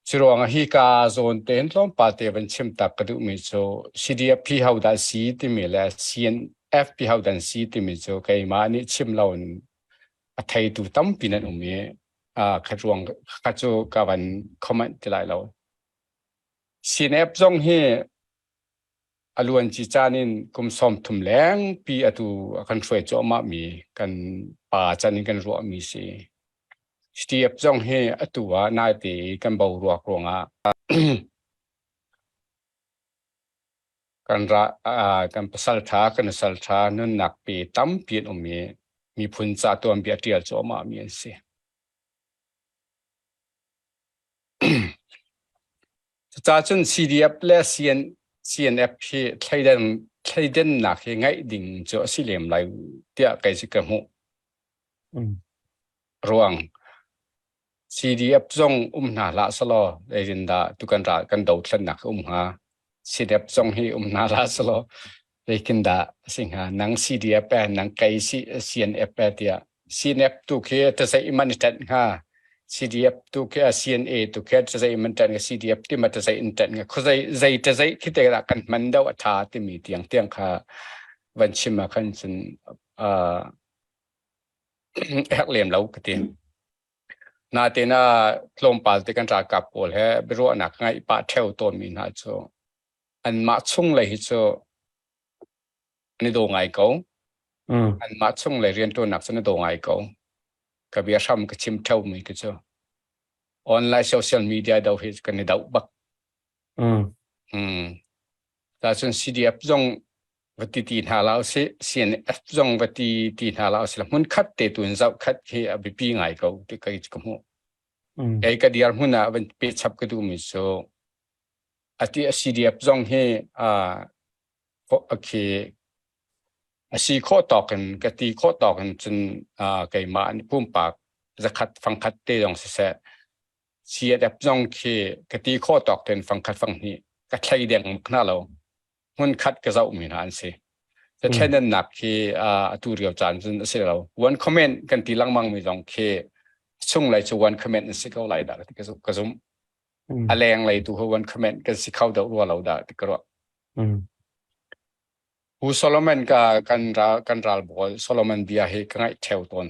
Speaker 6: Curuangah hika zawn tein tlawmpal te van chim tak ka duhmi cu CDF hi hodah si timi le CNF hi hodah an si timi cu keimah nih chim loin a theitu tampi nan um i kha ruang kha cu ka van comment ti lai lo. CNF zong hi a luanci caan in kum 30 lengpi atu a kan hruai cuahmah mi kan pa chan in kan ruahmi si. Step zong hi atu ah naite i kan boruak ruangah kan ra kan pasal ṭha kan nusal ṭha nunnak pe tampi an um i miphun ca tuanbia ṭial cuahmah mi an si. Cucaah cun CDF le CN, CNF hi thleidan thleidannak hi ngaih ding cu a si lem lai tiah kei cu ka hmuh. Ruang CDF zong um hna hlah selaw zeitindah tukan ral kan dothlennak um hnga? CDF zong hi um hna hlah selaw zeitindah a si hnga? Nang CDF eh, nang kei CNF eh tiah CNF tu khi tazeih man i ṭanh hnga? CDF tu khi CNA tu khi tazeih man ṭanh hnga? CDF ti ma tazeih in ṭanh hnga? Khuazei zei tazeih khi te dah kan hman deuh a ṭha timi tiang tiang kha van chim ah khan cun uh, herh lem lo ka ti. Natein ah tlawmpal te kan ralkap pawl he biaruahnak ngaih pah ṭheo tawnmi hna cu anmah chung lei hi cu an i daw ngai ko. Anmah chung lei rianṭuannak cu an i daw ngai ko. Ka bia hram ka chim ṭheomi khi cu online social media do hi kan i doh bak. Mm. Tacun CDF zong va ti ti hna la usih CNF zong va ti ti hna la usih hmun khat te tu in zoh khat hi a biapi ngai ko ti kai ka hmuh. Kei ka dir hmun ah van pe chap ka duh mi cu ati a CDF zong hi a khi a si khawh tawk in ka ti khawh tawk in cun keimah pumpak zakhat fangkhat te zong siseh CNF zong khi ka ti khawh tawk ten fangkhat fanghnih ka thlei deng hna lo. Hmunkhat ka zohmi hna an si. Ca thlenannak khi atu rio caan cun a si lo. One comment kan ti lengmang mi zong khi chunglei cu one comment an si ko lai dah ti ka zumh. A lenglei tu hi one comment kan si kho deuh rua lo dah ti ka ruah. Pu Solomon ka kan ral kan ral bawl Solomon bia hi ka ngaih ṭheo tawn.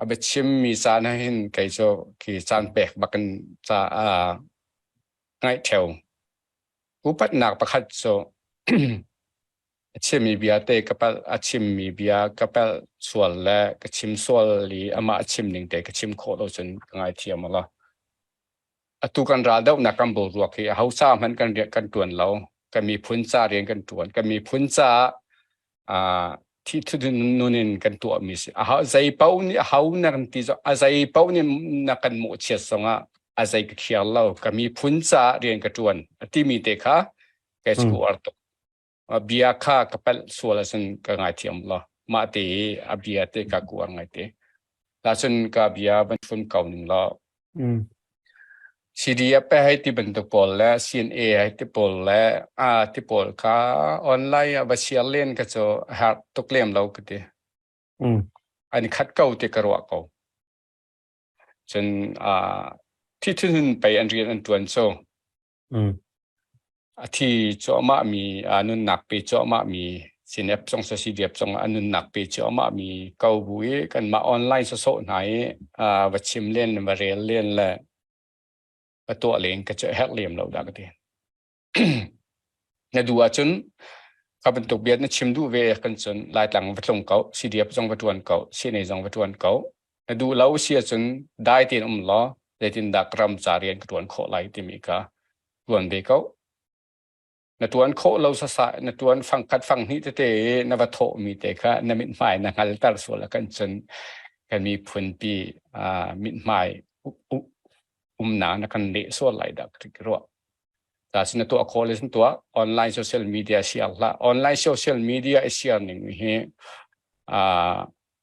Speaker 6: A biachim mi caan ah hin kei cu khi caan pek bakin ca. Ngaih ṭheo. Upatnak pakhat cu a chimmi bia te ka palh, a chimmi bia ka palh sual le ka chim sual i amah a chim ning te ka chim khawh lo cun ka ngaithiam u law. Atu kan raldohnak kan boruak hi aho ca hmanh kan rian kan ṭuan lo. Kan miphun ca rian kan ṭuan. Kan miphun caah thi nun in kan tuahmi si. A zei paoh nih aho na kan ti a zei paoh nih na kan mawhchiat zongah a zei ka khiar lo. Ka miphun caah rian ka ṭuan a timi te kha kai uar tuk. Bia kha ka palh sual ahcun ka ngaithiam law. Mah te i a bia te ka kuar ngai te. Tacun ka bia van fun ko ning law CDF hei ti bantuk pawl le CNA hei ti pawl le ti pawl kha online ah va share len ka cu a herh tuk lem lo ka ti. An khat ko ti ka ruah ko. Cun thi thun pei an rian an tuan cu. A thi cuahmah mi a nunnak pe cuahmah mi CNF zong si CDF zong a nunnak pe cuahmah mi ko bu i kanmah online sawsawh hna i va chim len va rel len le va tuah len ka cu herh lem lo dah ka ti. Na duh ahcun kha bantuk bia na chim duh ve kan cun Laitlang va tlung ko, CDF zong va ṭuan ko, CNA zong va ṭuan ko. Na duh lo si ahcun dai tein um law zeitindah ka ram ca rian ka ṭuan khawh lai timi kha ṭuan ve ko. Na ṭuan khawh lo sasa na ṭuan fangkhat fanghnih tete i na va thawhmi te kha na mithmai na hngalter sual ah kan cun kan miphunpi mithmai umnak na kan leh sual lai dah ka ruah. Ta sin na tuah khawh le sin tuah online social media share hlah. Online social media i share ning hi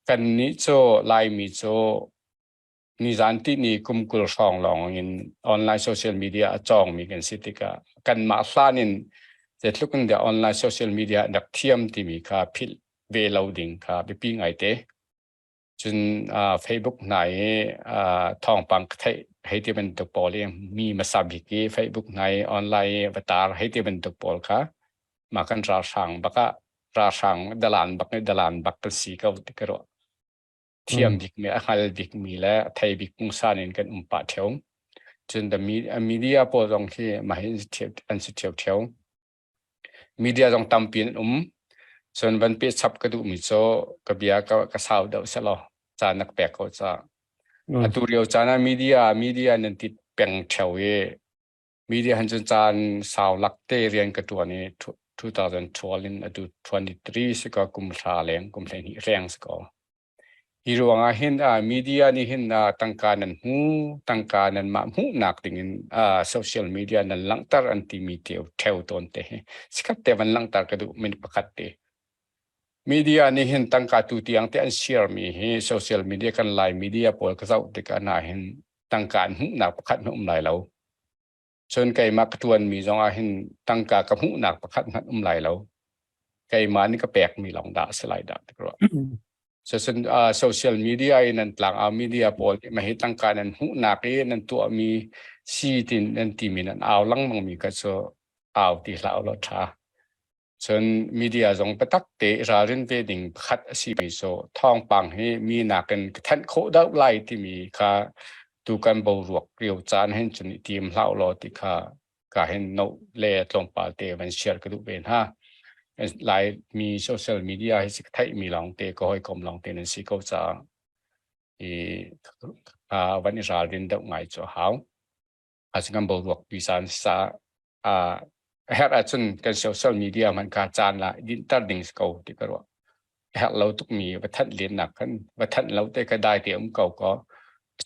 Speaker 6: kan nih cu Laimi cu nizan tihni kum 20 hrawng lawng in online social media a cawngmi kan si tikah kanmah hlan in zeitluk in dah online social media rak thiam timi kha philh ve lo ding kha biapi ngaite. Cun Facebook hna i thawngpang ka theih hei ti bantuk pawl i mi hmasa bik i Facebook hna i online i va tar hei ti bantuk pawl kha mah kan ralhrang bak ah ralhrang dalan bak nih dalan bak kan si ko ti ka ruah. Thiam bikmi a hngal bikmi le a thei bik pungsan in kan um pah ṭheo. Cun the media pawl zong khi mah hi an si ṭhiamṭhiam. Media zong tampi an um. Cun van peh chap ka duhmi cu ka bia ka sau deuh selaw caan na ka pek ko ca. Atu lio caan ah media nan ti peng ṭheo i media han cun caan sau lak te rian ka ṭuan i 2012 in atu 23 si ko kum hra leng kum 12 reng si ko. Hi ruangah hin media nih hin tangka nan hmu, tangka nanmah hmuhnak dingin social media nan langhter an timi te ṭheo tawn te hi sikhat te van langhter ka duh minute pakhat te. Media nih hin tangka tu tiang te an share mi hi social media kan Lai media pawl ka zoh tikah hna hin tangka an hmuhnak pakhat hmanh um lai lo. Cun keimah ka ṭuanmi zongah hin tangka ka hmuhnak pakhat hmanh um lai lo. Keimah nih ka pekmi lawng dah a si lai dah ti ka ruah. Cun social media i nan tlangau media pawl nih mah hi tangka nan hmuhnak i nan tuahmi si tin nan timi nan au lengmangmi kha cu au ti hlah ulaw ṭha. Cun media zong biatak te i ralrin ve ding pakhat a simi cu thawngpang hi mi nakin ka thanh khawh deuh lai timi kha tu kan boruak lio caan hin cun i tim hlah ulaw ti kha ka hin note le tlawmpal te van share ka duh ve hna. Laimi social media hi ka theihmi lawngte ka hawikom lawngte nan si ko caah i van i ralrin deuh ngai cu a hau. Kan boruak pi caan sa a herh ahcun kan social media hmanh kha caan la dinhter ding si ko ti ka ruah. A herh lo tukmi va thanh lennak khan va thanh lo te kha dai te um ko ko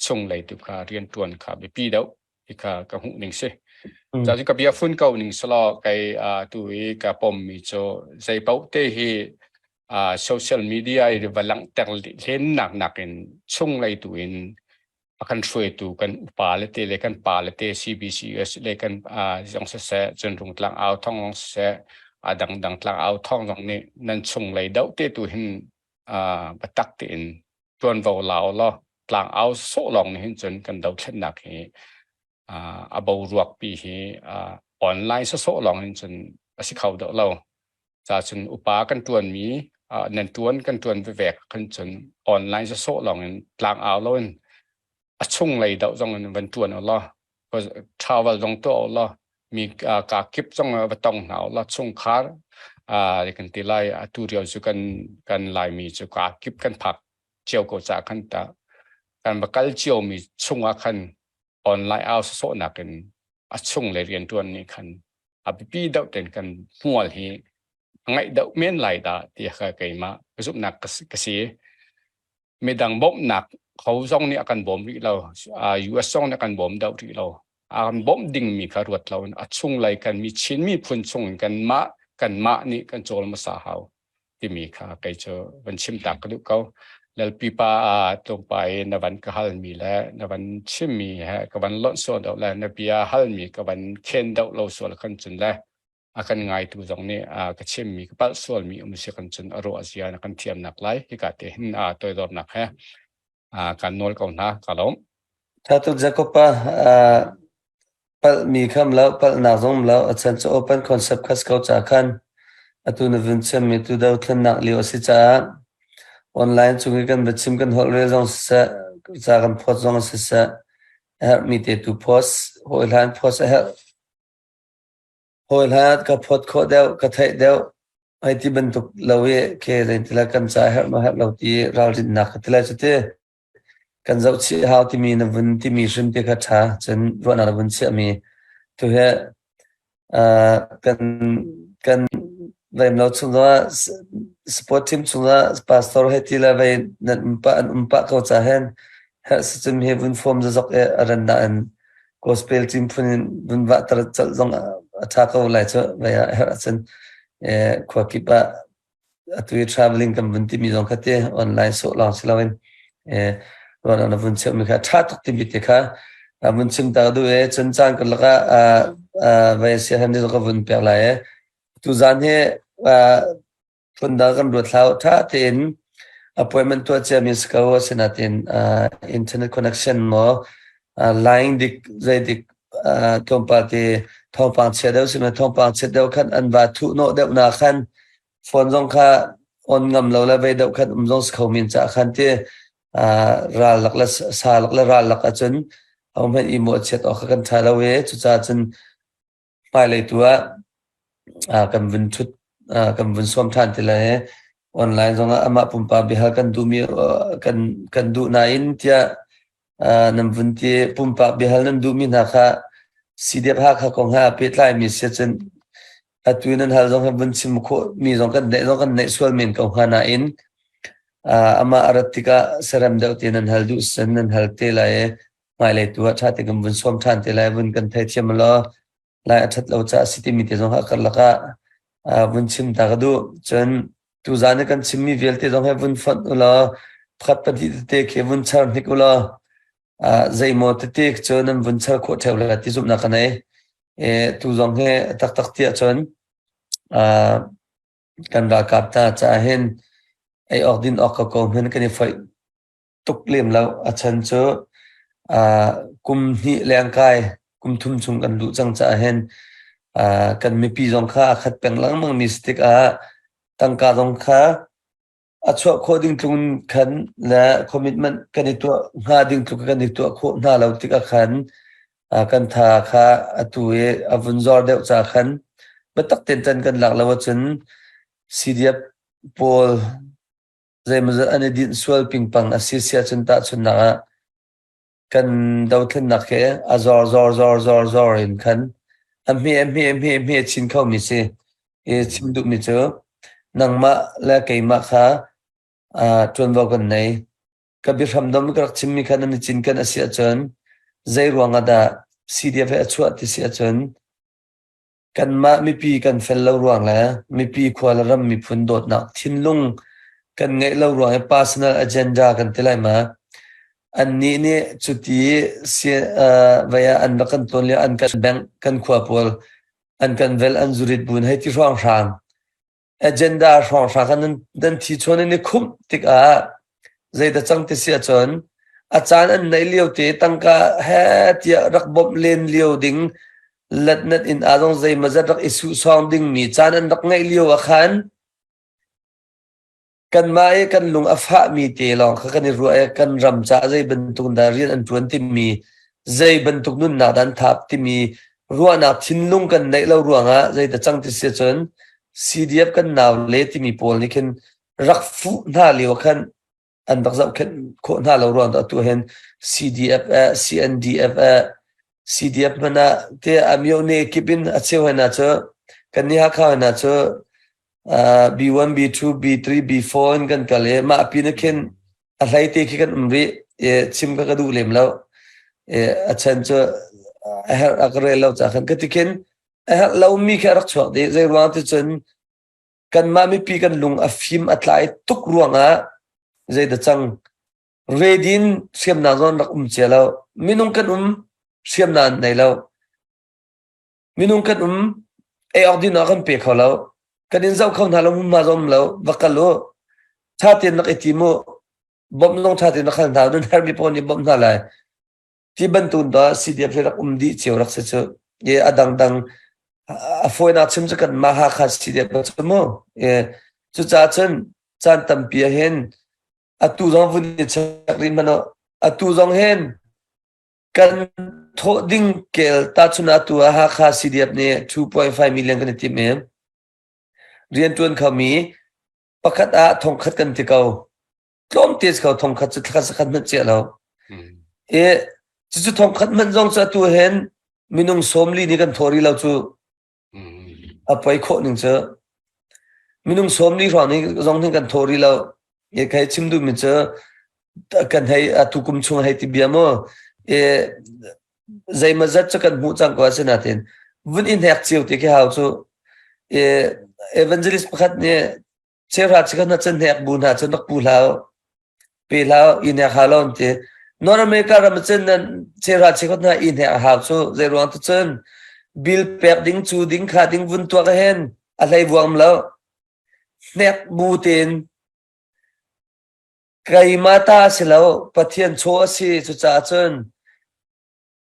Speaker 6: chung lei tu kha rian tuan kha biapi deuh ti kha ka hmuh ning si. Ca ka bia fun ko ning selaw kai tu i ka pom mi cu zei paoh te hi social media i va langhter len nak nakin chung lei tu in a kan hruaitu kan upa le te le kan pa le te CBCUS le kan zong siseh cun Rungtlang au thong zong siseh a dangdang tlang au thong zong nih nan chung lei doh te tu hin biatak tein tuanvo la law tlang au sawh lawng nih hin cun kan dothlennak hi a boruak pi hi online sawsawh lawng hin cun a si kho deuh lo. Ca cun upa kan ṭuanmi nan ṭuan kan ṭuan vevek khan cun online sawsawh lawng in tlang au loin a chung lei doh zong in van ṭuan u law travel zong tuah u law. Mi ka kip zong va tong hna la chungkhar kan ti lai atu rio cu kan kan Laimi cu ka kip kan phak cio ko ca khan ta kan va kal cio mi chungah khan online au sawsawhnak in a chung le riantuan nih khan a biapi deuh ten kan hmual hi a ngaih deuh men lai dah ti kha keimah ka zumhnak ka si. Midang bawmhnak ho zong nih a kan bawm rih lo. US zong nih a kan bawm deuh rih lo. A kan bawmh dingmi kha ruat lo in a chunglei kan mi Chin miphun chung in kanmah kanmah nih kan cawl hmasa hau timi kha kei cu van chim tak ka duh ko. Lalpi pa tlawmpa i na van ka halmi le na van chimmi he ka van lonh sual deuh le na bia halmi ka van khen deuh lo sual khan cun le a kan ngaitu zong nih ka chimmi ka palh sualmi um si kan cun a ruah zia na kan thiamnak lai hika te hin toidornak he kan nawl ko hna ka lawm.
Speaker 2: Tha tuk Jacob pa palhmi kham lo palhnak zong lo a chan cu open concept khas ko ca khan atu na vun chimmi tu dothlennak lio a si caah online cung i kan va chim kan holh rel zong siseh ca kan phawt zong siseh a herhmi te tu post hawi hlan post a herh Hawi hlat ka phawt khawh deuh, ka theih deuh, hei ti bantuk lo i ke zeintila kan ca herh maw herh lo ti ralrinnak ka ti lai cu ti. Kan zohchih hau timi na vun timi hrim te kha ṭha cun ruahnak na vun chiahmi tu hi uh, kan kan vem lo chung zongah sport team chungah pastor he ti le vei nan um pah an um pah ko ca hen herh si cun hi vun form zazok e a ran na in gospel team phun in vun vah tar colh zong a ṭha ko lai cu vei ah herh ahcun khua kip ah atu i traveling kan vun timi zong kha ti online sawh lawng si loin ruahnak na vun cheuhmi kha ṭha tuk timi te kha vun chim ta ka duh i cun caan kan lakah vei sia hem ni zong ka vun pek lai i tuzaan hi Phundang kan ruat hlah. Ṭha tein appointment tuah ciami si ko. Asinain internet connection maw line dik zei dik tlawmpal te thawngpang chia deuh simi thawngpang chiat deuh khan an va thuh hnawh deuh na khan phone zong kha on ngam lo le vei deuh khan um zong si kho men caah khan ti ral lak le sa lak le ral lak ahcun ahohmanh i mawhchiat awk kha kan ṭha lo i cucaah cun Hmailei tu ah kan vun ṭhut kan vun sawm ṭhan ti lai i online zongah amah pumpak biahal kan duhmi kan kan duh nain tiah nan vun ti pumpak biahal nan duhmi hna kha CDF Hakha kong he aa pehtlaimi si ahcun atu nan hal zong hi vun chim khawhmi zong kan neih zong kan neih sual men ko hnga nain amah a rat tikah serem deuh te nan hal duh sen nan hal te lai i hmailei tu ah ṭha te kan vun sawm ṭhan te lai vun kan theithiam law lai a ṭhat lo caah si timi te zong karlak ah vun chim ta ka duh. Cun tuzaan i kan chimmi vialte zong he vun fonh u law pakhat pahnih tete khi vun char hnik u law zeimaw tete cu nan vun char khawh ṭheo lai ti zumhnak ka nei. E, tu zong hi taktak ti ahcun kan ralkap hna caah hin ei awk din awk ko ko hman kan i foih tuk lem lo. A chan cu kum hnih lengkai, kum thum chung kan luh cang caah hin kan mipi zong kha a khat peng lengmang mi si tikah tangka zong kha a chuah khawh ding tluk khan le commitment kan i tuah hnga ding tluk kan i tuah khawh hna lo tikah khan kan tha kha atu i a vun zor deuh ca khan biatak tein ṭan kan lak lo ahcun CDF pawl zeimawzat an i dinh sual pingpang a si si ahcun tahchunhnak ah kan dothlennak hi a zor zor zor zor zor in khan a hme a hme a hme a hme chin khomi si. I chim duhmi cu nangmah le keimah kha ṭuanvo kan nei. Ka biahram dom ka rak chimmi kha nan i cinken a si ahcun zei ruangah dah CDF he a chuah ti si ahcun Kanmah mipi kan fel lo ruang le mipi khua le ram miphun dawtnak thinlung kan ngeih lo ruang i personal agenda kan ti lai ma? Annih nih cuti vei ah an rak kan tlawn lio an kan bengh, kan khua pawl an kan velh, an zurit bu in hei ti hrawnghrang agenda hrawnghrang kha nan, nan thi chuan in i khumh tikah zeidah cang ti si ahcun a caan an neih lio te tangka he tiah rak bawmh len lio ding latnat in aa zong zeimawzat rak i suhsawng dingmi caan an rak ngeih lio ah khan kanmah i kan lung a fahmi te lawng kha kan i ruah i kan ram caah zei bantuk dah rian an ṭuan timi zei bantuk nunnak dah an thap timi. Ruahnak thinlung kan neih lo ruangah zeidah cang ti si cun CDF kan nau le timi pawl nih khin rak fuh hna lio khan an rak zohkhenh khawh hna lo ruang atu hin CDF eh CNDF eh CDF hmanh ah te a myone kip in a cheu hna cu kan ni Hakha hna cu B1 B2 B3 B4 in kan kal i mah pin ah khin a hlei te khi kan um rih i chim ka ka duh lem lo i a chan cu a herh a ka rel lo ca khan ka ti khin a herh lomi khi a rak chuak dih zei ruang ti cun kanmah mipi kan lung a fim a tlai tuk ruangah zeidah cang redin hriamnam zong rak um cia lo minung kan um hriamnam an nei lo minung kan um ei awk din ah kan pe kho lo kan in zoh kho hna lo hmunhma zong um lo va kal u tha tein rak i tim u bawmh zong tha tein rak hal hna nan herhmi pawl nih bawmh hna lai Ti bantuk dah CDF hi rak um dih cio rak si cu. I a dangdang a fawinak chim cu kan mah Hakha CDF cu mu. I cucaah cun caan tampi ah hin atu zong vun i check rih hmanh u. Atu zong hin kan thawh ding kel tahchun atu ah Hakha CDF nih 2.5 million kan i timh i rianṭuan khomi pakhat ah thongkhat kan ti ko. Tlawmte si ko thongkhat cu thlakhat zakhat hmanh ciah lo. I cucu thongkhat hmanh zong cu atu hin minung sawmli nih kan thawh rih lo cu a poi khawh ning cu minung sawmli hrawng nih zong hin kan thawh rih lo. I kai chim duhmi cu kan hei atu kum chung hei ti bia mu i zeimawzat cu kan hmuh cang ko asinain vun i hnek cio ti khi hau cu i evangelist pakhat nih Cheuhra chikhat hna cun hnek bu hna cun rak pu hlah u. Pe hlah u, i hnek hau lo an ti. North America ram cun nan cheuhra chikhat hna i hnek a hau cu zei ruang tu cun bill pek ding cu ding kha ding vun tuak hin a hlei vuang lo. Hnek bu tein keimah ta a si lo Pathian chaw a si cucaah cun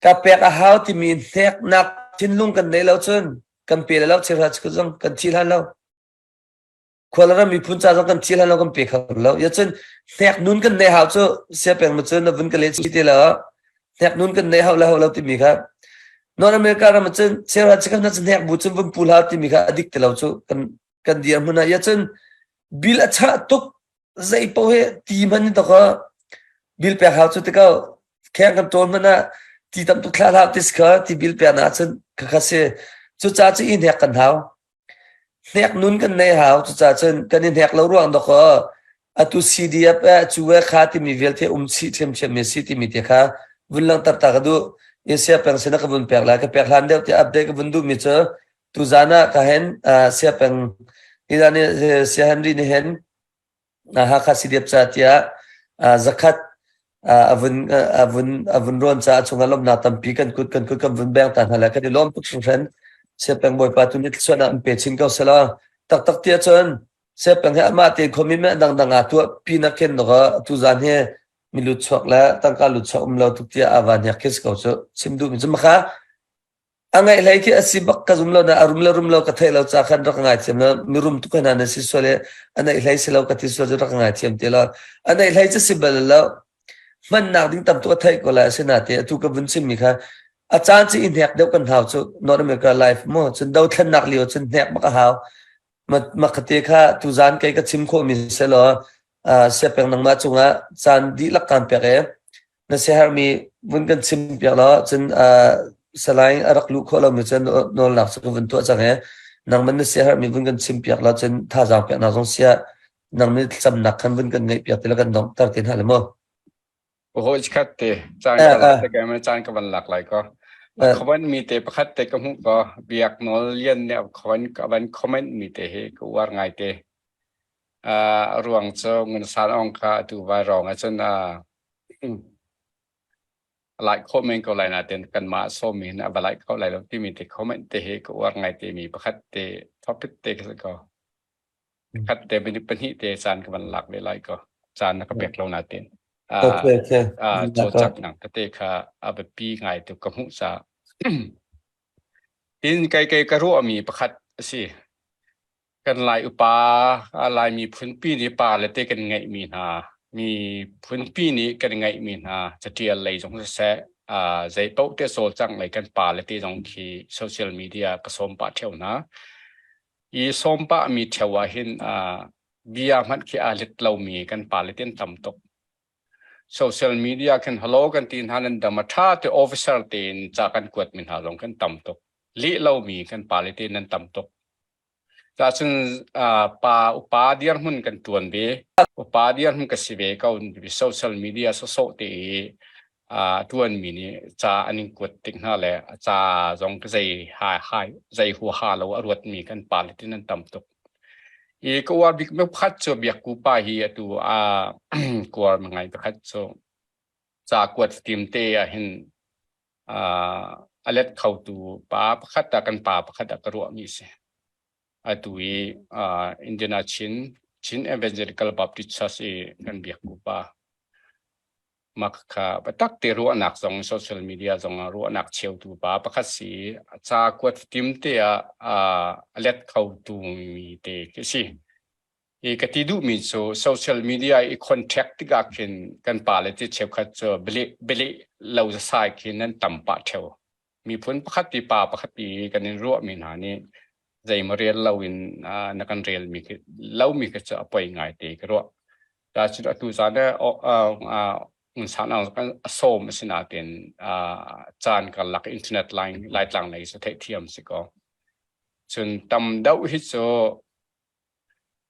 Speaker 2: ka pek a hau timi hneknak thinlung kan nei lo cun kan pe lo cheuhra chikhat zong kan thi hlan lo. Khualram miphun ca zong kan thil lo kan pe kho lo. Ya cun hnek nun kan nei hau cu sia peng ma cun na vun ka le chi te lo. Hnek nun kan nei hau le hau lo timi kha North America ram cun chera chikan na cun hnek bu cun vun pu hlau timi kha adik te lo cu kan kan dir hmun ah ya cun bil a chah tuk zei po he ti man ni to ka bil pek hau cu tikau kheng kan tawn hmanh ah ti tam tuk thla hlau tis kha ti bil pek na cun kha kha si cu ca cu i hnek kan hau Hnek nun kan nei hau. Cucaah cun kan i hnek lo ruang dawkaw atu CDF eh cu eh kha timi vialte um chih ṭhiamṭhiam mi si timi te kha vun langhter ta ka duh. Asia peng sin ah ka vun pek lai. Ka pek hlan deuh tiah update ka vun duhmi cu tuzaan ah ka hen Sia peng hi nih Sia Henry nih hin Hakha CDF ca tiah zakhat a vun a vun a vun rawn caah chungah lawmhnak tampi kan kut kan kut kan vun beng ta hna le kan i lawm tuk hringhran. Siapeng Bawipa tu nih thluachuahnak an pe chin ko selaw taktak tiah cun Siapeng hi amah tein commitment dangdang aa tuah pi nak khin dawk tu zan hi milut chuak le tangka lut chuak um lo tuk tiah aa van hiak khi si ko cu chim duhmi cu maka A ngaih hlei khi a si bak ka zum lo na a rum le rum lo ka theih lo ca khan rak ngaithiam lo mirum tuk hna na si sual i a neih hlei si lo ka ti sual cu rak ngaithiam ti lo a neih hlei cu si bal lo hmannak ding tam tuk a theih ko lai asinain atu ka vun chimmi kha a caan cu i hnek deuh kan hau cu North America life mu cun dothlennak lio cun hnek bak a hau Makhate kha tuzaan kei ka chim khawhmi selaw siapeng nangmah cungah caan dihlak kaan pek i na siaherhmi vun kan chim piak law cun salai a rak luh khawh lomi cun nawlnak cu ka vun tuah cang i nangman na siaherhmi vun kan chim piak law cun thazaang peknak zong siah nang nih thlacamnak khan vun kan ngeih piak ti la kan donghter te hna le mu.
Speaker 6: Hawi khat te caan ka lak te ka caan ka van lak lai ko. Comment mi te pakhat te ka hmuh ko biak nawl lian nih a ka van comment mi te hi ka uar ngai te. A ruang cu ngun san ong kha atu vai rong ahcun a lai khawh men ko lai nain kanmah sawm in a va lai kho lai lo timi te comment te hi ka uar ngai te mi pakhat te topic te ka si ko. Khat te minute pahnih te caan ka van lak ve lai ko. Caan na ka pek lo nain.
Speaker 2: Okay, okay.
Speaker 6: Cawlcanghnak tete kha a biapi ngai tuk ka hmuh caah. Tin kai kai ka ruahmi pakhat a si. Kan Lai upa, Lai miphunpi nih pa le te kan ngeihmi hna, miphunpi nih kan ngeihmi hna catial lei zong siseh, Zei paoh te cawlcangh lei kan pa le te zong khi social media ka sawm pah ṭheo hna. I sawm pah mi ṭheo ah hin bia hmanh khi aa let lomi kan pa le te an tam tuk. Social media khin hello kan ti hna nan dam a ṭha te officer tein ca kan kuat mi hna zong kan tam tuk. Lih lomi kan pa le te nan tam tuk. Cun pa upa dirhmun kan ṭuan ve. Upa dirhmun ka si ve ko. Social media sawsawh te i ṭuanmi nih ca an in kuat tik hna le ca zong zei zei huaha lo a ruatmi kan pale tin an tam tuk. I ka uar bik mi pakhat cu Biakku pa hi atu a kuar ngai pakhat cu ca kuat tim te ah hin a let khotu pa pakhat ah kan pa pakhat ah ka ruahmi a si. Atu i Indiana Chin Chin Evangelical Baptist Church i kan biak pa mah kha biatak te ruahnak zong social media zong ah ruahnak cheutu pa pakhat si ca kuat tim te ah a let khotu mi te khi si. I ka ti duhmi cu social media i contact tikah khin kan pale ti cheukhat cu bialeh lo zasai khin nan tam pah ṭheo. Miphun pakhat ti pa pakhat ti kan in ruahmi hna nih zeimaw rel lo in na kan relmi khi lomi khi cu a poi ngai te ka ruah. Ta cu atu zan ah unsan kan a sawm a si nain caan karlak internet line Laitlang lei cu theihthiam si ko. Cun tam deuh hi cu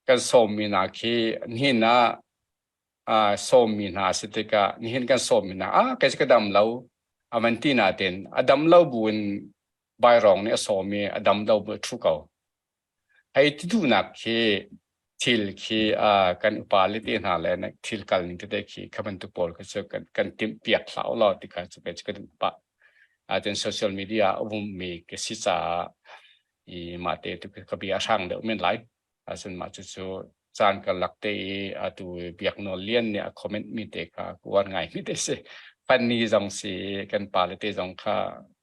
Speaker 6: kan sawmmi hna khi nihin ah sawmmi hna si tikah nihin kan sawmmi hna ah kei cu ka dam lo a van ti nain a dam lo buin Bairong nih a sawm i a dam lo bu a ṭhu ko. Hei ti duhnak khi thil khi kan upa le te hna le thil kal ning tete khi kha bantuk pawl kha cu kan kan timh piak hlah u law ti kha cu kei cu ka duh pah. Cun social media a ummi ka si caah i mah te tu ka bia a hrang deuh men lai. Ahcun mah cucu caan karlak te i atu Biak Nawl Lian nih a comment mi te kha ka uar ngai mi te si. Funny zong si kan pale te zong kha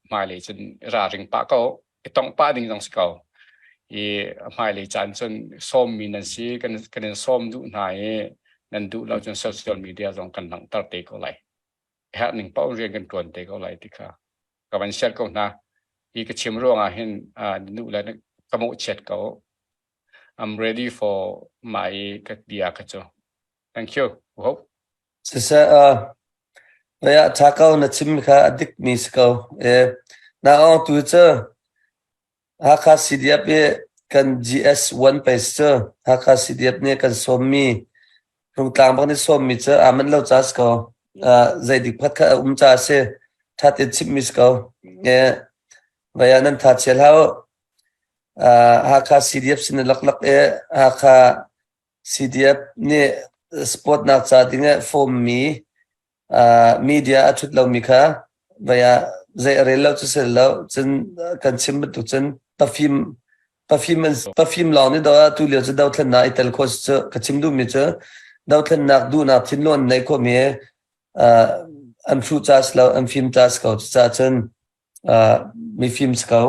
Speaker 6: hmailei cun ralring pah ko i tongh pah ding zong si ko. I hmailei caan cun sawmmi nan si kan kan in sawm duh hna i nan duh lo cun social media zong kan langhter te ko lai. Herh ning paoh rian kan ṭuan te ko lai ti kha ka van share ko hna. Hi ka chim ruangah hin nu le ka mawhchiat ko. I'm ready for my ka bia ka cu. Thank you. Hope.
Speaker 2: Siseh, uh, ah ṭha ko na chim kha a dik mi si ko. E, na ong tu cu Hakha CDF i kan GS1 pei si cu. Hakha CDF nih kan sawmmi Rungtlang bak nih sawmmi cu aa manh lo ca si ko. Uh, zei dik pakhat kha a um ca a si. Ṭha tein chimmi si ko. E, vai ah nan tha chia hlah u. Uh, Hakha CDF sin laklak i Hakha CDF nih sport nak ca ding ah form mi media a ṭhut lomi kha vai ah zei a rel lo cu si lo cun kan chim bantuk cun pafim pafim pafim lawng nih do ah tu lio cu dothlennak i tel khawh cu ka chim duhmi cu dothlennak duhnak thinlung an neih khawhmi an hruh ca si lo an fim ca si ko cucaah cun mifim si ko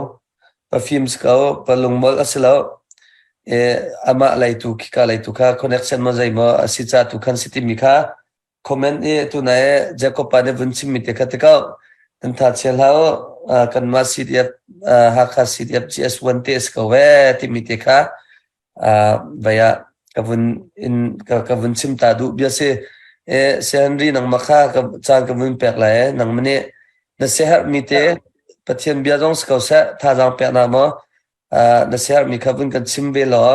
Speaker 2: pafim si ko palungmolh a si lo amah leitu khika leitu kha connection maw zei maw a si ca tu khan si timi kha comment i tunai Jacob pa nih vun chimmi te kha ti ko nan tha chia hlah u kanmah CDF Hakha CDF GS1 te si ko ve timi te kha vai ah ka vun in ka vun chim ta duh bia si e se Henry nangmah kha ka caan ka vun pek lai nangmah nih na siaherhmi te Pathian bia zong si ko seh thazaang pek na maw na siaherhmi kha vun kan chim ve law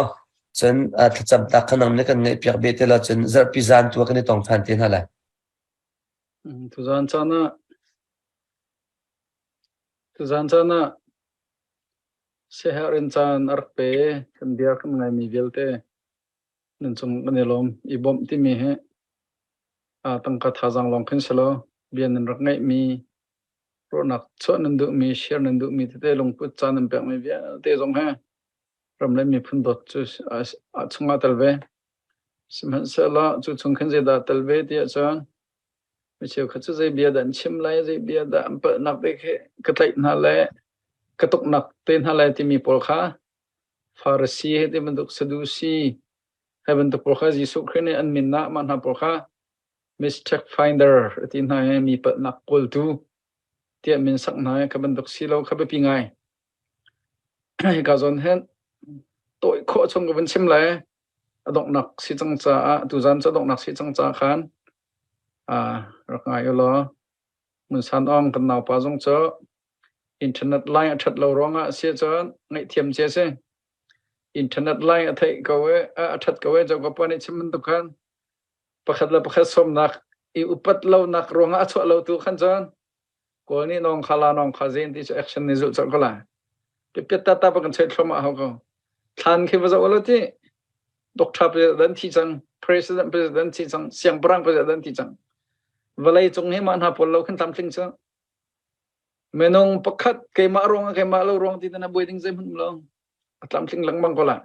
Speaker 2: cun thlacam tak kha nang nih kan ngaih piak ve te law cun zarhpi zan tu kan i tong than te hna lai.
Speaker 1: Tuzan caan ah tuzan caan ah siaherh in caan a rak pe kan bia kan ngaimi vialte nan cung kan i lawm i bawmh timi hi tangka thazaang lawng khin si lo bia nan rak ngeihmi ruahnak chuah nan duhmi share nan duhmi tete lungput caan nan pekmi vialte zong he ram le miphun dawt cu a chungah tel ve. Sihmanhsehlaw cu chung khin zeidah tel ve ti ahcun mi cheukhat cu zei bia dah an chim lai, zei bia dah an palhnak te khi ka tlaih hna le ka tuknak te hna lai timi pawl kha Farasi he ti bantuk Sadusi he bantuk pawl kha Jesuh Khrih nih an min ah mah hna pawl kha mistake finder a ti hna i mi palhnak kawltu. Tiah min sak hna i kha bantuk si lo kha biapi ngai. Hika zawn hin tawi khawh chung ka vun chim lai. A donghnak si cang caah tuzan cu a donghnak si cang caah khan rak ngai u law Ngun San Aung kan naupa zong cu internet line a ṭhat lo ruangah a si ahcun ngaihthiam cia si. Internet line a theih ko i a ṭhat ko i Jokapa nih chim bantuk khan pakhat le pakhat sawmnak i upat lonak ruangah a chuah lo tu khan cun Kawl nih nawng kha la nawng kha zen ti cu action nih zulh colh ko lai. Piat tata pa kan choi thluahmah hau ko. Thlan khi va zoh lo ti. Doctor president thi cang, president president thi cang, siangpahrang president thi cang. Vawlei cung hi mah hna pawl lo khan tlamtling cu. Minung pakhat keimah ruang keimah lo ruang ti na buai ding zeihmanh lo. A tlamtling lengmang ko lai.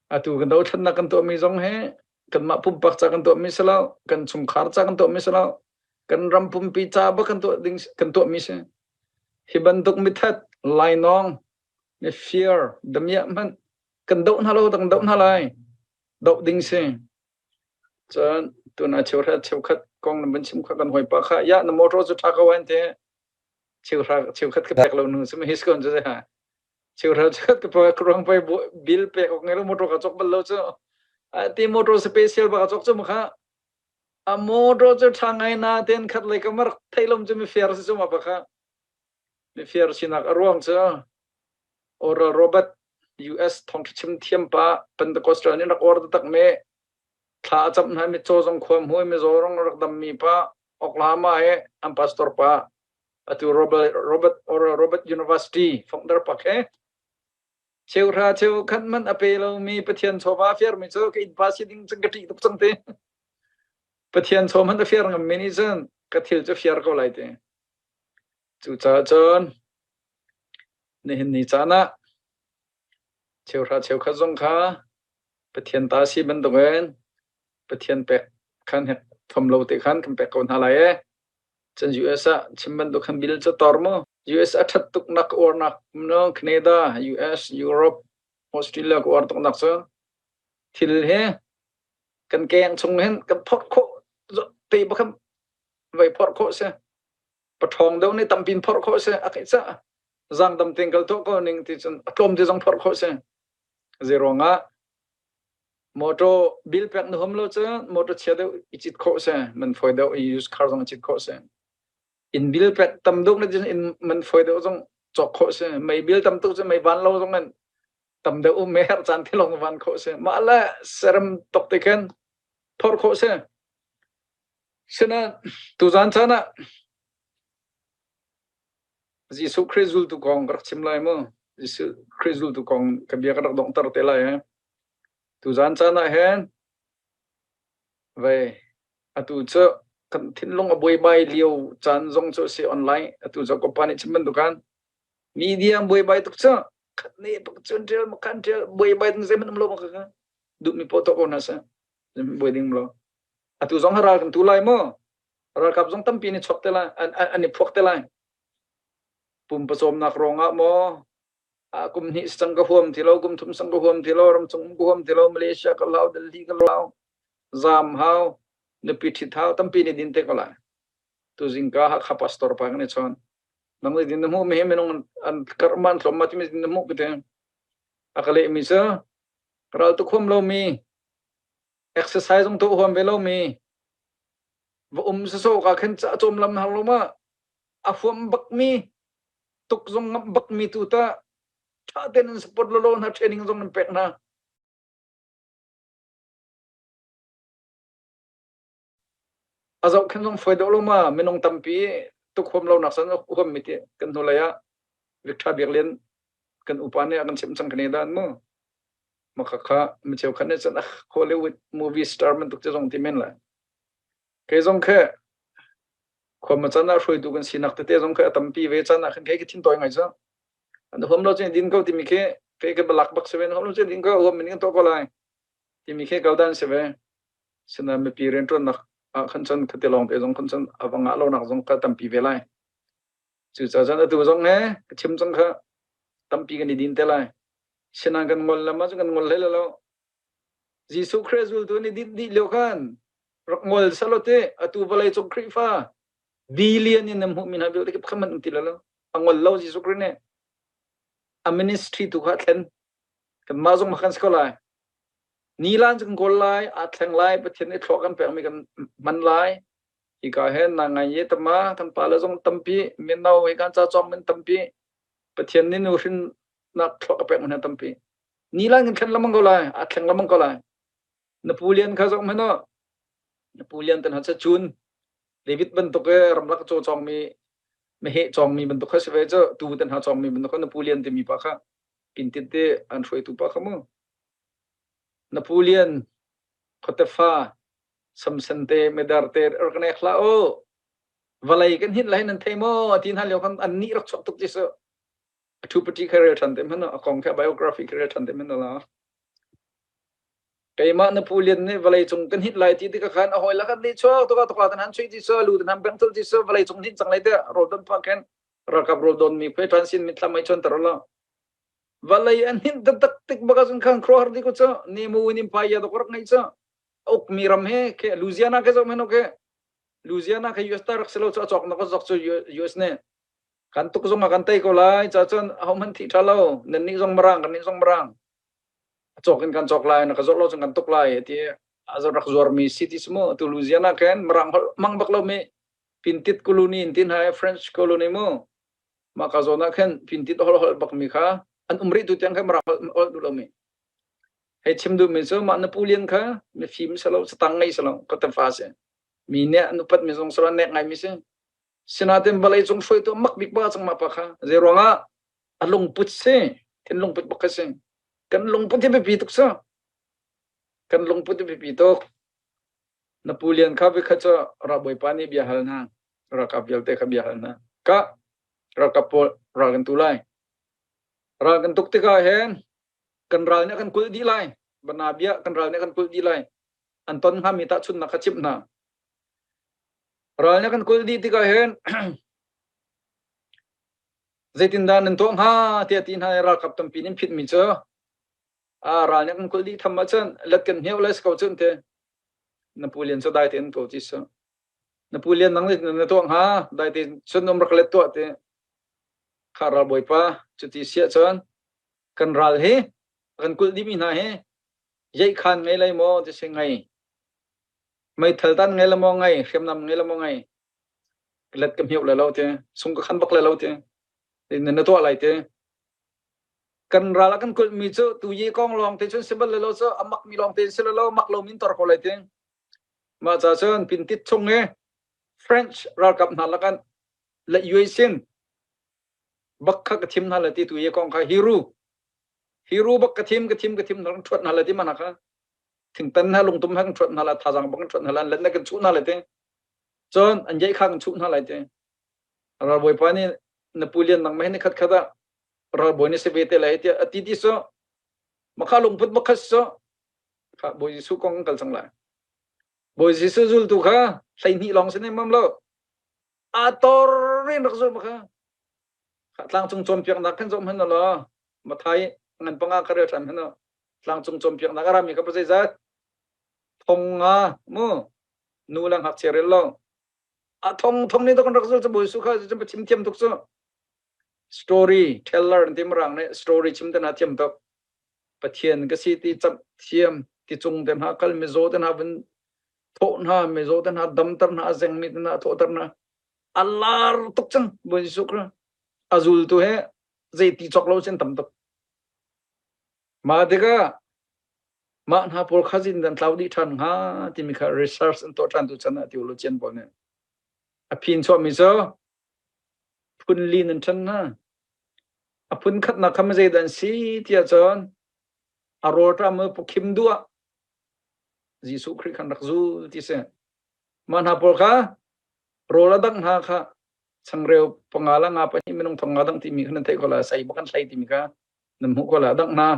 Speaker 1: Atu kan dothlennak kan tuahmi zong hi kanmah pumpak ca kan tuahmi si lo, kan chungkhar ca kan tuahmi si lo, kan ram pumpi ca bak kan tuah ding kan tuahmi si. Hi bantuk mithat, lainawng, mifir, damiah hmanh kan doh hna lo, kan doh hna lai. Doh ding si. Cun tuna cheuhra cheukhat kong na van chim kha kan hawipa kha ya na motor cu ṭha ko an ti. Cheuhra cheukhat ka pek lo nu simi his kon cu ha. Cheuhra cheukhat ka pek ruang pei bill pek ok ngai lo motor ka cawk bal lo cu. Ti motor special ba ka cawk cu ma kha. A motor cu ṭha ngai na ten khat lei ka mar thei lom cu mi fair si cu ma pa kha. Mi fair sinak a ruang cu Oral Robert US thawngṭha chim thiam pa Pentecostal nih rak uar taktak mi thla a camh hna mitcaw zong khua hmu i mizaw rong rak dammi pa Oklahoma i an pastor pa atu Robert Robert Oral Robert University founder pa khe cheuhra cheu khat man a pe lomi Pathian chawva a fiarmi cu ka innpa si ding cun ka ṭih tuk cang ti. Pathian chaw hmanh a fiar ngammi nih cun ka thil cu fiar ko lai ti. Cucaah cun nihin ni caan ah cheuhra cheukhat zong kha Pathian ta si bantukin Pathian pek khan hek thom lo te khan kan pek ko hna lai e. Cun US ah chim bantuk khan bill cu tor mu. US a ṭhat tuk nak uarnak no Canada, US, Europe, Australia ka uar tuk nak cu thil hi kan keng chung hin kan phorh khawh te bakhan vai phorh khawh si. Paṭhawng deuh nih tampin phorh khawh si. A ca zaangdam tein kal tuah ko ning ti cun a tlawm ti zong phorh khawh si. Zei ruangah motor bill pek na hum lo cun motor chia deuh i cit khawh si. Man fawi deuh i used car zong i cit khawh si. Inn bill pek tam deuh na cun inn man fawi deuh zong cawk khawh si. Mei bill tam tuk cun mei van lo zong in tam deuh um mei herh caan thi lawng van khawh si. Mah le serem tok te khin phorh khawh si. Sinain tuzaan caan ah Jesuh Khrih zultu kong ka rak chim lai mu. Jesuh Khrih zultu kong ka bia ka rak donghter te lai he. Tuzaan caan ah hin vei atu cu kan thinlung a buaibai lio caan zong cu si online atu cu ka pa nih chim bantukan media buaibai tuk cu khat ne pak cun ṭial makhan ṭial buaibai ding zeihmanh um lo ma ka duhmi poah tuah ko hna seh buai ding lo atu zong ral kan tu lai mu ralkap zong tampi an i chok te lai an, an i phuak te lai pumpawcawmnak ruangah maw kum hnih sang ka huam ti lo kum thum sang ka huam ti lo ramchung ka huam ti lo Malaysia ka lau Delhi ka lau zam hau nupi ṭhit hau tampi nih din te ko lai tu zingka Hakha pastor pa kan i chawn nang nih din na hmuh mi hi minung an karh man tlawm ma timi din na hmuh kite a ka leh mi cu ral tu huam lo mi exercise zong tu huam ve lo mi va um saso ka khin ca cawm lam har lo ma a huam bak mi tuk zong ngam bak mi tu ta tha ten in support lo lo hna training zong nan pek hna a zohkhenh zong fawi deuh lo ma minung tampi tuk huam lo nak san huam mi ti kan hnu lei ah Victor Biak Lian kan upa nih a kan chimh cang kan dan mu maka kha mi cheukhat nih cun ah Hollywood movie star bantuk te zong ti men lai kei zong khe khuam chan ah hruaitu kan sinak tete zong khe a tampi ve chan ah khan kei ka thin tawi ngai cu an huam lo cun din ko timi khi kei ka balak bak si ve huam lo cun din ko huam min kan tuah ko lai timi khi kaldan si ve sina mipi rianṭuannak ah khan cun khati lawng te zong khan cun a va ngah lonak zong kha tampi ve lai cucaah cun atu zong he ka chim cang kha tampi kan i din te lai sinain kan ngol lam ah cun kan ngol hlei lo Jesuh Khrih zultu nih dinh dih lio khan rak ngol selaw ti atu vawlei cung Khrihfa. Billion in na hmuhmi hna vialte khi pakhat hmanh um ti lo. A ngol lo Jesuh Khrih nih. A ministry tu kha a thlen. Kanmah zong kan si ko lai. Nilan cu kan kawl lai, aa thleng lai, Pathian nih thlua kan pekmi kan hman lai. Hika hin na ngai ye tama kan pale zong tampi, mino hi kan ca cawng min tampi, Pathian nih nu hrinnak thlua ka pek hna tampi. Nilan kan thlen lengmang ko lai, aa thleng lengmang ko lai. Na pu lian kha zong hmanh na pu lian tan ha cun David bantuk e ramlak caw cawngmi meheh cawngmi bantuk kha si ve cu tu tan ha cawngmi bantuk kha na pu lian timi pa kha pintit te an hruaitu pa kha mu. Na pu lian khuatefa samsen te medar te rak nek hlah u. Vawlei kan hit lai nan thei maw ti hna lio khan an nih rak chuak tuk ti su. A thu pati kha rel than te hmanh a kong kha biography kha rel than te hmanh la. Keimah na pu lian nih vawlei cung kan hit lai ti tikah khan a hawi lakhat nih chuak tuka tuka tan han chui ti su lu tan han beng ti su vawlei cung hit cang lai te rawl don pa khen ralkap rawl don mi khuai than sin mitthlam mai chon tar lo. Vawlei an hinh taktak tik bak ahcun khan khuaruahhar dih ko cu. Nemu in empire dok rak ngeih cu. A ukmi ram he ke Louisiana ke zoh hmanh ke Louisiana ke US ta rak si lo cu a cawknak a zok cu US nih kan tuk zong ah kan tei ko lai ca cun aho hmanh thi tha lo nan nih zong marang kan nih zong marang a cawk in kan cawk lai na ka zawt lo cun kan tuk lai ti a rak zuarmi city mu tu Louisiana khen marang holh mang bak lo mi pintit colony in tin hai French colony mu Mah ka zawn ah khin pintit holh holh bakmi kha an um rih tu tiang khan Mirang holh holh duh lomi. Hei chim duhmi cu mah na pu lian kha mifim si lo, satang ngei si lo, ka tefa si. Mi nih an upat mi zong salo nek ngaimi si. Sinain vawlei cung hruaitu mak bik ba cang mah pa kha. Zei ruangah a lungput si, thinlung put bak kha si. Kan lungput hi biapi tuk si. Kan lungput hi biapi tuk. Na pu lian kha vikhat cu ralbawipa nih bia hal hna. Ralkap vialte kha bia hal hna. Ka ralkap pawl ral kan tu lai. Ral kan tuk tikah hin kan ral nih a kan kulh dih lai. Bana bia kan ral nih a kan kulh dih lai. An ton hngami tahchunhnak kha chimh hna. Ral nih a kan kulh dih tikah hin zeitindah nan tuah hnga tiah ti hna i ralkap tampi nih an phitmi cu a ral nih a kan kulh dih tham ahcun let kan hniau lai si ko cun ti na pu lian cu dai tein ko ti su na pu lian nang nih na tuah hnga dai tein cun um rak let tuah ti kha ral bawipa cuti siah cun kan ral hi kan kulh dihmi hna hi yeih khan ngei lai maw ti si ngei meithal tan ngei la maw ngei hriamnam ngei la maw ngei let ka hmiau le lo ti sung ka khan bak le lo ti na tuah lai ti kan ral a kan kulh mi cu tu ye kong lawng te cun si bal lo cu a mak mi lawng te si lo mak lo min tor ko lai ti mah ca cun pintit chung i French ralkap hna lakan le yuesin bak kha ka thim hna le ti tu ye kong kha hiru hiru bak ka thim ka thim ka thim hna thuat hna le ti mana kha thingtan hna lungtum hna kan thuat hna la thazang bak kan thuat hna la let na kan chuh hna le ti cun an jai kha kan chuh hna lai ti ralbawipa nih na pu lian nang mai ni khat khat ah ralbawi ni si ve te lai tiah a ti ti so makha lungput makha so kha Bawi Jesuh kong kal cang lai Bawi Jesuh zultu kha 12 lawng si ne mam lo a tor rin rak zul makha kha tlangcung cawnpiaknak khan zom han lo Mathai ngan panga ka rel than han tlangcung cawnpiaknak a rami ka pa zeizat thong nga mu nu le ngakchia rel lo a thong thong ni to kan rak zul cu Bawi Jesuh kha cu chim thiam tuk cu story teller an ti mirang nih story chim te hna thiam tuk pathian ka si ti camh thiam ti cung te hna kal mizaw te hna vun thawh hna mizaw te hna damter hna a zengmi te hna thawhter hna a lar tuk cang Bawi Jesuh Khrist a zultu he zei ti cawk lo sin tam tuk mah tikah mah hna pawl kha zin dan tlau dih ṭhan hnga timi kha research an tuah ṭhan tu chan ah theologian pawl nih a phin chuahmi cu phun li nan ṭhen hna. A phun khatnak kha zeidah an si tiah cun a rawlṭam i pukhim duh ah Jesuh Khrih khan rak zul ti si. Mah hna pawl kha rawl a dangh hna kha changreu panga le nga pahnih minung thong nga dangh timi kha nan theih ko lai sei bak an hlei timi kha nan hmuh ko lai a dangh hna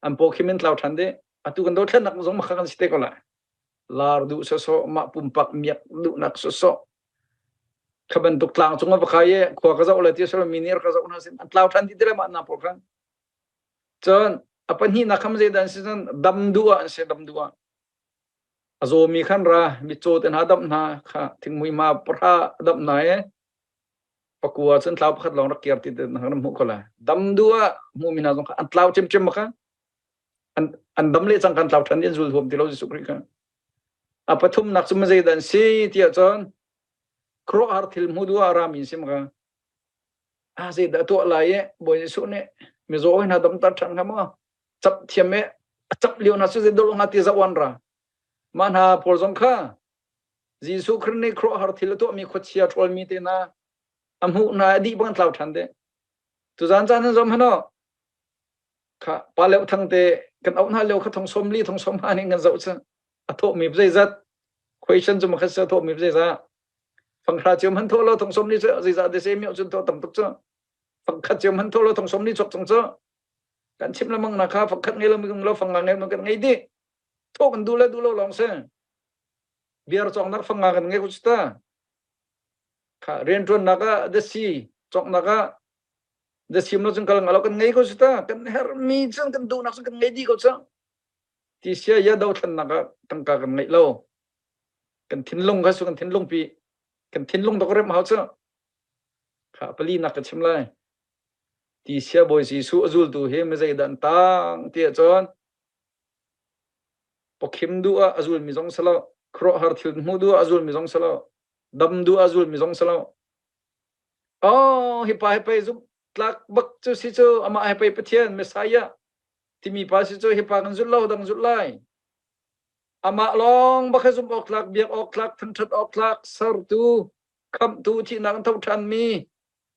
Speaker 1: an paw khim in tlau ṭhan dih atu kan dothlennak zong makha kan si te ko lai lar duh sawsawh mah pumpak miak duhnak sawsawh Kha bantuk tlang cung ah va kai i khua ka zoh le ti silo mi nih ka zoh hna sin an tlau ṭhan ti ti le mah hna pawl khan. Cun a pahnihnak kham zeidah an si cun dam duh ah an si dam duh ah. A zawmi khan ra, mitcaw te hna damh hna kha thingmui ma pahra damh hna i pakua cun tlau pakhat lawng rak kir ti te hna kan hmuh ko lai. Dam duh ah hmuhmi hna zong kha an tlau cemcem kha an an dam le cang kan tlau ṭhan i an zul huam ti lo Jesuh Khrih kha. A pathumnak cu zeidah an si tiah cun khuaruahhar thil hmu duh ah rami an si maka. A zeidah tuah lai i Bawi Jesuh nih mizaw hna damter ṭhan hnga maw? Cap thiam i a cap lio hna cu zeidah hnga ti zoh an ra. Mah hna pawl zong kha Jesuh Khrih nih khuaruahhar thil a tuahmi khuachia ṭhawlmi te hna a hmuh hna a dih bang an tlau ṭhan dih. Tuzaan caan hin zom hano kha pa leo thang te kan auh hna lio kha thong som li thong som ha nih kan zoh cu a thawhmi zeizat question cu makhat se a thawhmi zeizat fanghra cio man thaw lo thong som li cu zeizat de se mio cun thaw tam tuk cu fangkhat cio man thaw lo thong som li chok chung cu kan chim lamang na kha fangkhat ngei lo mi lo fanga ngei lo kan ngei di thaw kan duh le duh lo lawng se biar chong nak fanga kan ngei ko ta kha riantuan nak ah dasi chok nak ah dasim lo cun kal ngalo kan ngei ko si ta kan hermi cun kan duhnak cun kan ngei dih ko cu ti sia ya dothlannak ah tangka kan ngeih lo kan thinlung kha su kan thinlung pi kan thinlung dok rem hau cu kha pali nak ka chim lai ti sia bawi Jesuh a zultu hi mi zeidah an tang ti ahcun pokhim duh ah a zulmi zong si lo khuaruahhar thil hmuh duh ah a zulmi zong si lo dam duh ah a zulmi zong si lo Oh, hi pa hi pei zumh tlak bak cu si cu amah hi pei Pathian Messiah timi pa si cu hi pa kan zulh lo dang zulh lai. Amah lawng bak hi zumh awk tlak, biak awk tlak, thangṭhat awk tlak, sertu, khamhtu, thihnak in tho ṭhanmi,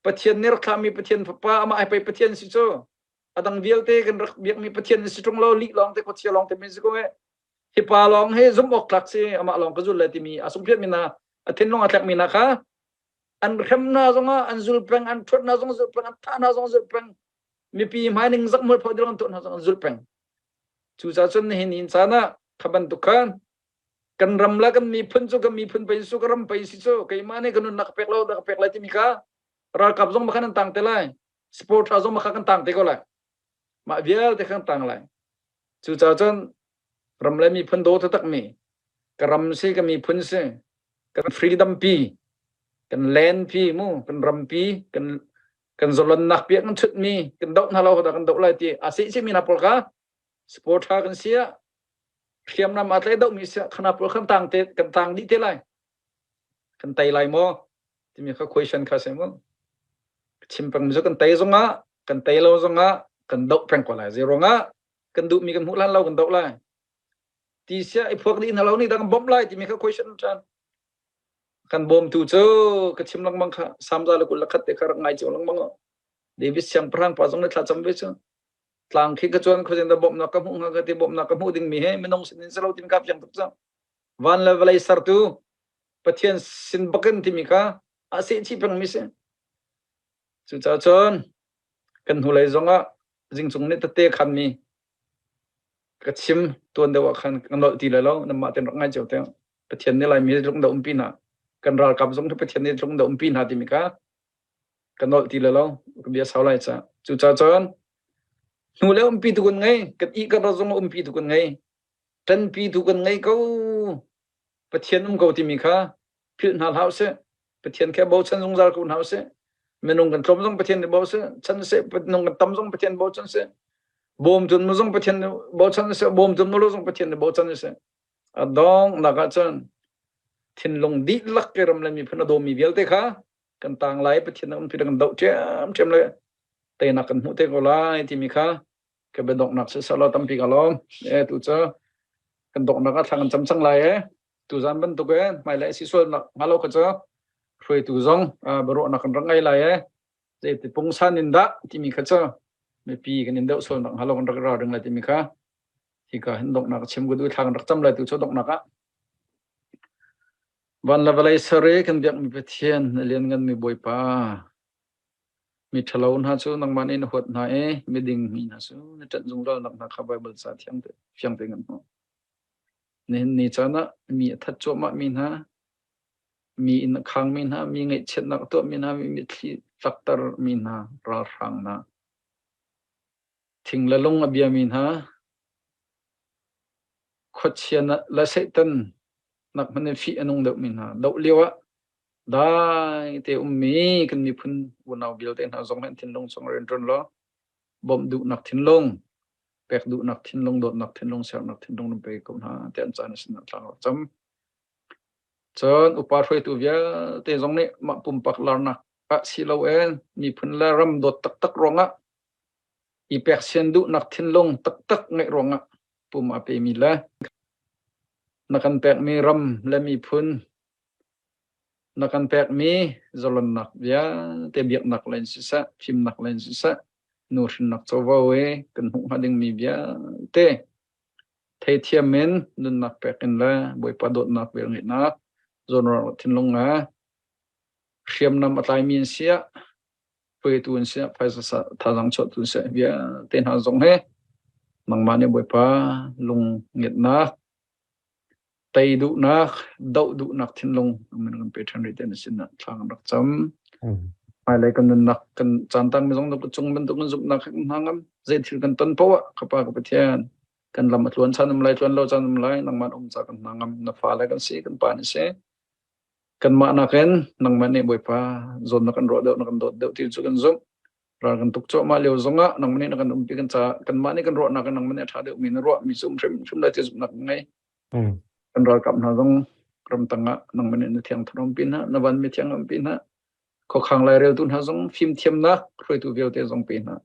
Speaker 1: Pathian nih rak thlahmi Pathian Fapa, amah hi pei Pathian si cu. A dang vialte kan rak biakmi Pathian si ṭung lo, lih lawng te, khuachia lawng te men si ko eh. Hi pa lawng hi zumh awk tlak si, amah lawng ka zul lai timi a sungphiatmi hna, a thinlung a tlekmi hna kha an hrem hna zongah an zul peng an ṭhuat hna zong zul peng an thah hna zong zul peng mipi hmai ning zak mualpho ding an tuah hna zong an zul peng cucaah cun nihin in caan ah kha bantuk khan kan ram le kan miphun cu kan miphun pei su ka ram pei si cu keimah nih ka nunnak ka pek lo ka pek lai timi kha ralkap zong makhan an tang te lai sport tha zong makha kan tang te ko lai mah vialte kan tang lai cucaah cun ram le miphun daw taktak mi ka ram si ka miphun si kan freedom pi kan land pi mu kan ram pi kan kan zalonnak pi kan chut mi kan doh hna lo dah kan doh lai ti a si si mi na pawl ka sport tha kan sia hriamnam a tlai doh mi sia khana pawl kan tang te kan tang dih te lai kan tei lai maw timi kha question kha se mu chim peng mi kan tei zongah kan tei lo zongah kan doh peng ko lai zeirongah kan duh mi kan hmuh lan lo kan doh lai ti sia i phuak dih hna lo nih dah kan bawmh lai timi kha question ṭhan kan bawmtu cu ka chim lengmang kha samza le kul le khat te kha rak ngai cio lengmang David siangpahrang pa zong nih thla cam ve cu tlang khi ka chuan khuazing da bawmhnak ka hmuh hnga ka ti bawmhnak ka hmuh ding mi he minung sin in selo timi ka fiang tuk cu van le vawlei sertu Pathian sin bakin timi kha a seh chih peng mi si cucaah cun kan hnulei zongah zingcung nih tete khan mi ka chim tuan deuh ah khan ka nolh ti lai lo nanmah ten rak ngai cio te Pathian nih Laimi hi tlung dah umpi hna kan ralkap zong hi Pathian nih tlung dah umpi hna timi kha ka nolh ti lai lo ka bia sau lai ca cucaah cun hnu le umpi tu kan ngei kan i kan ra zong umpi tu kan ngei ṭanpi tu kan ngei ko Pathian um ko timi kha philh hna hlah usih Pathian kha bochan zungzal ko hna usih. Minung kan tlawm zong Pathian nih bochan seh, minung kan tam zong Pathian bochan seh. Bawmtun mu zong Pathian nih bochan seh, bawmtun mu lo zong Pathian nih bochan seh. A dong nak ah cun thinlung dihlak ke ram le miphun a dawmi vialte kha kan tang lai Pathian um kan doh ṭhiamṭhiam le teinak kan hmuh te ko lai timi kha ka biadonghnak si seh law tampi ka lawm. E tu cu kan donghnak ah thla kan cam cang lai e. Tuzan bantuk e hmailei si sual nak hnga lo kha cu hruaitu zong biaruahnak kan rak ngei lai e. Zeiti pungsan in dah timi kha cu mipi kan in deuh sual nak hnga lo kan rak ralring lai timi kha hika hin donghnak chim ka duh thla kan rak cam lai tu cu donghnak ah van le vawlei sare kan biakmi Pathian na liannganmi Bawipa Mi ṭhalo hna cu nangmah nih na huat hna i miding mi hna cu na ṭanh zungzalnak hna kha Baibal ca thiang te, fiang tein kan hmuh. Nihin ni caan ah mi a that cuahmahmi hna, mi inn a khangmi hna, mi ngaihchiatnak a tuahmi hna, mi mitthli tlaktermi hna, ralhrang hna, thing le lung a biami hna, khuachia le Satan. nak hmanh in fih a nung deuhmi hna doh lio ah dai te ummi kan miphun unau vialte hna zong hin thinlung chung rian ṭuan law bawmh duhnak thinlung pek duhnak thinlung dawtnak thinlung sernak thinlung nan pe ko hna tiah an caan a sin ah thla rak cam. Cun upa hruaitu vialte zong nih mah pumpak larnak ah si loin miphun le ram dawt taktak ruangah i peksian duhnak thinlung taktak ngeih ruangah pum a pemi le na kan pekmi ram le miphun na kan pekmi zalonnak vialte biaknak lei in siseh fimnak lei in siseh nuhrinnak covo i kan hmuh hnga dingmi vialte theithiam in nunnak pek in le Bawipa dawtnak velngeihnak zawnruah thinlung le hriamnam a tlaimi an si ah hruaitu an si ah phaisa thazaang chuahtu an si ah vialte hna zong hi nangmah nih Bawipa lung ngiatnak tei duhnak doh duhnak thinlung min kan pe ṭhan rih te na sin ah thla kan rak cam. Hmailei kan nunnak kan caan tang mi zong na cung bantuk kan zumhnak kan hna ngam zei thil kan ton poah ah ka pa ka Pathian kan lam a tluan chan um lai tluan lo chan um lai nangmah um ca kan hna ngam na fa le kan si kan pa ni si kanmah nakin nangmah nih Bawipa zawn na kan ruah deuh na kan dawt deuh ti cu kan zumh ral kan tuk cuahmah lio zongah nangmah nih na kan umpi kan ca kanmah nih kan ruahnak in nangmah nih a ṭha deuhmi na ruahmi cu um hrimhrim lai ti zumhnak kan ngei kan ralkap hna zong ramtang ah nangmah nih na thiang thar umpi hna na vanmi thiang umpi hna khuakhang laireltu hna zong fimthiamnak hruaitu vialte zong pe hna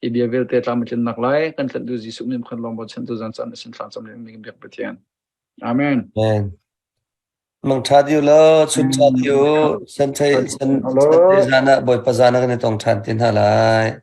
Speaker 1: hi bia vialte tlam a tlinnak lai kan tlanhtu Jesuh min khan lawng bochan tu zan caan na sin thla cam mi kan biak Pathian Amen.
Speaker 2: Amen. Mang ṭha diu lo, chun ṭha diu, san thei san san te zan ah Bawipa zan ah kan i tong ṭhan te hna lai.